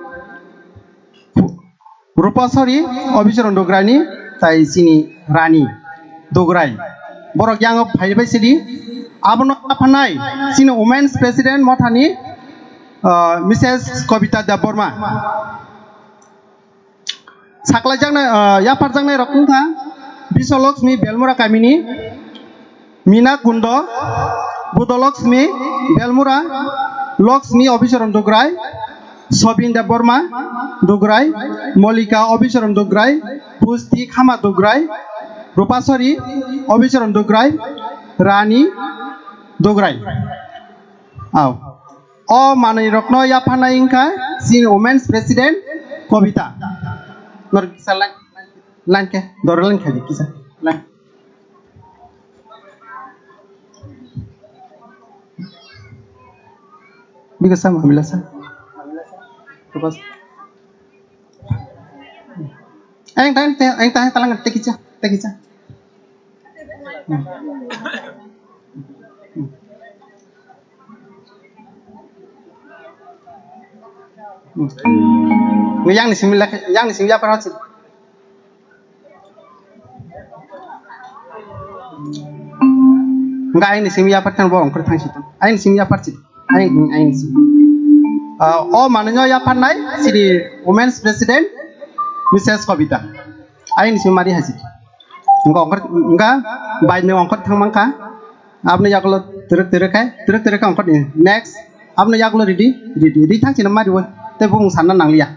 Rupasori Obicharan Dugraini, tai chini Rani Dugrai. Borok yango phaibai sidi, abono aphanai chini Women's President mothani, ah, Missus Kobita Debbarma. Saklaijaknai, ah, yapharjaknai rok wngkha Biswalakshmi Belmura kamini, Mina Kundo, Budolakshmi Belmura, Lakshmi Obicharan Dugrai, Sobin Debbarma Dugrai, Mollika Obicharan Dugrai, Pusti Khama Dugrai, Rupasori Obicharan Dugrai, Rani Dugrai. Ao. O manwi rokno yapharnai wngkha chini Women's President Kobita. Nor kisa line, line khe, doro line khe kisa. Bigasa mamila sa. Bas. Ayang tang, ayang tang, talang, tekicha, tekicha. Hmm. Hmm. Yang ni simi lak, yang ni simi apa sih? Enggak, ayang ni simi apa tang, bo ongkor tang sih tang. Ayang ni simi apa sih? Ayang, ayang si. Ah, o manwino yapharnai chini Women's President Missus Kobita. Ayang si mari haji. Engka ongkor, engka bai ni ongkor thang mangkha. Abni yagulo terek terek khai, terek terek khai ongkor ni. Next, abni yagulo ready, ready, ready thang chini mari bo. Tei bumung sanna nangliya.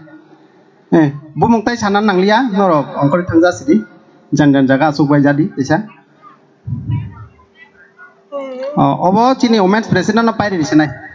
Eh, bumung tai sanna nangliya, norok ongkor thang ja sidi. Jan jan jaga asuk bai jadi, teisa. Oh, obo chini Women's President no pairi risinai.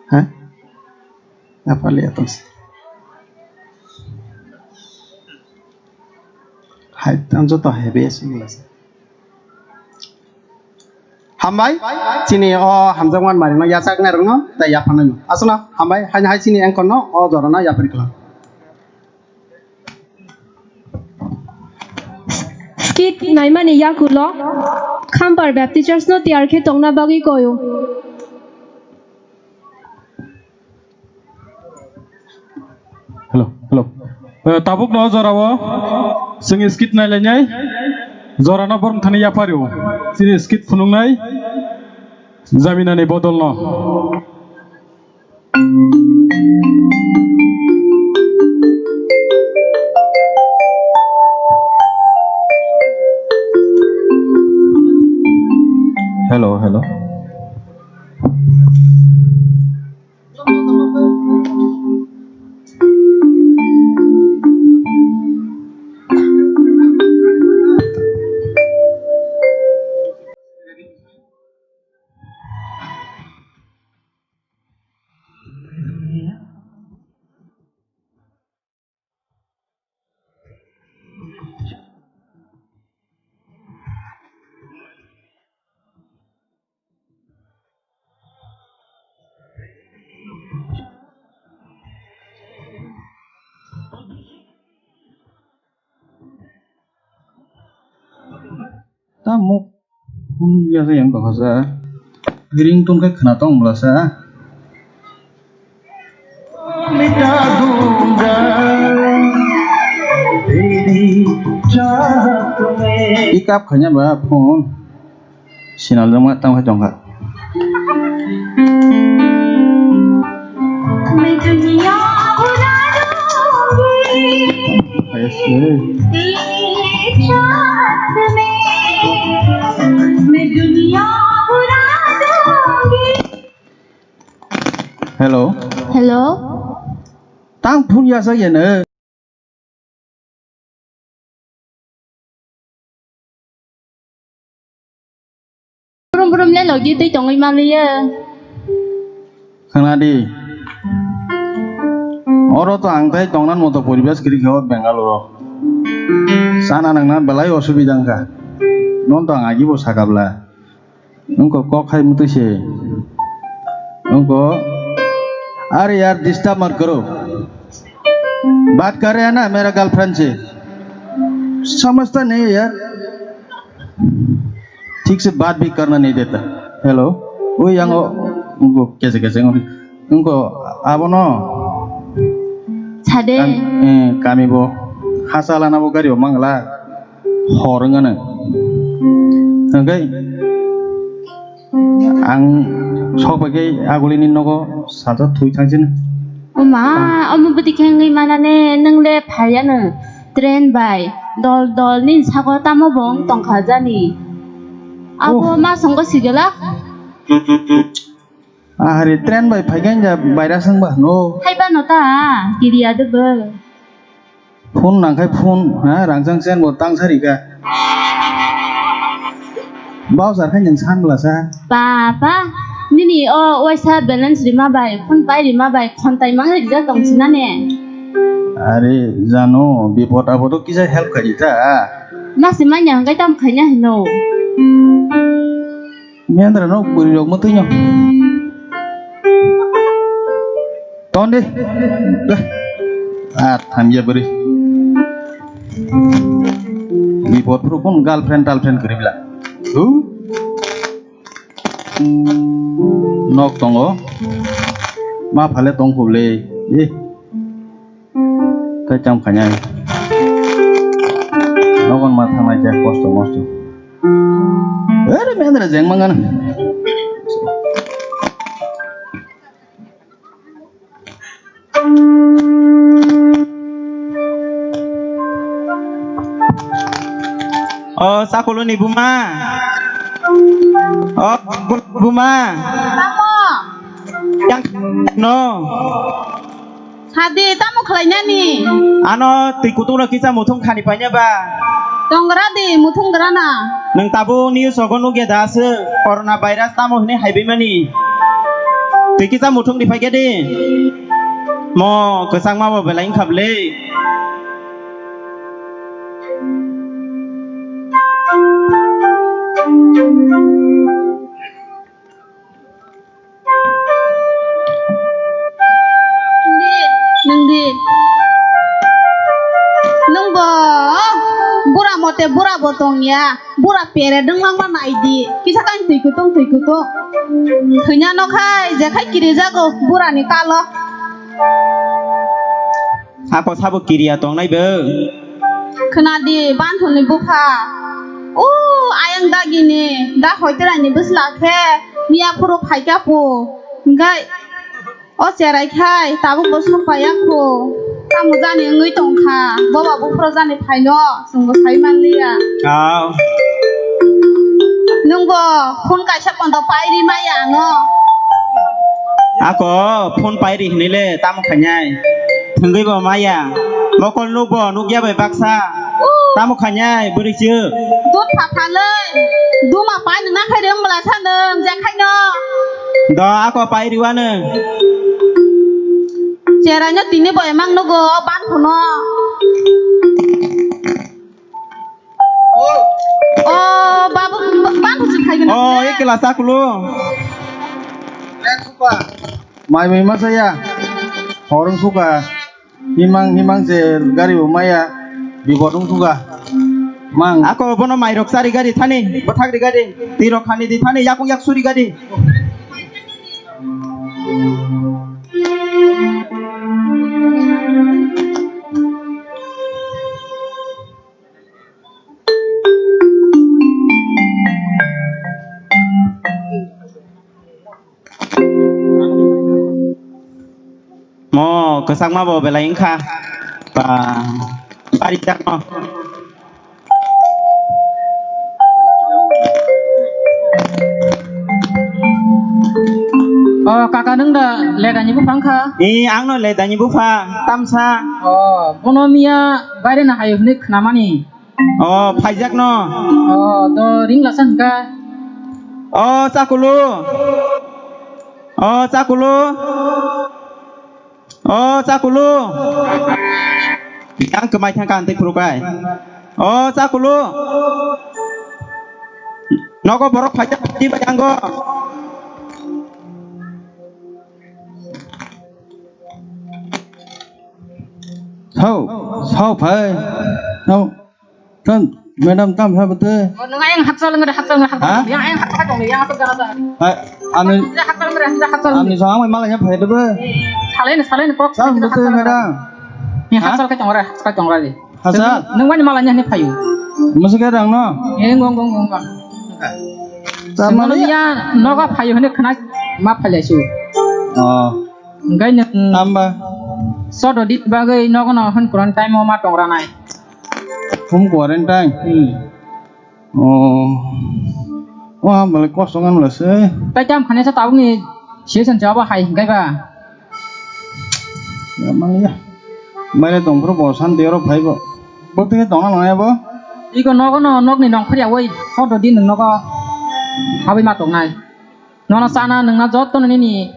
Hah? Apa lihat terus? Hai, tang joto hai be sing las. Hambai, chini o hamjakman mari no yachak nai rok no, tai yaphang nai no. Aswkno hambai, hai, hai chini anchor no o jora no yapri klang. Skit naimani yakulo Khampar Baptist Church no tiyar khe tongna bagwi koyo. Hello, hello. Eh, tabuk no jora o chwng skit nai lai nai. Jora no borom thani yapari o. Chini skit phunuk nai. Jaminani bodol no. Hello, hello. Tamo phone ya sa yang kok sa. Ringtone kai khna tong bla sa. Pick up khanya ba phone. Sinal jama tang hai tong kha. Hello. Hello. Tang phone ya sa ya na. Brum brum le logi tei tongwi maliya. Khna di. Oro to ang tai tongnan moto poribesh giri khe o Bengaluru. Sana nangna belai osubida wngkha. Non to ang agi bo sakabla. Wngkha kok hai mutwi se. Wngkha, "Are yaar, disturb mat karo. Baat kar rahe hain na, mera girlfriend se. Samajhta nahi hai yaar. Thik se baat bhi karna nahi deta." Hello. Oi, yang o, wngkha, kese kese wngkha. Wngkha, abono. Sade. Kam-, eh, kami bo. Hasa lana bo gari o mangla. Hor wngkha na. Hwnkhe ang sok bai khe agulini nogo salsa thwi thang sini. Oma, omo bwtwi khe wngwi mana ne, nwng le phaiya no train bai dol dol nini saka o tamo bo wng tong kha jani. Abo Oh. Ma songko sigala. Ahari train bai phai khe ya virus wng ba no. Hai ba no ta, kiriya de bo. Phone nangkhai phone, ha, rangchang chen bo tang sari kha. Bauchar khai nwng san bwlasa. Papa, nini o waisa balance rima bai, phone pai rima bai, khontai mang rijak tong sinane. Are, jano, bipot apot o kisa help khai di ta. Masi manya hwnkhe tamo khaina hino. Mendra no bwrwi rok mwtwi no. Ton de. Dah. Ah, thamya bwrwi. Bipot phuru kun girlfriend talfriend kwrwi bla. Huh? Nok tongo. Ma phale tong khub le. Eh. Tei cham khainai. Nogon ma thangnai je kosto mosto. Ere mendra jeng mangan. O Chakuluni buma. O Buma. Tamo. Yang no. Sadi, tamo khlainani? Ano twi kutung no kisa muthung khani paina ba? Tongra di, muthung grana. Nwng tabuk news rogo nukya da aswk, corona virus tamo hwnwi haibaimani? Twi kisa muthung di phaikhe di. Mo kwchangma bo belai wngkha bwle. Nungdi, nungdi. Nungbo bura mote bura bo tongya. Bura pere dwngmangma naidi. Kisa kain twi kutung, twi kutung. Thwina nokhai, jekhai kirijago burani kalo. Ako sabo kiriya tongnai bo? Khwnadi, banthoni bupha. O ayang dagini, da hoiteraini bwsla khe miya phuru phaikha pu. Hwnkhe o cherai khai tabuk bo song paiya khu. Tamo jani wngwi tongkha, boba buphuru jani phaino. Chwngbo sai manliya. Aw. Nwngbo phone kaisa pondo pairi maya ano. Ako phone pairi hinile tamo khainai. Thwngwi bo maya. Mokol nukbo nukya bai baksa. Uh. Tamo khainai bwrwi chwk. Dut phaphale. Duma pai nungna khai rwng bwla sa nwng je khaino. Do ako pairi wano. Cheraino tini bo emang nugo ban phuno. O babu, ba-, babu se phaigo na. O, e kela sakulu. Mai mai ma saya. Horong suka. Himang, himang se gari bo maya. Bibodong suka. Mang. Ako bono mai rok sari gari thani, bothak ri gari. Tirok khani di thani, yakung yak suri gari. Mo kwchangma bo belai wngkha. Ba, bari jakno. O kaka, nwng da Ledani bupha wngkha? E, angno Ledani bupha, tamsa. O, bono miya baire na hayo hwnwi khnamani. O, phaijak no. O, to ringla sa hwnka. O, Chakulu. O, Chakulu. O, Chakulu. Yang kemai thang kan tei phuru kai. O, Chakulu. Nogo borok phaijak di bai ango. Sao, sao phai. Sao. Tang, madam, tam ha bete. O, nung ayang hachal ngare, hachal ngare, hachal. Ha? Yang ayang hachal tong, yang hachal gara gara. Hai, ani, hachal ngare, hachal. Ani so amai malanya phai debe. Salai ni, salai ni kok. Sam bete, madam. Ni hachal ka tong ra, hachal tong ra di. Hachal? Nung mani malanya ni phayu. Masa ka dang no? Eng gong gong gong gong. Sama ya noga phayu hene khna ma phalai su. Oh. Ngai nung. Tamba. Sodo dit bagai nogo no hon kuran time ma tong ra nai. Home quarantine? Hmm. Oh. Wah, balik kosongan lah sih. Tai tam khane sa tabuk ni season jawab hai hingkai ba. Ya, mang ya. Maire tongphuru bo santi oro phai bo. Bo tini tongna nangya bo? Iko nogo no, nokni nongkhorya oi, soto din nogo habwi ma tongnai. Nono chana nungna jotono nini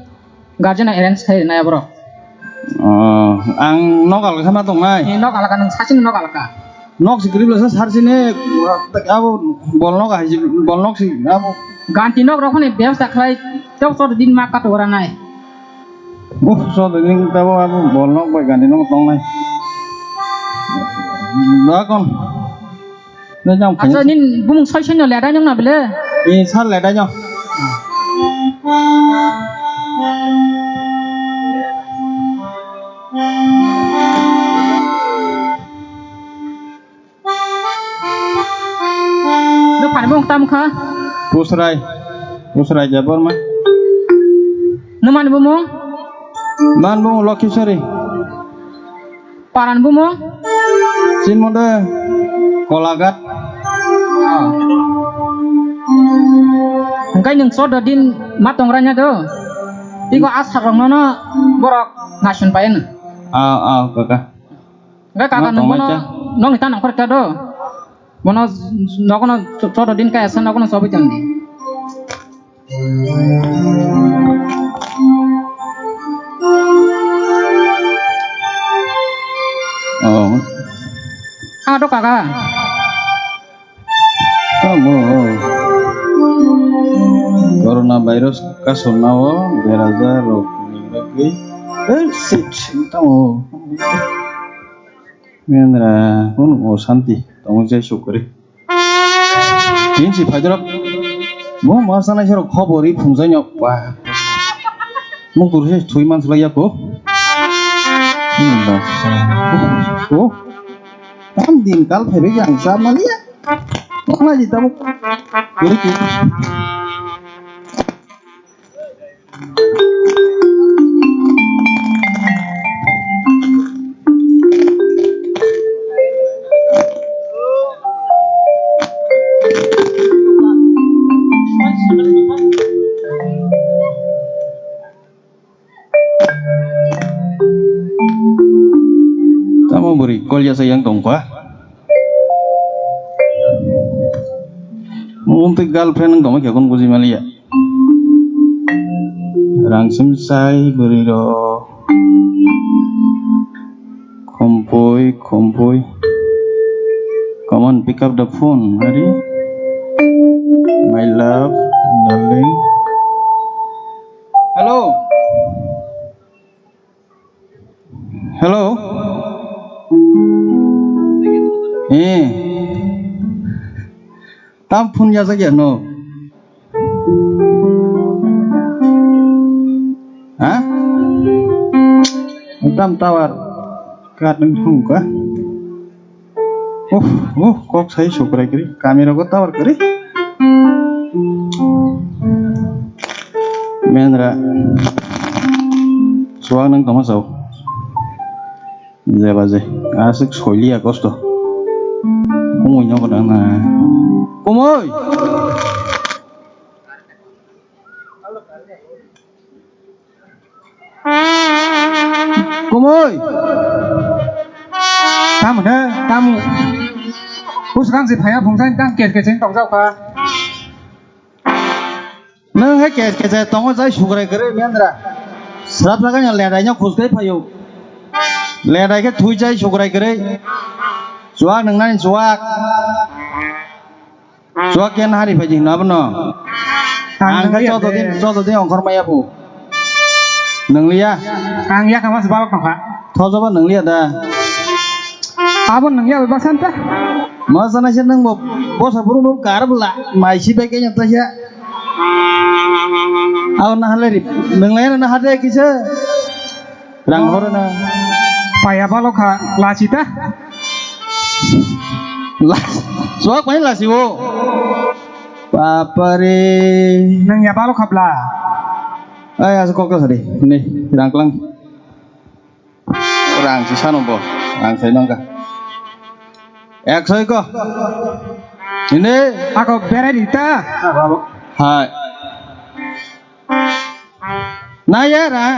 guardian arrange khai rinai borok. Oh, ang nok alakha ma tongnai. Ni nok alakha, nung sasini nok alakha. Nok si kwrwi blasa sar sini, abo bol nok hai, bol nok si abo. Ganti nok rok ni bebsa khlai, tok tok din ma kato ora nai. Uh, so din tabo abo bol nok bai ganti nok tongnai. Bakon. Acha, nin bumung soi soi no ledai nung na bele? Eh, sar ledai nung. Nung phani bumung tam kha? Pusrai. Pusrai Debbarma. Nung mani bumung? Man bumung Lokhiswari. Paran bumung? Chinmode Kolagat. Hingkai nung sodo din ma tongranya do. Iko asar rok nono borok nasun payen. Ah, ah, kaka. Hingkai kaka nung bono nong ita nongkhor ita do. Bono nogono sodo din kaya sa nogono sobi tong di. Oh. Ah, do kaka. Tamo. Corona virus kasonao beraja rok ni bagwi. Eh, shit, tamo. Mendra, kun o santi, tamo jai sukri. Tin si phaidorok. Mo ma sanai sero khobor i phungjai nyok pa. Mo kurse thui man slai yako. Oh. Tam din kal phaibe yang sa mania. Mana ji tamo. Kiri ki. Tamo bwrwi kol ya sa yang tong kha. Omo twi girlfriend wng tongma khe, kunu buji maliya. Rang sim sai bwrwi rok. Khumpui, khumpui. Come on, pick up the phone, Hari. My love, darling. Hello. Hello. Eh. Tam phone ya jak ya no. Ha? Tam tower. Kat nang thung ka. Uh, uh, kok sai sukrai kri. Kami rogo tower kri. Mendra. Suang nang toma sao. Jeba je. Asik soiliya kosto. Kumui nyogo dana. Kumui. Kumui. Tamo de, tamo. Bwswkang se phaiya phungsa tang kes kes tong jao kha. Nwng hai kes kes tongo jai sukrai kwrwi mendra. Srap jaga ni ledai no khus kai phaio. Ledai khe thui jai sukrai kwrwi. Chuak nwngnani chuak. Chuak khe nahari phai di hwnwi abono. Ang khe joto din, joto din ongkhor maya bo. Nwngliya. Ang yakha mas balok tongkha. Thojoba nwngliya da. Abo nungya bai baksan ta. Masa naise nung bo bosa buru bo kar bla. Mai si bai kenya ta ya. Aw na hale ri. Nung lai na hade kisa. Rang horo na. Paya balo kha lasi ta. La. Suak pai lasi wo. Bapare. Nung ya balo kha bla. Ay asa kok ta sari. Ni rang klang. Rang si sano bo, rang sai nangka. Ekso iko. Ini. Ako berai di ta. Hai. Na ya ra,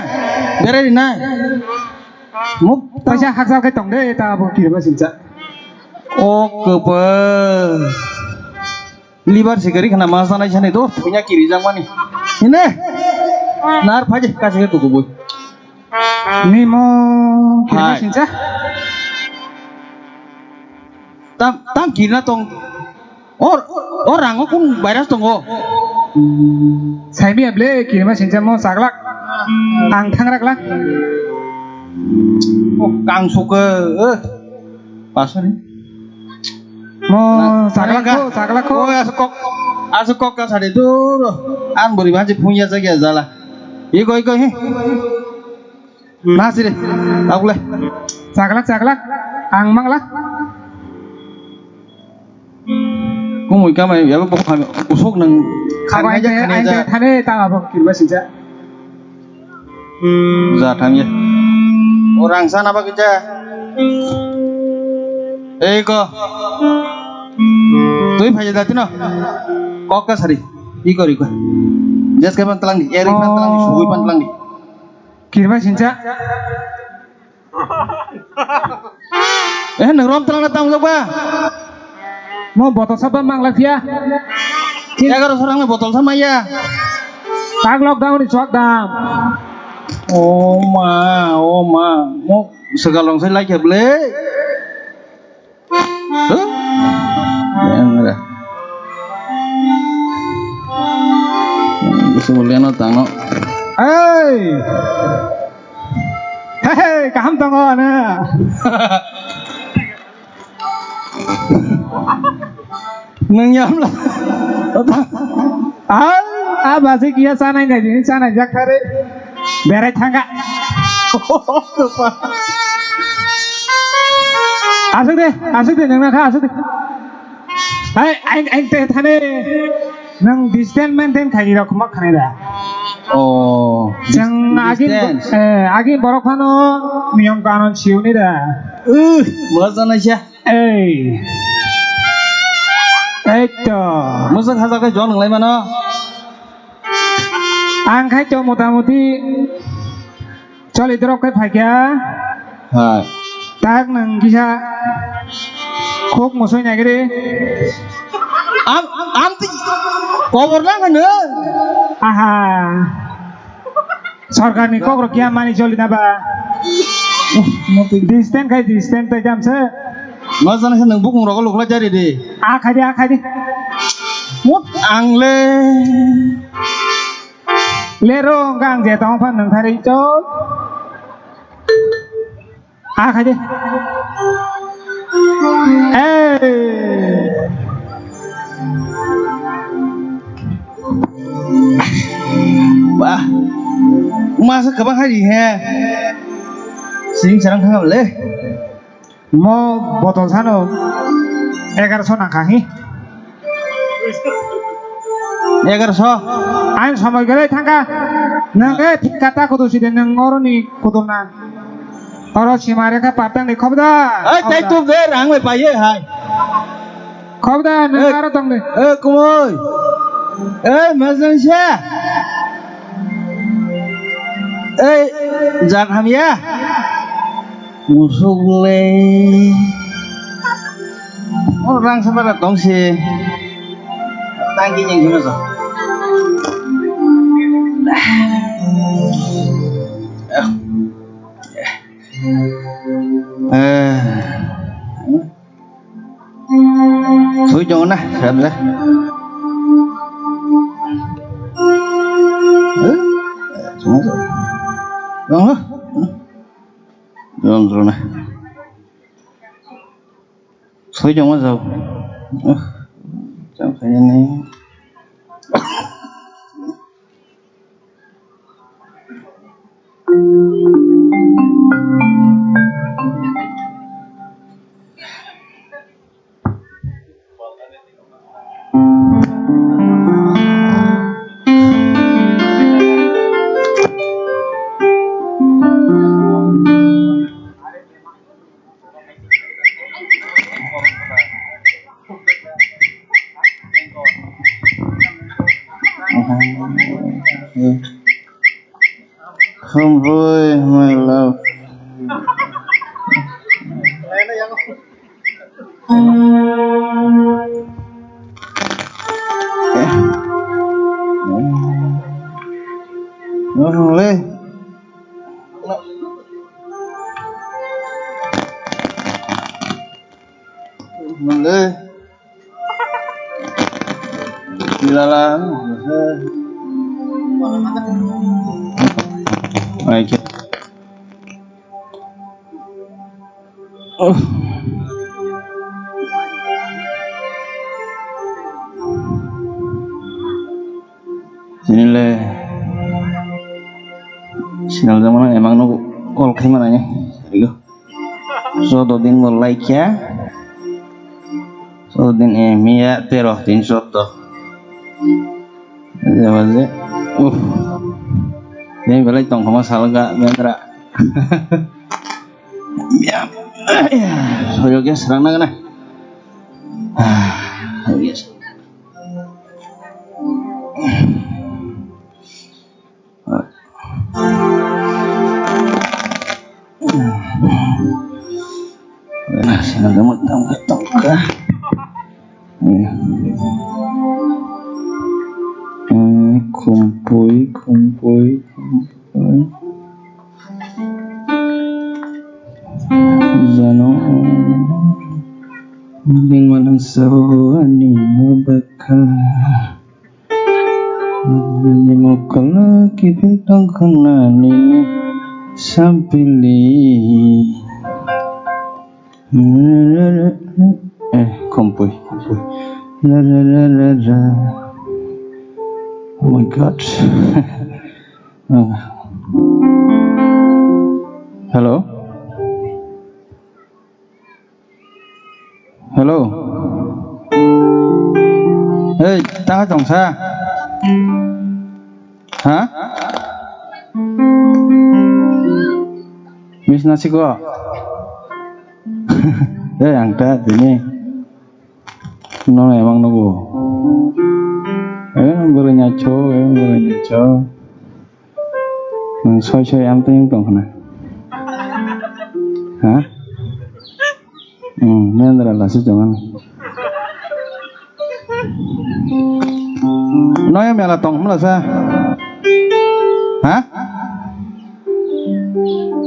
berai di na. Muk taisa hakchal khe tong de ta abo kirima sincha. O kwpal. Liver sikari khna ma sanai sani do, punya kiri jang mani. Hine. Nar phaji kasi ke kuku boy. Nimo kirima Hai. sincha. Tam, tam kirna tong. Or, or rango kun virus tongo. Saimi able kirima sincha mo saglak. Ang thangrak lang. Oh, kang suka. Eh. Pasari. Mo saglak ko, saglak ko. Oh, asuk kok. Asuk kok ka sari dur. An bori baji punya jagya jala. Iko, iko, he. Nasire, abule. Chaglak, chaglak. Ang manglak. Kumui kamai, yabo bokha usok nang. Khaba khanja, ainte, khanja. Ainte thane ta abo kirba sincha. Ja thangye. Orang sana ba kita. Ei ko. Tui phaje datino. Kok ka sari. Iko, iko. Jes ka pan telang di. Eri pan telang di. Sugui pan telang di. Kirba sincha. Eh, nang rom telang na tang ba. Mo botol saba mangla pia. Egaroso rang botol sama ya. Tak lockdown ni chok dam. Oh ma, oh ma. Mo segalong sai lai kheble. Huh? Yang ada. Bisa mulia no tang no. Hey! Hey, kaham tongo ana. Nung yam la. Ah, ah, basi kia sanai nai, sanai jak thare. Berai thangka. Asuk de, asuk de, nang nakha, asuk de. Hai, aing, aing te thane. Nang distance maintain khai rok mak khane da. Oh, jeng agi, distance. Eh, agi borok phano niyom kanon siuni da. Uh, mo sana siya. Ei. Ei to. Musa khaja khe jon nglai mano. Ang khai to motamuti choli drop khai phaikya. Hai. Tak nang kisa khok mosoi nagiri. Am, am ti kobor lang ano. Aha. Sorkar ni kok rok kiya mani choli na ba. Distance khai distance tai jam se. No jana se nang bukung rok lukla jari de. A khai de, a khai de. Mut ang le. Le ro gang je tong phan nang thari chol. Ah, khai de. Eh. Bah. Masa kabang hai di he. Sing sarang thang le. Mo botol sano egaroso nang kha hi. Egaroso. Ain somoi gele thangka. Nang e thik kata kudu side nang oroni kudu na. Oro sima rekha patang ni khobda. Ai, tai tum de, rang bai paye hai. Khobda, nang aro tong de. Eh, kumoi. Eh, majan sha. Eh, jak hamya. Musuk le. Oh, rang sama da tong si. Tang ki nyeng gimana so? Eh. Sui jong na, siap le. Eh, semua so. Jong lo. Jong lo na. Sui jong ma jao. Eh, jam kaya ni. Homeboy, my love. Mole. Mole. Kilala. Ai, ke- Oh. Sini le. Sinal jamano emang no call khai mana ya. Joto din bo laikya. Joto din, eh, miya tero din joto. Jawaje. Uh. Din belai tongkhoma salga mendra. Miya. Soyo ke serang na kana. Ah, yes. Sinagamot ang katongka. Eh, kumpui, kumpui, kumpui. Jano, bing manang sabo ani mabakha. Nini mokolo kiphil tongkhana nini sampili. Eh, kompui, kompui. Ra, ra, ra, ra, ra. Oh my God. Hello? Hello. Hey, taha tongsa? Ha? Miss Nasiko? Hey, ang ta dini. No, emang nugo. Eh, boro nyacho, eh, boro nyacho. Nwng soi soi amtwng wng tong khna. Ha? Hmm, mendra lasi tongan. Noya mela tong mela sa. Ha?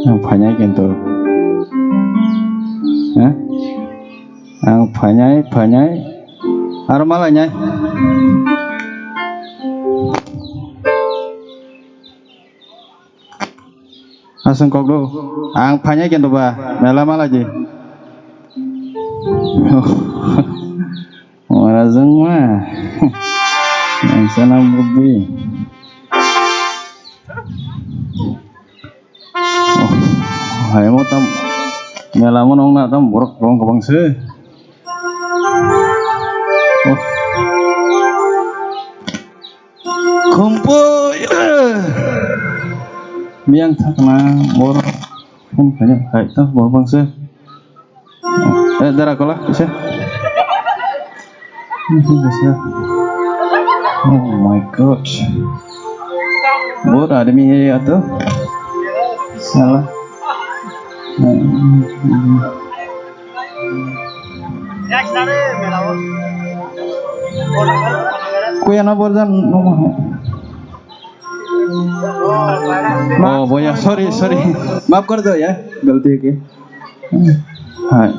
Ang phanyai kintu. Ha? Ang phanyai, phanyai. Aro malai nyai. Aswng kok do. Ang phanya kendo ba, mela mala je. Ora jeng ma. Ang sana budi. Hai mo tam mela mo nong na tam borok rong kabang se. Khumpui. Miyang thakna bor phone khaina hai ta bor bangse. Eh, dara kola kisa. Oh my God. Bahut aadmi hai yaar to. Sala. Kuya na borjan. Oh, boya, sorry, sorry. Maaf kar do ya, galti hai ki. Hai.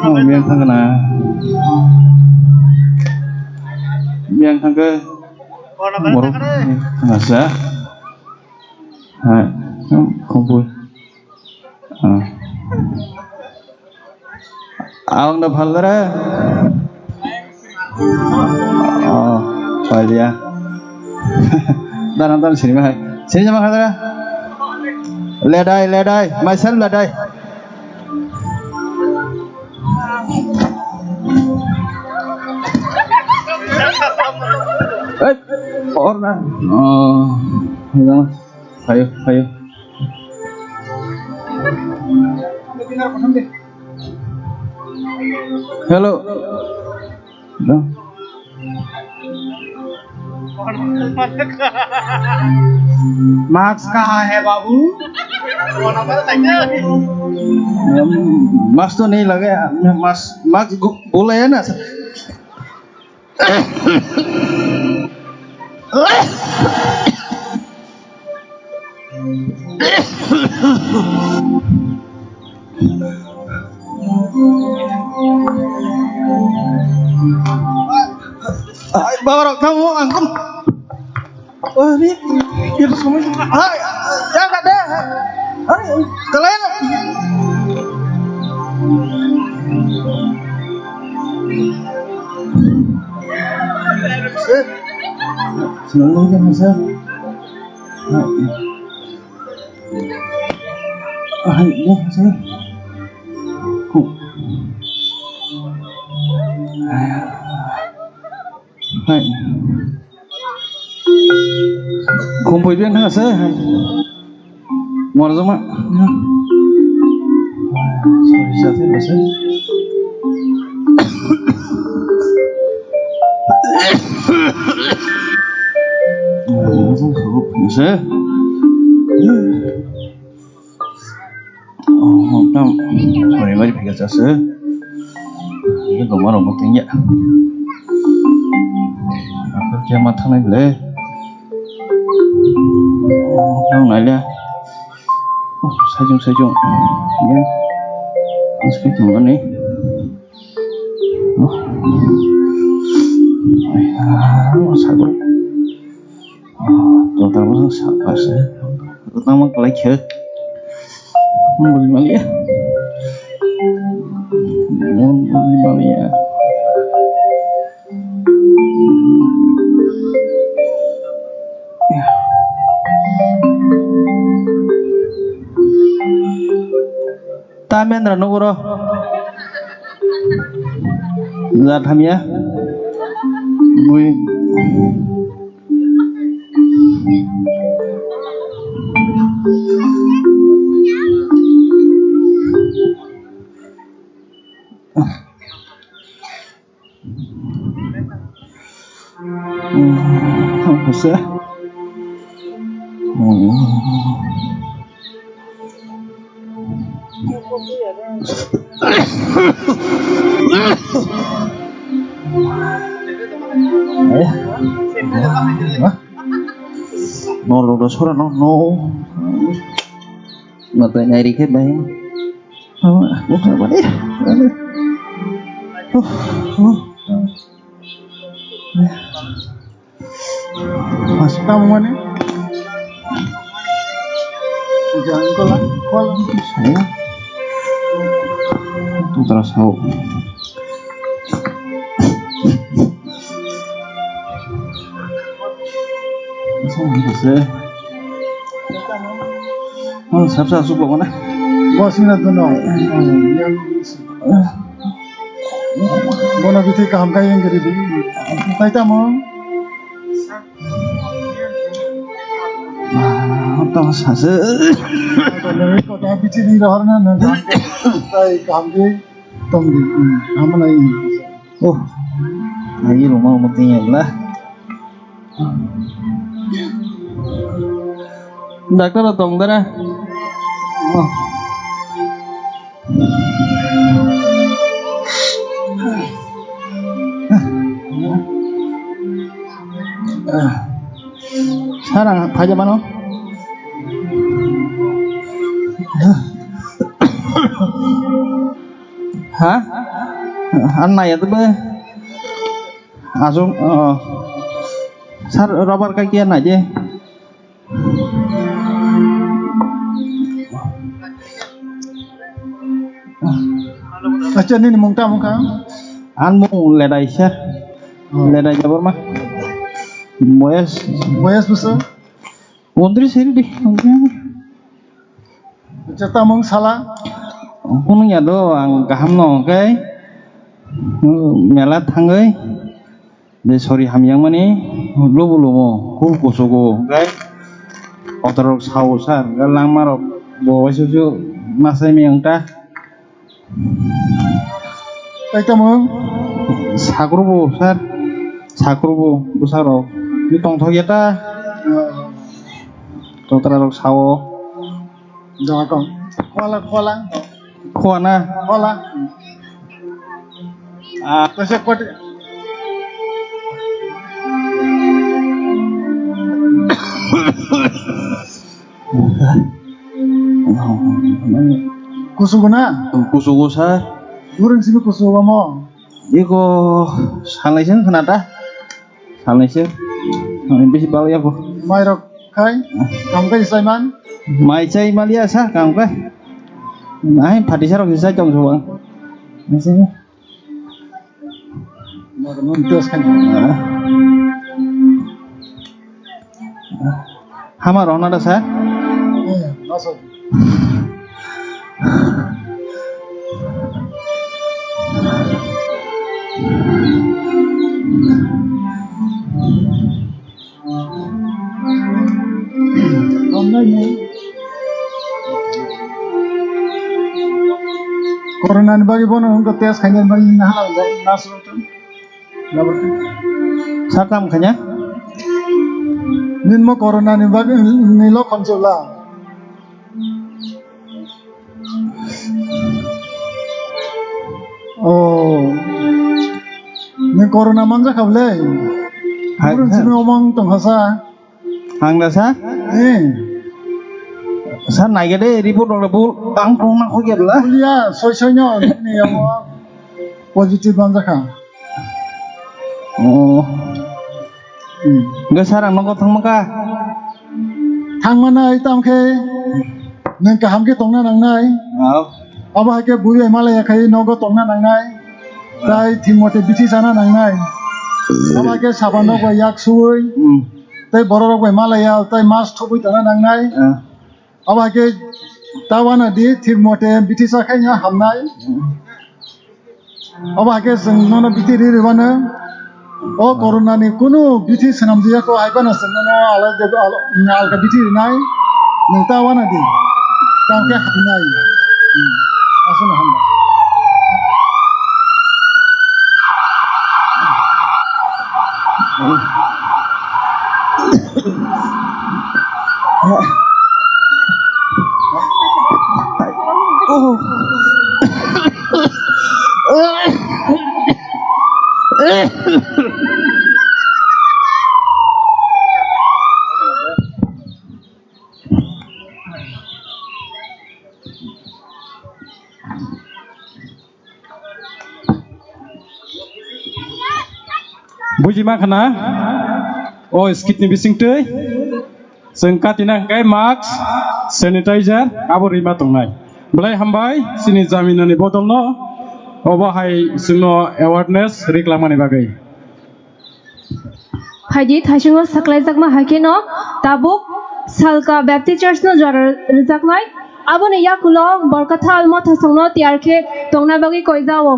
Oh, biang thang na. Biang thang ke. Borok thang sa. Hai. Kumpul. Ah. Awang da phal dara. Oh, phal ya. Daran daran sini mahai. Sini sama dara. Ledai, ledai, myself ledai. Eh, orna. Oh, ya. Ayo, ayo. Hello. Hello. Mask कहाँ है बाबू? मास्क तो नहीं लगाया, mask, mask बोला है ना। Ai, bawa rok tamo angkon. Wah, ini, ini semua. Hai, ya kada. Hai, kalian. Eh, selalu kan, Mas, ya? Hai. Hai, ya, Mas, ya. Ku. Hai. Kumpui dia nang ase. Muar joma. Sorry, sorry, sorry. Ase. Oh, tam. Sorry, bari phika chase. Ini gomar omot tingya. Apa kya matha nai ble? Oh, tam nai le. Oh, sajung, sajung. Ya. Aske tungani. Oh. Ai, ah, sagol. Total bo sak ase. Tamo kwlai khe. Bujimaliya. Bujimaliya. Ta mendra nuguro. Ja thamya. Bui. Norok da sora no no. Natai nai rikhe bai. Oh, buka bani. Aduh. Oh, oh. Mas kamu mana? Jangan kola, kola. Saya. Tu terus tahu. Song hingkha se. Oh, sabsa asuk logo na. Bo sina dono. Bono bithi kaham kha yang gari di. Tai tamo. Ah, tamo sase. Kota bithi di rohor na na. Tai kaham di. Tong di. Kaham na ini. Oh, lagi rumah mati ya lah. Doctor rok tong dara? Oh. Sir, ang phaida mano? Ha? Ang naiya tei. Aswk, oh. Sir, rubber kai kiya naidi. Acha, nini mung tamo kha? Ani mung Ledai, sir. Oh. Ledai Debbarma. Boyas? Boyas bwswk? Undri siri di. Acha, tamung sala? Hwnwi ya do, ang kaham no hwnkhe, mela thangwi, je sori hamyang mani, lubu lumo, kub kusugo, hwnkhe, kotor rok sao sir, hwnkhe langma rok bo waisa waisa masai miyang ta. Tai tamo? Sakrubu, sir. Sakrubu, bwsarok. Ni tongthok ya ta. Totra rok sao. Jaga kong. Kola, kola. Khua na? Kola. Ah, kaisa kwt-, kusugo na? Kusugo sa. Burung simi kusugo mo. Iko salai sing khna ta. Salai sing. Bisi bal ya ko. Mai rok. Khai, kam khai sai man? Mai chai maliya sa kam khai. Nai, phati sarok sai tong suwa. Nasi. Hama rona da sa? Eh, nasa. Corona ni bagwi bono wngkha test khaina bagwi naha nasu. Sakam khanya? Ninmo corona ni bagwi ni lokhon chwla. Oh. Nwng corona manjakha bwle? Hai, Burung hai. Simi omong tongkha sa. Ang da sa? Eh. Sa naigade report rok bul ang tong na khogya bwla. Bulia soi soi no ni amo positive manjakha. Oh. Hmm. Hwnkhe sir ang nogo thangma kha? Thangma nai, tamo khe nwng kaham khe tongna nangnai. Oh. Abo hai khe bui bai malaya khai nogo tongna nangnai. Ah. Tai thik mote bithi chana nangnai. Abo hai khe saban rok bai yak suwi. Hmm. Tai borok rok bai malaya, tai mas thubui tongna nangnai. Ah. Abo hai khe ta uanadi thik mote bithi cha khe hamnai. Abo hai khe chwng nono bithi ri rwmano. O corona ni kunu bithi swnamjak ya kho, hai phano chwng nono alai de, al-, alka bithi rinai. Nwng ta uanadi. Tamo khe hamnai. Hmm. Aswkno hambai. Buji ma khna, o skit ni bising twi chwng katina hwnkhe mask, sanitizer abo rima tongnai. Belai hambai chini jaminani bodolno obo hai chwngno awareness riklangmani bagwi. Phaidi thaisungo saklaijakma hai kheno tabuk Salka Baptist Church no jora rwjaknai. Aboni yakulo Borkathal mothasongno tiyar khe tongna bagwi koijao.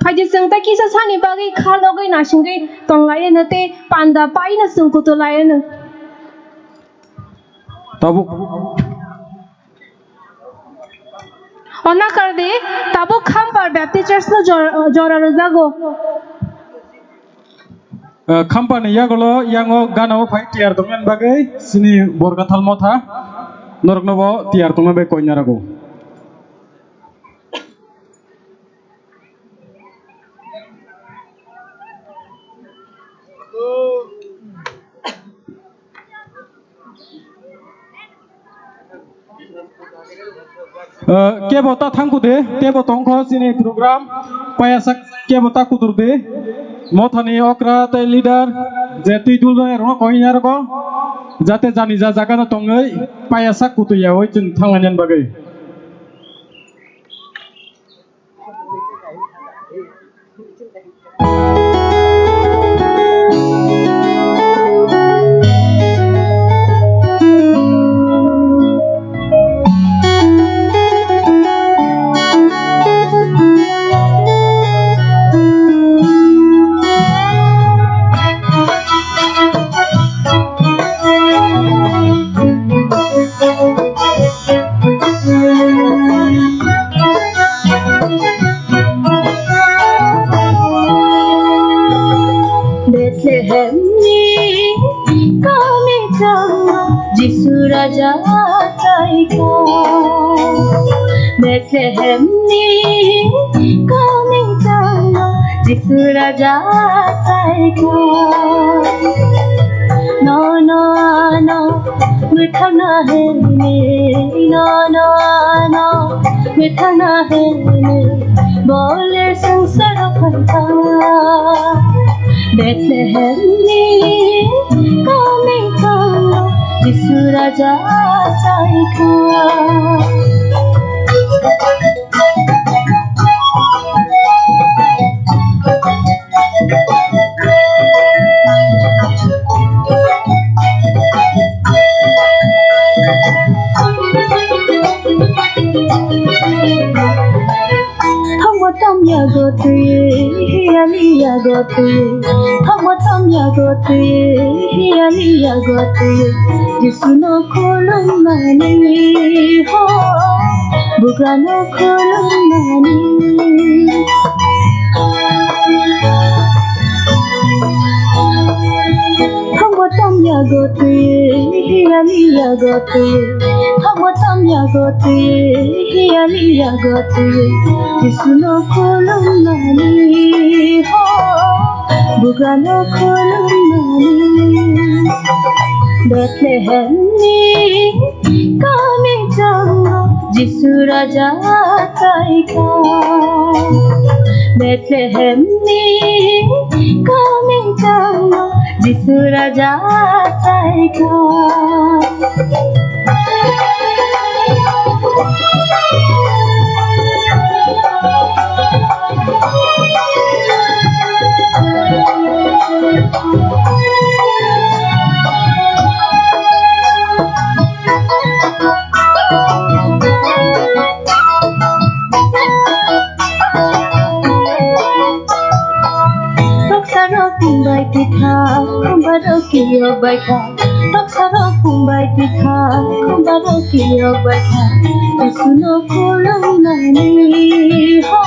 Phaidi chwng tei kisa sani bagwi kha logwi naisingwi tonglaino tei panda paino chwng kutulaino. Tabuk. Onna kardi, tabuk Khampar Baptist Church no jor-, jora rwjago. Eh, Khampar ni yagulo, yango gana o phai tiyar tongmani bagwi, sini Borkathal motha, norokno bo tiyar tongmani bagwi koina rago. Eh, kebo ta thangku de, kebo tongkho chini program, payasa kebo ta kudur de, mothani okra tei leader, je twi dul done rokno koi yargo, jate jani ja jaga no tongwi, payasa kutu yawi chwng thanglainani bagwi. Jisu Raja chaikha. Bethlehemni kamijao Jisu Raja chaikha. No, no, no, mwthangna hwnwi, no, no, no, mwthangna hwnwi, bole swngcharo phaikha. Bethlehemni kamijao Jisu Raja chaikha. Thangma tamya gotwi, hiyali ya gotwi. Thangma tamya gotwi, hiyali ya gotwi. Jisuno khulumnani ho, bugrano khulumnani. Thangma tamya gotwi, hiyali ya gotwi. Thangma tamya gotwi, hiyali ya gotwi. Jisuno khulumnani ho, bugrano khulumnani. Bethlehemni kamijao Jisu Raja chaikha. Bethlehemni kamijao Jisu Raja chaikha. Toksa rok bai tikha, khumba rok kiyok bai kha. Toksa rok bai tikha, khumba rok kiyok bai kha. Jisuno khulumnani ho,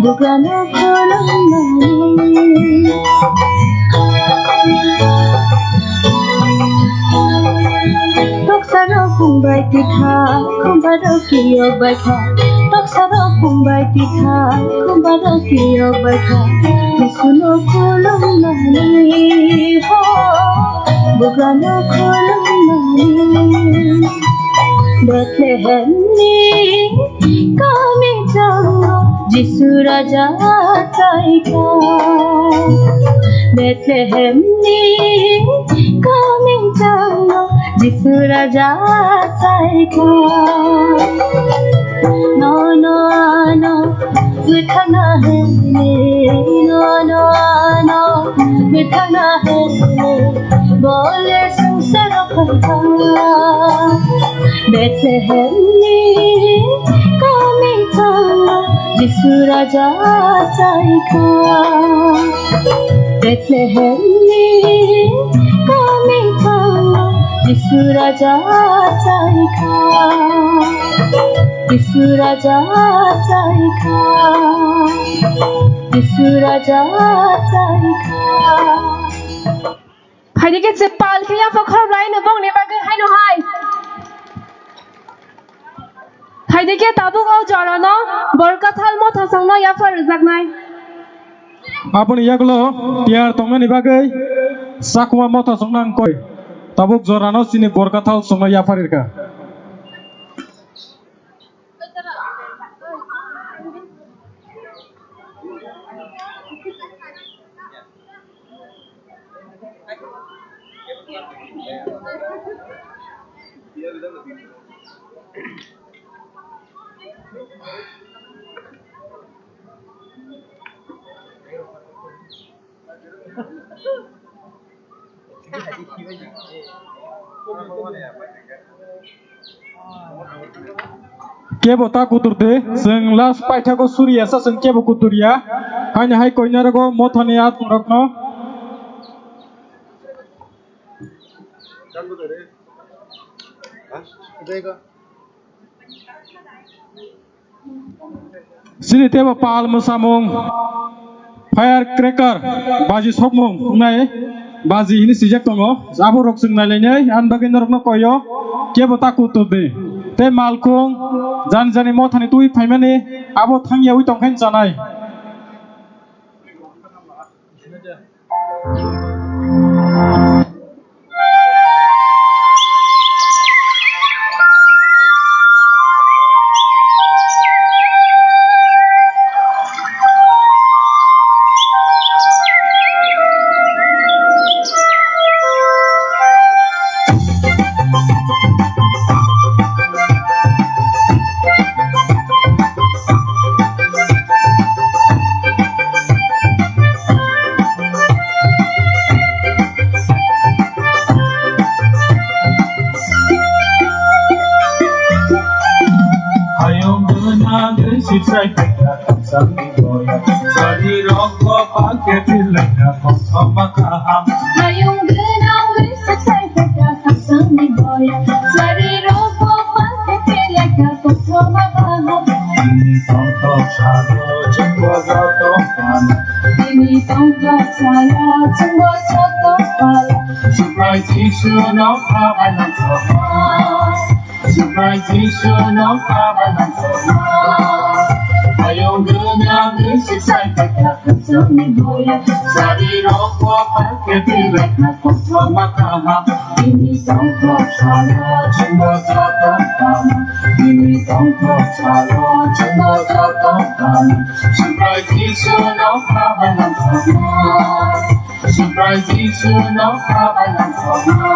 bugrano khulumnani. Toksa rok bai tikha, khumba rok kiyok bai kha. Toksa rok bai tikha, khumba rok kiyok bai kha. Jisuno khulumnani ho, bugrano khulumnani. Bethlehemni kamijao Jisu Raja chaikha. Bethlehemni kamijao Jisu Raja chaikha. No, no, no, mwthangna hwnwi, no, no, no, mwthangna hwnwi, bole swngcharo phaikha. Bethlehemni kamijao Jisu Raja chaikha. Bethlehemni kamijao Jisu Raja chaikha. Jisu Raja chaikha. Jisu Raja chaikha. Phaidi khe se pal khe yapha khorok lai no bongni bagwi haino hai. Phaidi khe tabuk o jorano Borkathal mothosongno yapha rwjaknai. Aboni yagulo tiyar tongnani bagwi Chakma mothosongno ang koi. Tabuk jorano chini Borkathal songno yapha rwkha. Kebo ta kutur de, chwng last paithago suriya sa, chwng kebo kutur ya. Haini hai koinarok o mothani athungrokno. Chini teibo pal mwsamung, fire cracker, baji sokmung wngnai. Baji hini swijak tongo, abo rok chwng nailainai, ani bagwi norokno koyo, kebo ta kutur di. Tei malkhung, jani jani mothani twi phaimani, abo thangyawi tongkhe chanai. Hayung gwnang gwnang sipsai phaikha khakchangni boya. Sari rok bo pakhe phirlaikha kothoma kaham. Hayung gwnang gwnang sipsai phaikha khakchangni boya. Sari rok bo pakhe phirlaikha kothoma kaham. Bini tongthok salo chwngbo joto phala. Bini tongthok salo chwngbo joto phala. Subrai Jisu no khabai langthokma. Subrai Jisu no khabai langthokma. Hayung gwnang gwnang sipsai phaikha khakchangni boya. Sari rok bo pakhe phirlaikha kothoma kaham. Bini tongthok salo chwngbo joto phala. Bini tongthok salo chwngbo joto phala. Subrai Jisu no khabai langthokma. Subrai Jisu no khabai langthokma.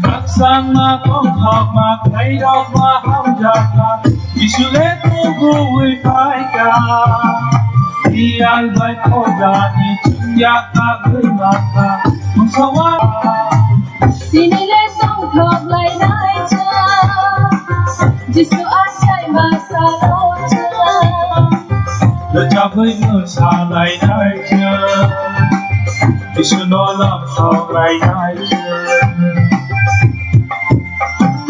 Khakchangma tongthokma khairokma hamjakma, Jisu le tubuwi phaikha. Biyal bai khorani chungyakma gwi mankha, mungsa wa. Tini le tongthok lainai chwng, Jisu achai ma salo chwng. Rwchapwi mwsa lainai chwng, Jisu no lamsok lainai chwng.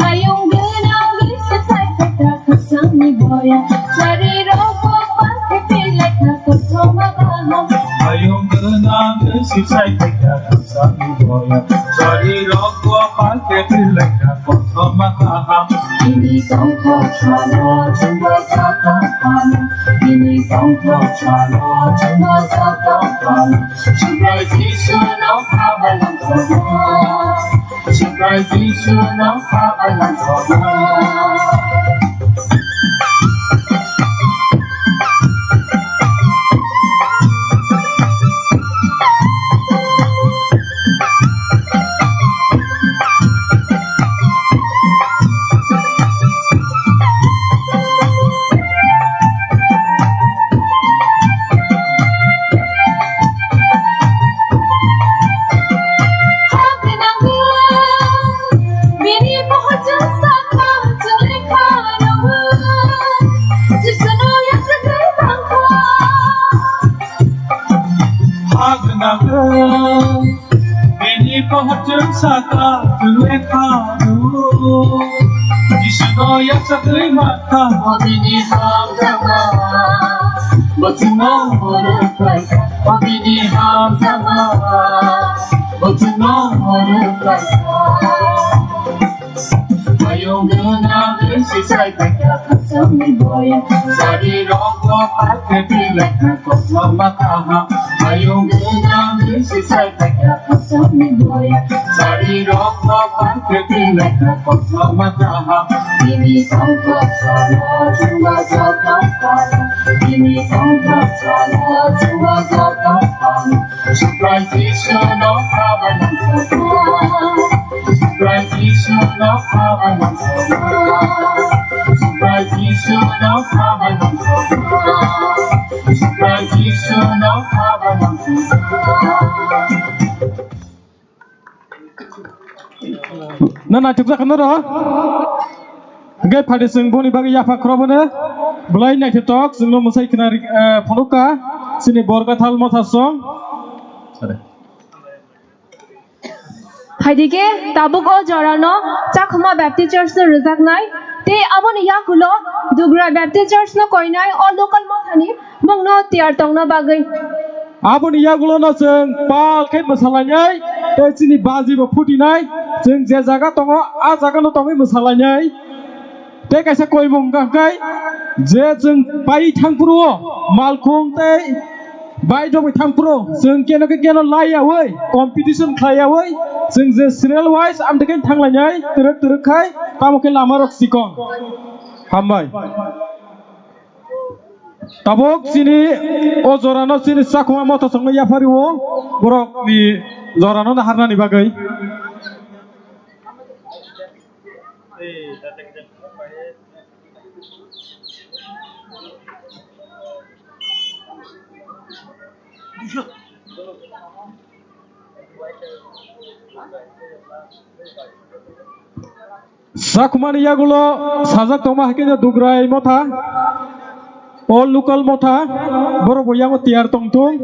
Hayung gwnang gwnang sipsai phaikha khakchangni boya. Sari rok bo pakhe phirlaikha kothoma kaham. Hayung gwnang gwnang sipsai phaikha khakchangni boya. Sari rok bo pakhe phirlaikha kothoma kaham. Bini tongthok salo chwngbo joto phala. Bini tongthok salo chwngbo joto phala. Subrai Jisu no khabai langthokma. Subrai Jisu no khabai langthokma. Bini pohor chwng saka chwng lekha rw. Jisu no yachagwi mankha o bini hamjakma. Bo chwngno moro khlaikha o bini hamjakma. Bo chwngno moro khlaikha. Hayung gwnang gwnang sipsai phaikha khakchangni boya. Sari rok bo pakhe phirlaikha kothoma kaham. Hayung gwnang gwnang sipsai phaikha khakchangni boya. Sari rok bo pakhe phirlaikha kothoma kaham. Bini tongthok salo chwngbo joto phala. Bini tongthok salo chwngbo joto phala. Subrai Jisu no khabai langthokma. Na naitukjak kha noro. Hingke phaidi chwng boni bagwi yapha khorobono belai naithotok chwngno mwsai khna ri-, eh, phunukha chini Borgathal Mothasong. Phaidi khe tabuk o jorano Chakhuma Baptist Church no rwjaknai tei aboni yakulo Dugra Baptist Church no koinai o local mothani mungno tiyar tongna bagwi. Aboni yagulono chwng pal khe mwsalainai tei chini bajibo phutinai, chwng je jaga tongo, a jagano tongwi mwsalainai. Tei kaisa koimung hwnkha khe je chwng pai thangphuru o malkhung tei bai dogwi thangphuru chwng keno khe keno laiyaui competition khlaiyaui chwng je serial wise amtwi khe thanglainai twrwk twrwk khai tamo khe lama rok chikon. Hambai. Tabuk chini o jorano chini Chakhuma Mothasongno yaphario borokni jorano naharnani bagwi. Chakhumani yagulo sajak tongma hai khe Dugrai Motha, o local Motha, borok bo yango tiyar tongthung.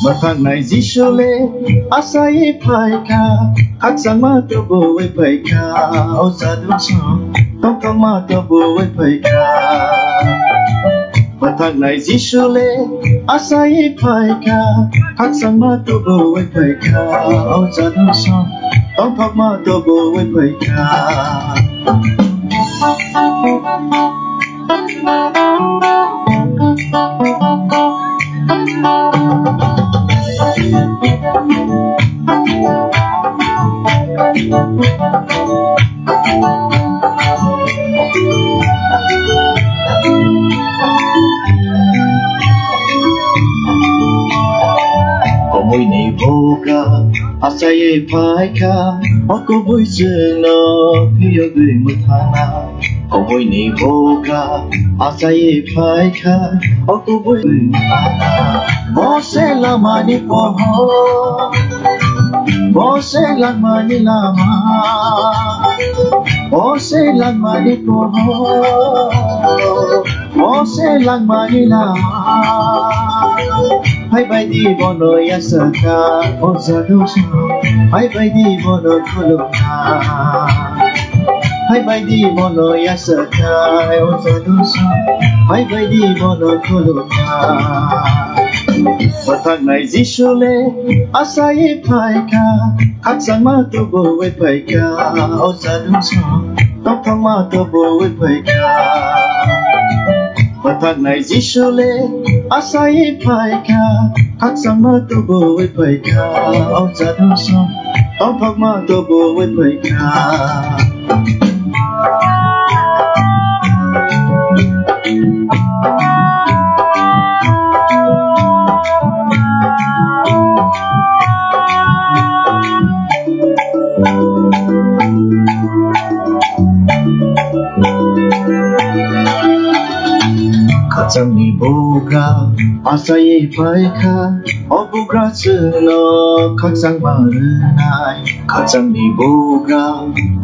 Mwthangnaini Jisu le asai phaikha, khakchangma tubuwi phaikha, o sadhu song tongthokma tubuwi phaikha. Mwthangnaini Jisu le asai phaikha, khakchangma tubuwi phaikha, o sadhu song tongthokma tubuwi phaikha. Komoini bugra achaiwi phaikha, o kubui chwngno phiyogwi mwthangna. Komoini bugra achaiwi phaikha, o kubui mwthangna. Bo se lamani pohor, bo se langmani lama, bo se langmani pohor. Bo se langmani lama. Hai baidi bono yasakha, o sadhu song. Hai baidi bono khulumkha. Hai baidi bono yasakha, o sadhu song. Hai baidi bono khulumkha. Mwthangnaini Jisu le asaiwi phaikha, khakchangma tubuwi phaikha, o sadhu song. Tongthokma tubuwi phaikha. Mwthangnaini Jisu le Asai phaikha, khakchangma tubuwi phaikha, o jadu song, tongthokma tubuwi phaikha. Khakchangni bugra asai phaikha, o bugra chwngno khakchangma rwnai. Khakchangni bugra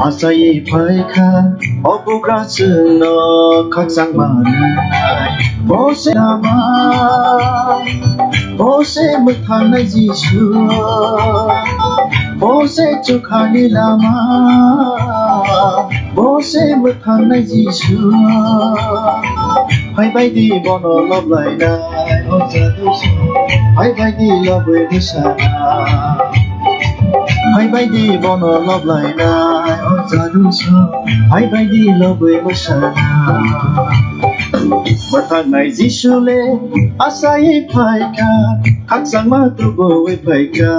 asai phaikha, o bugra chwngno khakchangma rwnai. Bo se lama, bo se mwthangnai Jisu, bo se chukhani lama, bo se mwthangnai Jisu. Phaibaidi bono loblainai, o jadu song. Phaibaidi lobwi bwsana. Phaibaidi bono loblainai, o jadu song. Phaibaidi lobwi bwsana. Mwthangnai Jisu le asai phaikha, khakchangma tubuwi phaikha,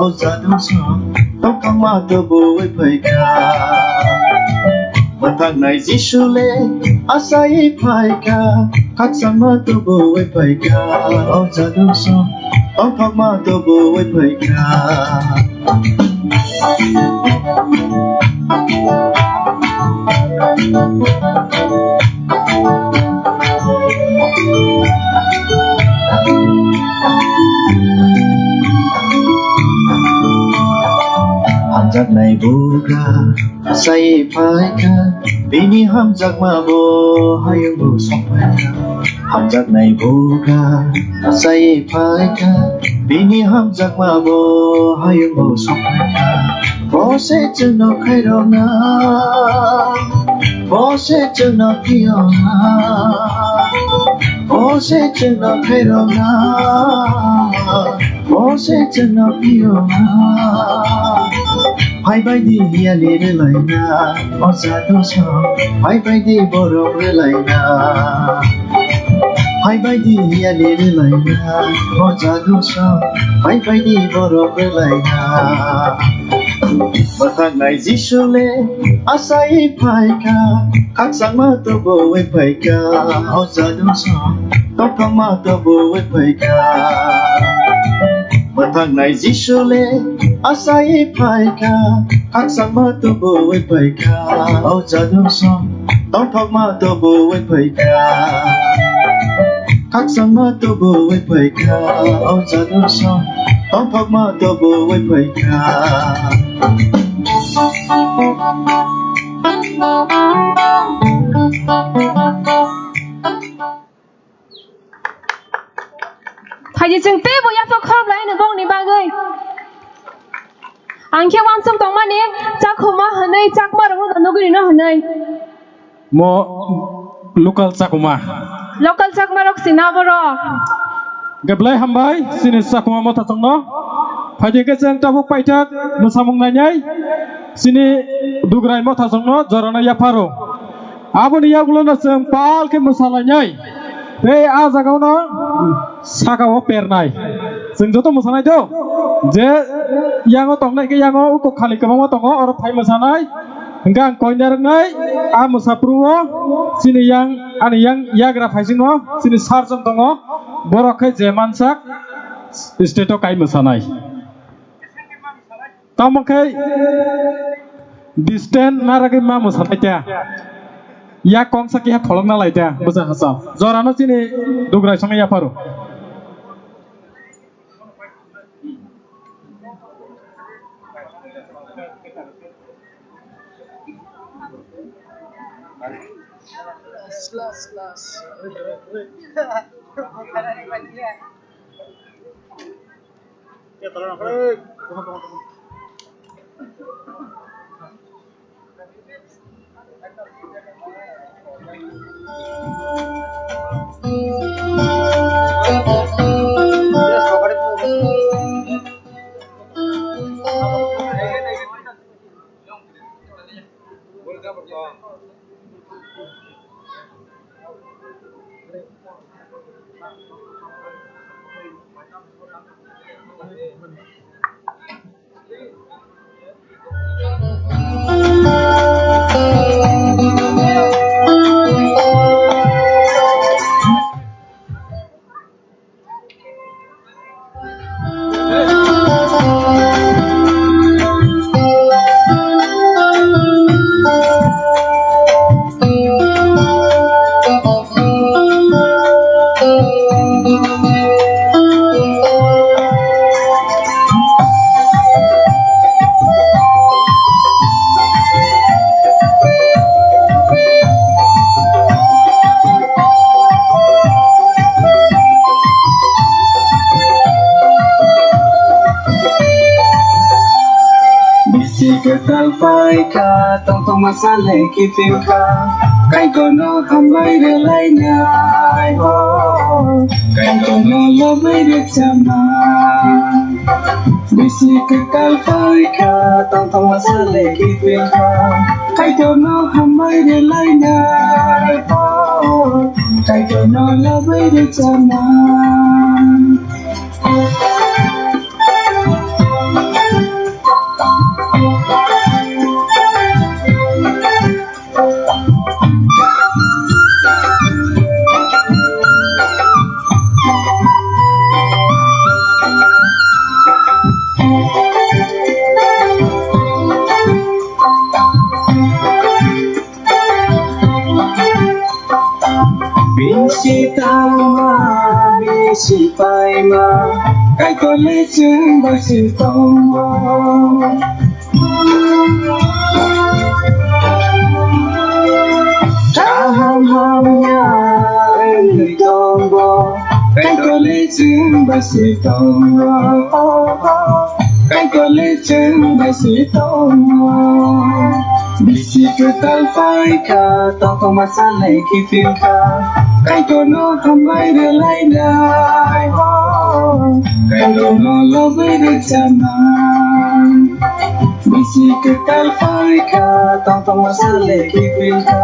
o jadu song. Tongthokma tubuwi phaikha. Mwthangnai Jisu le asai phaikha, khakchangma tubuwi phaikha, o jadu song, tongthokma tubuwi phaikha. Hamjaknai bugra asai phaikha, bini hamjakma bo hayungbo sokphaikha. Hamjaknai bugra asai phaikha, bini hamjakma bo hayungbo sokphaikha. Bo se chwngno khairokna, bo se chwngno phiyokna, bo se chwngno khairokna. Bo se chwngno phiyokna. Phaibaidi hiyali rwlaina, o jadu song. Phaibaidi borok rwlaina. Phaibaidi hiyali rwlaina, o jadu song. Phaibaidi borok rwlaina. Mwthangnai Jisu le asai phaikha, khakchangma tubuwi phaikha, o jadu song, tongthokma tubuwi phaikha. Mwthangnai Jisu le asai phaikha, khakchangma tubuwi phaikha, o jadu song, tongthokma tubuwi phaikha. Khakchangma tubuwi phaikha, o jadu song, tongthokma tubuwi phaikha. Phaidi chwng teibo yaphak khorok lai hwno bongni bagwi. Ang khe uansuk tongmani, Chakhuma hwnwi Chakma rokno nugwi rino hwnwi. Mo local Chakma. Local Chakma rok sina borok. Hwnkhe belai hambai chini Chakma mothachwngno. Phaidi hwnkhe chwng tabuk paithak mwsamung nainai chini Dugrai mothachwngno jorano yapharo. Aboni yagulono chwng pal khe mwsalainai. Tei ah jagao no saka o pernai. Chwng joto mwsanai do. Je yango tongnai khe yango uko khali kwbangma tongo, oro phai mwsanai. Hwnkhe ang koinai rwnai ah mwsaphuru o chini yang, ani yang yagra phaisingo chini sir chwng tongo. Borok khe je mansak stage o kai mwsanai. Tamo khe distance naragwi ma mwsanai ta. Yak kongsa keha pholokna lai ta bwsa hachal. Jorano chini Dugrai songwi yapharo. Bisi kwtal pai kha, tongthokma sale kiphil kha, Kaitorno hambai rwlainai, oh, Kaitorno lobwi rwchapnai. Bisi kwtal pai kha, tongthokma sale kiphil kha, Kaitorno hambai rwlainai, oh, Kaitorno lobwi rwchapnai. Bisi tangma, bisi paima, Kaitorni chwng bai si tongo. Kaham hamya wngwi tongo, Kaitorni chwng bai si tongo. Kaitorni chwng bai si tongo. Bisi kwtal pai kha, tongthokma sale kiphil kha, Kaitorno hambai rwlainai, oh, Kaitorno lobwi rwchapnai. Bisi kwtal pai kha, tongthokma sale kiphil kha,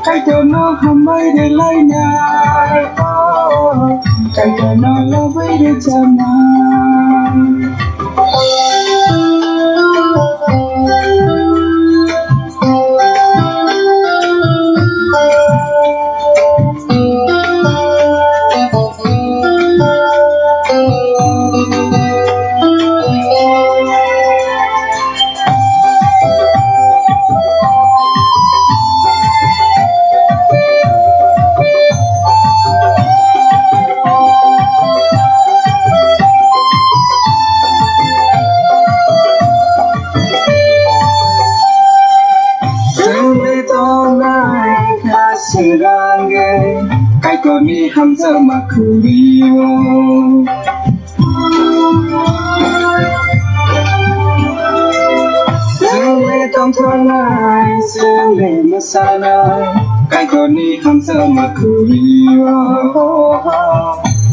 Kaitorno hambai rwlainai, oh, Kaitorno lobwi rwchapnai. Chwngni tongnai kha swrangwi Kaitorni hamjakma khuri-o. Chwngni tongthoknai, chwngni mwsanai, Kaitorni hamjakma khuri-o.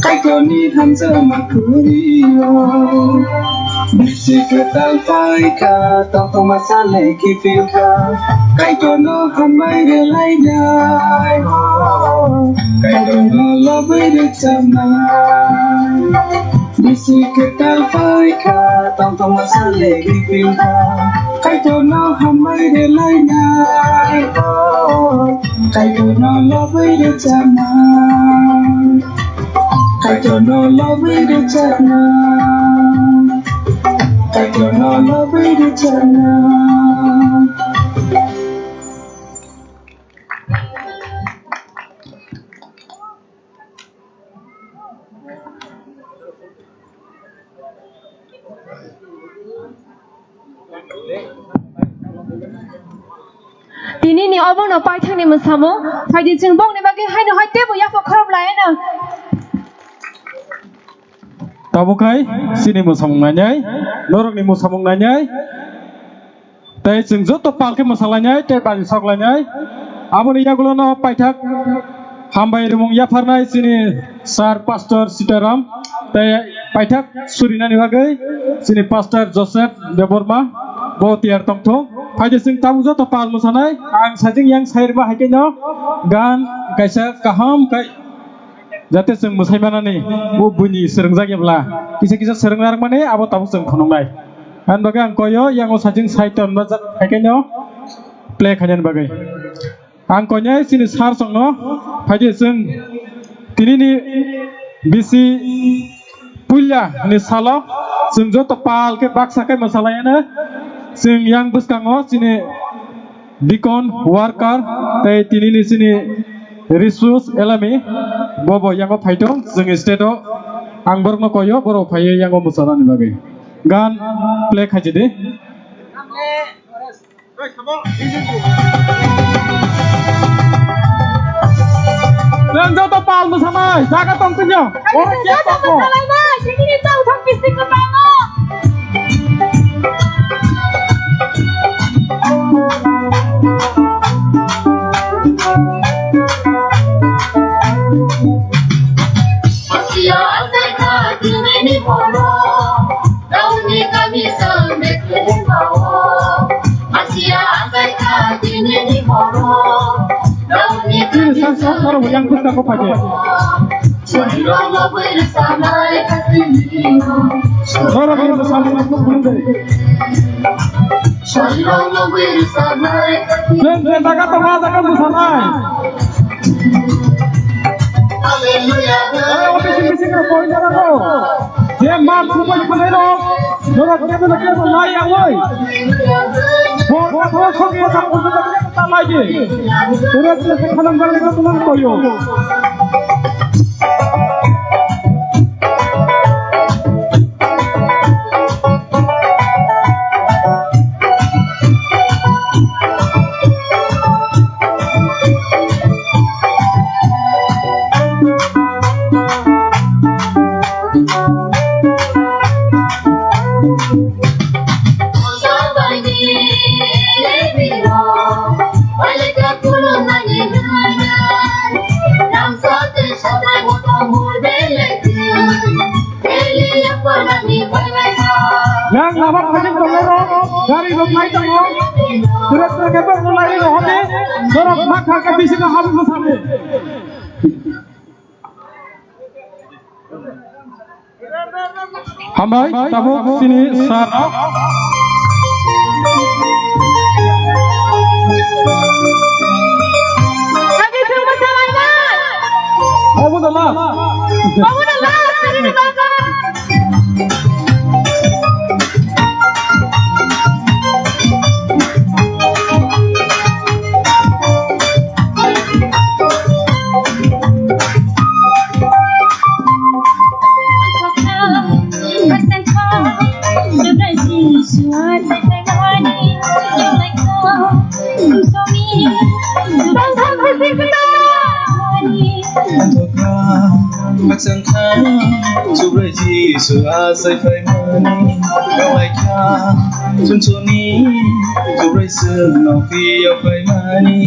Kaitorni hamjakma khuri-o. Bisi kwtal pai kha, tongthokma sale kiphil kha, Kaitorno hambai rwlainai, oh, Kaitorno lobwi rwchapnai. Bisi kwtal pai kha, tongthokma sale kiphil kha, Kaitorno hambai rwlainai, oh, Kaitorno lobwi rwchapnai. Kaitorno lobwi rwchapnai. Kaitorno lobwi rwchapnai. Tini ni obo no paithak ni mwsamung, phaidi chwng bokni bagwi haino hai teibo yapha khorop lai no. Tabuk hai chini mwsamung nainai, norok ni mwsamung nainai. Tei chwng joto pal khe mwsalainai tei bari soklainai. Aboni yagulo no paithak hambai rimung yapharnai chini sir pastor Sitaram tei paithak surinani bagwi chini pastor Joseph Debbarma bo tiyar tongthung. Phaidi chwng tabuk joto pal mwsanai ang sajing yang sairma hai khe no gan kaisa kaham khai Jate chwng mwsai manani, bo buini swrwngjak ya bwla. Kisa kisa swrwngna rwkmani abo tabuk chwng phunuknai. Ani bagwi ang koyo, yang o sajing side tonma jak, hai khe no play khainani bagwi. Ang koinai chini sir chwngno, phaidi chwng tinini bisi puila ni salo chwng joto pal khe baksa khe mwsalaiyano. Chwng yang bwskango chini Deacon, worker, tei tinini chini Resource Elami, bo bo yango phaitong, chwng stage o ang borokno koyo, borok phaiwi yango mwchanani bagwi. Gan play khaijidi. Chwng joto pal mwsanai, jaga tong tongyo. Oro khe tongkho. Mwsalainai, chini chong thok bising kwbangma. Norok yang buska ko paje. Norok yang buska ko paje. Jen jen daga tongma daga busanai. Hallelujah. Oi, office bising ko koi jara ko. Je mar supai khonai rok, norok kebo na kebo lai ya oi. Bo ka tho sok ya sa ko ta lai je. Ore se khalam bar le ko tulang koyo. Yang lama khating tongnairok, gari rok nai tongo. Tractor kebo mulai rok hode, borok ma kha khe bisingo habu bwsadi. Hambai, tabuk sini sir. Obo the last. Obo the last. Haksang kha, Subrai Jisu asai phaimani, rwlai kha, chunchuni, Subrai chwngno phiyok phaimani.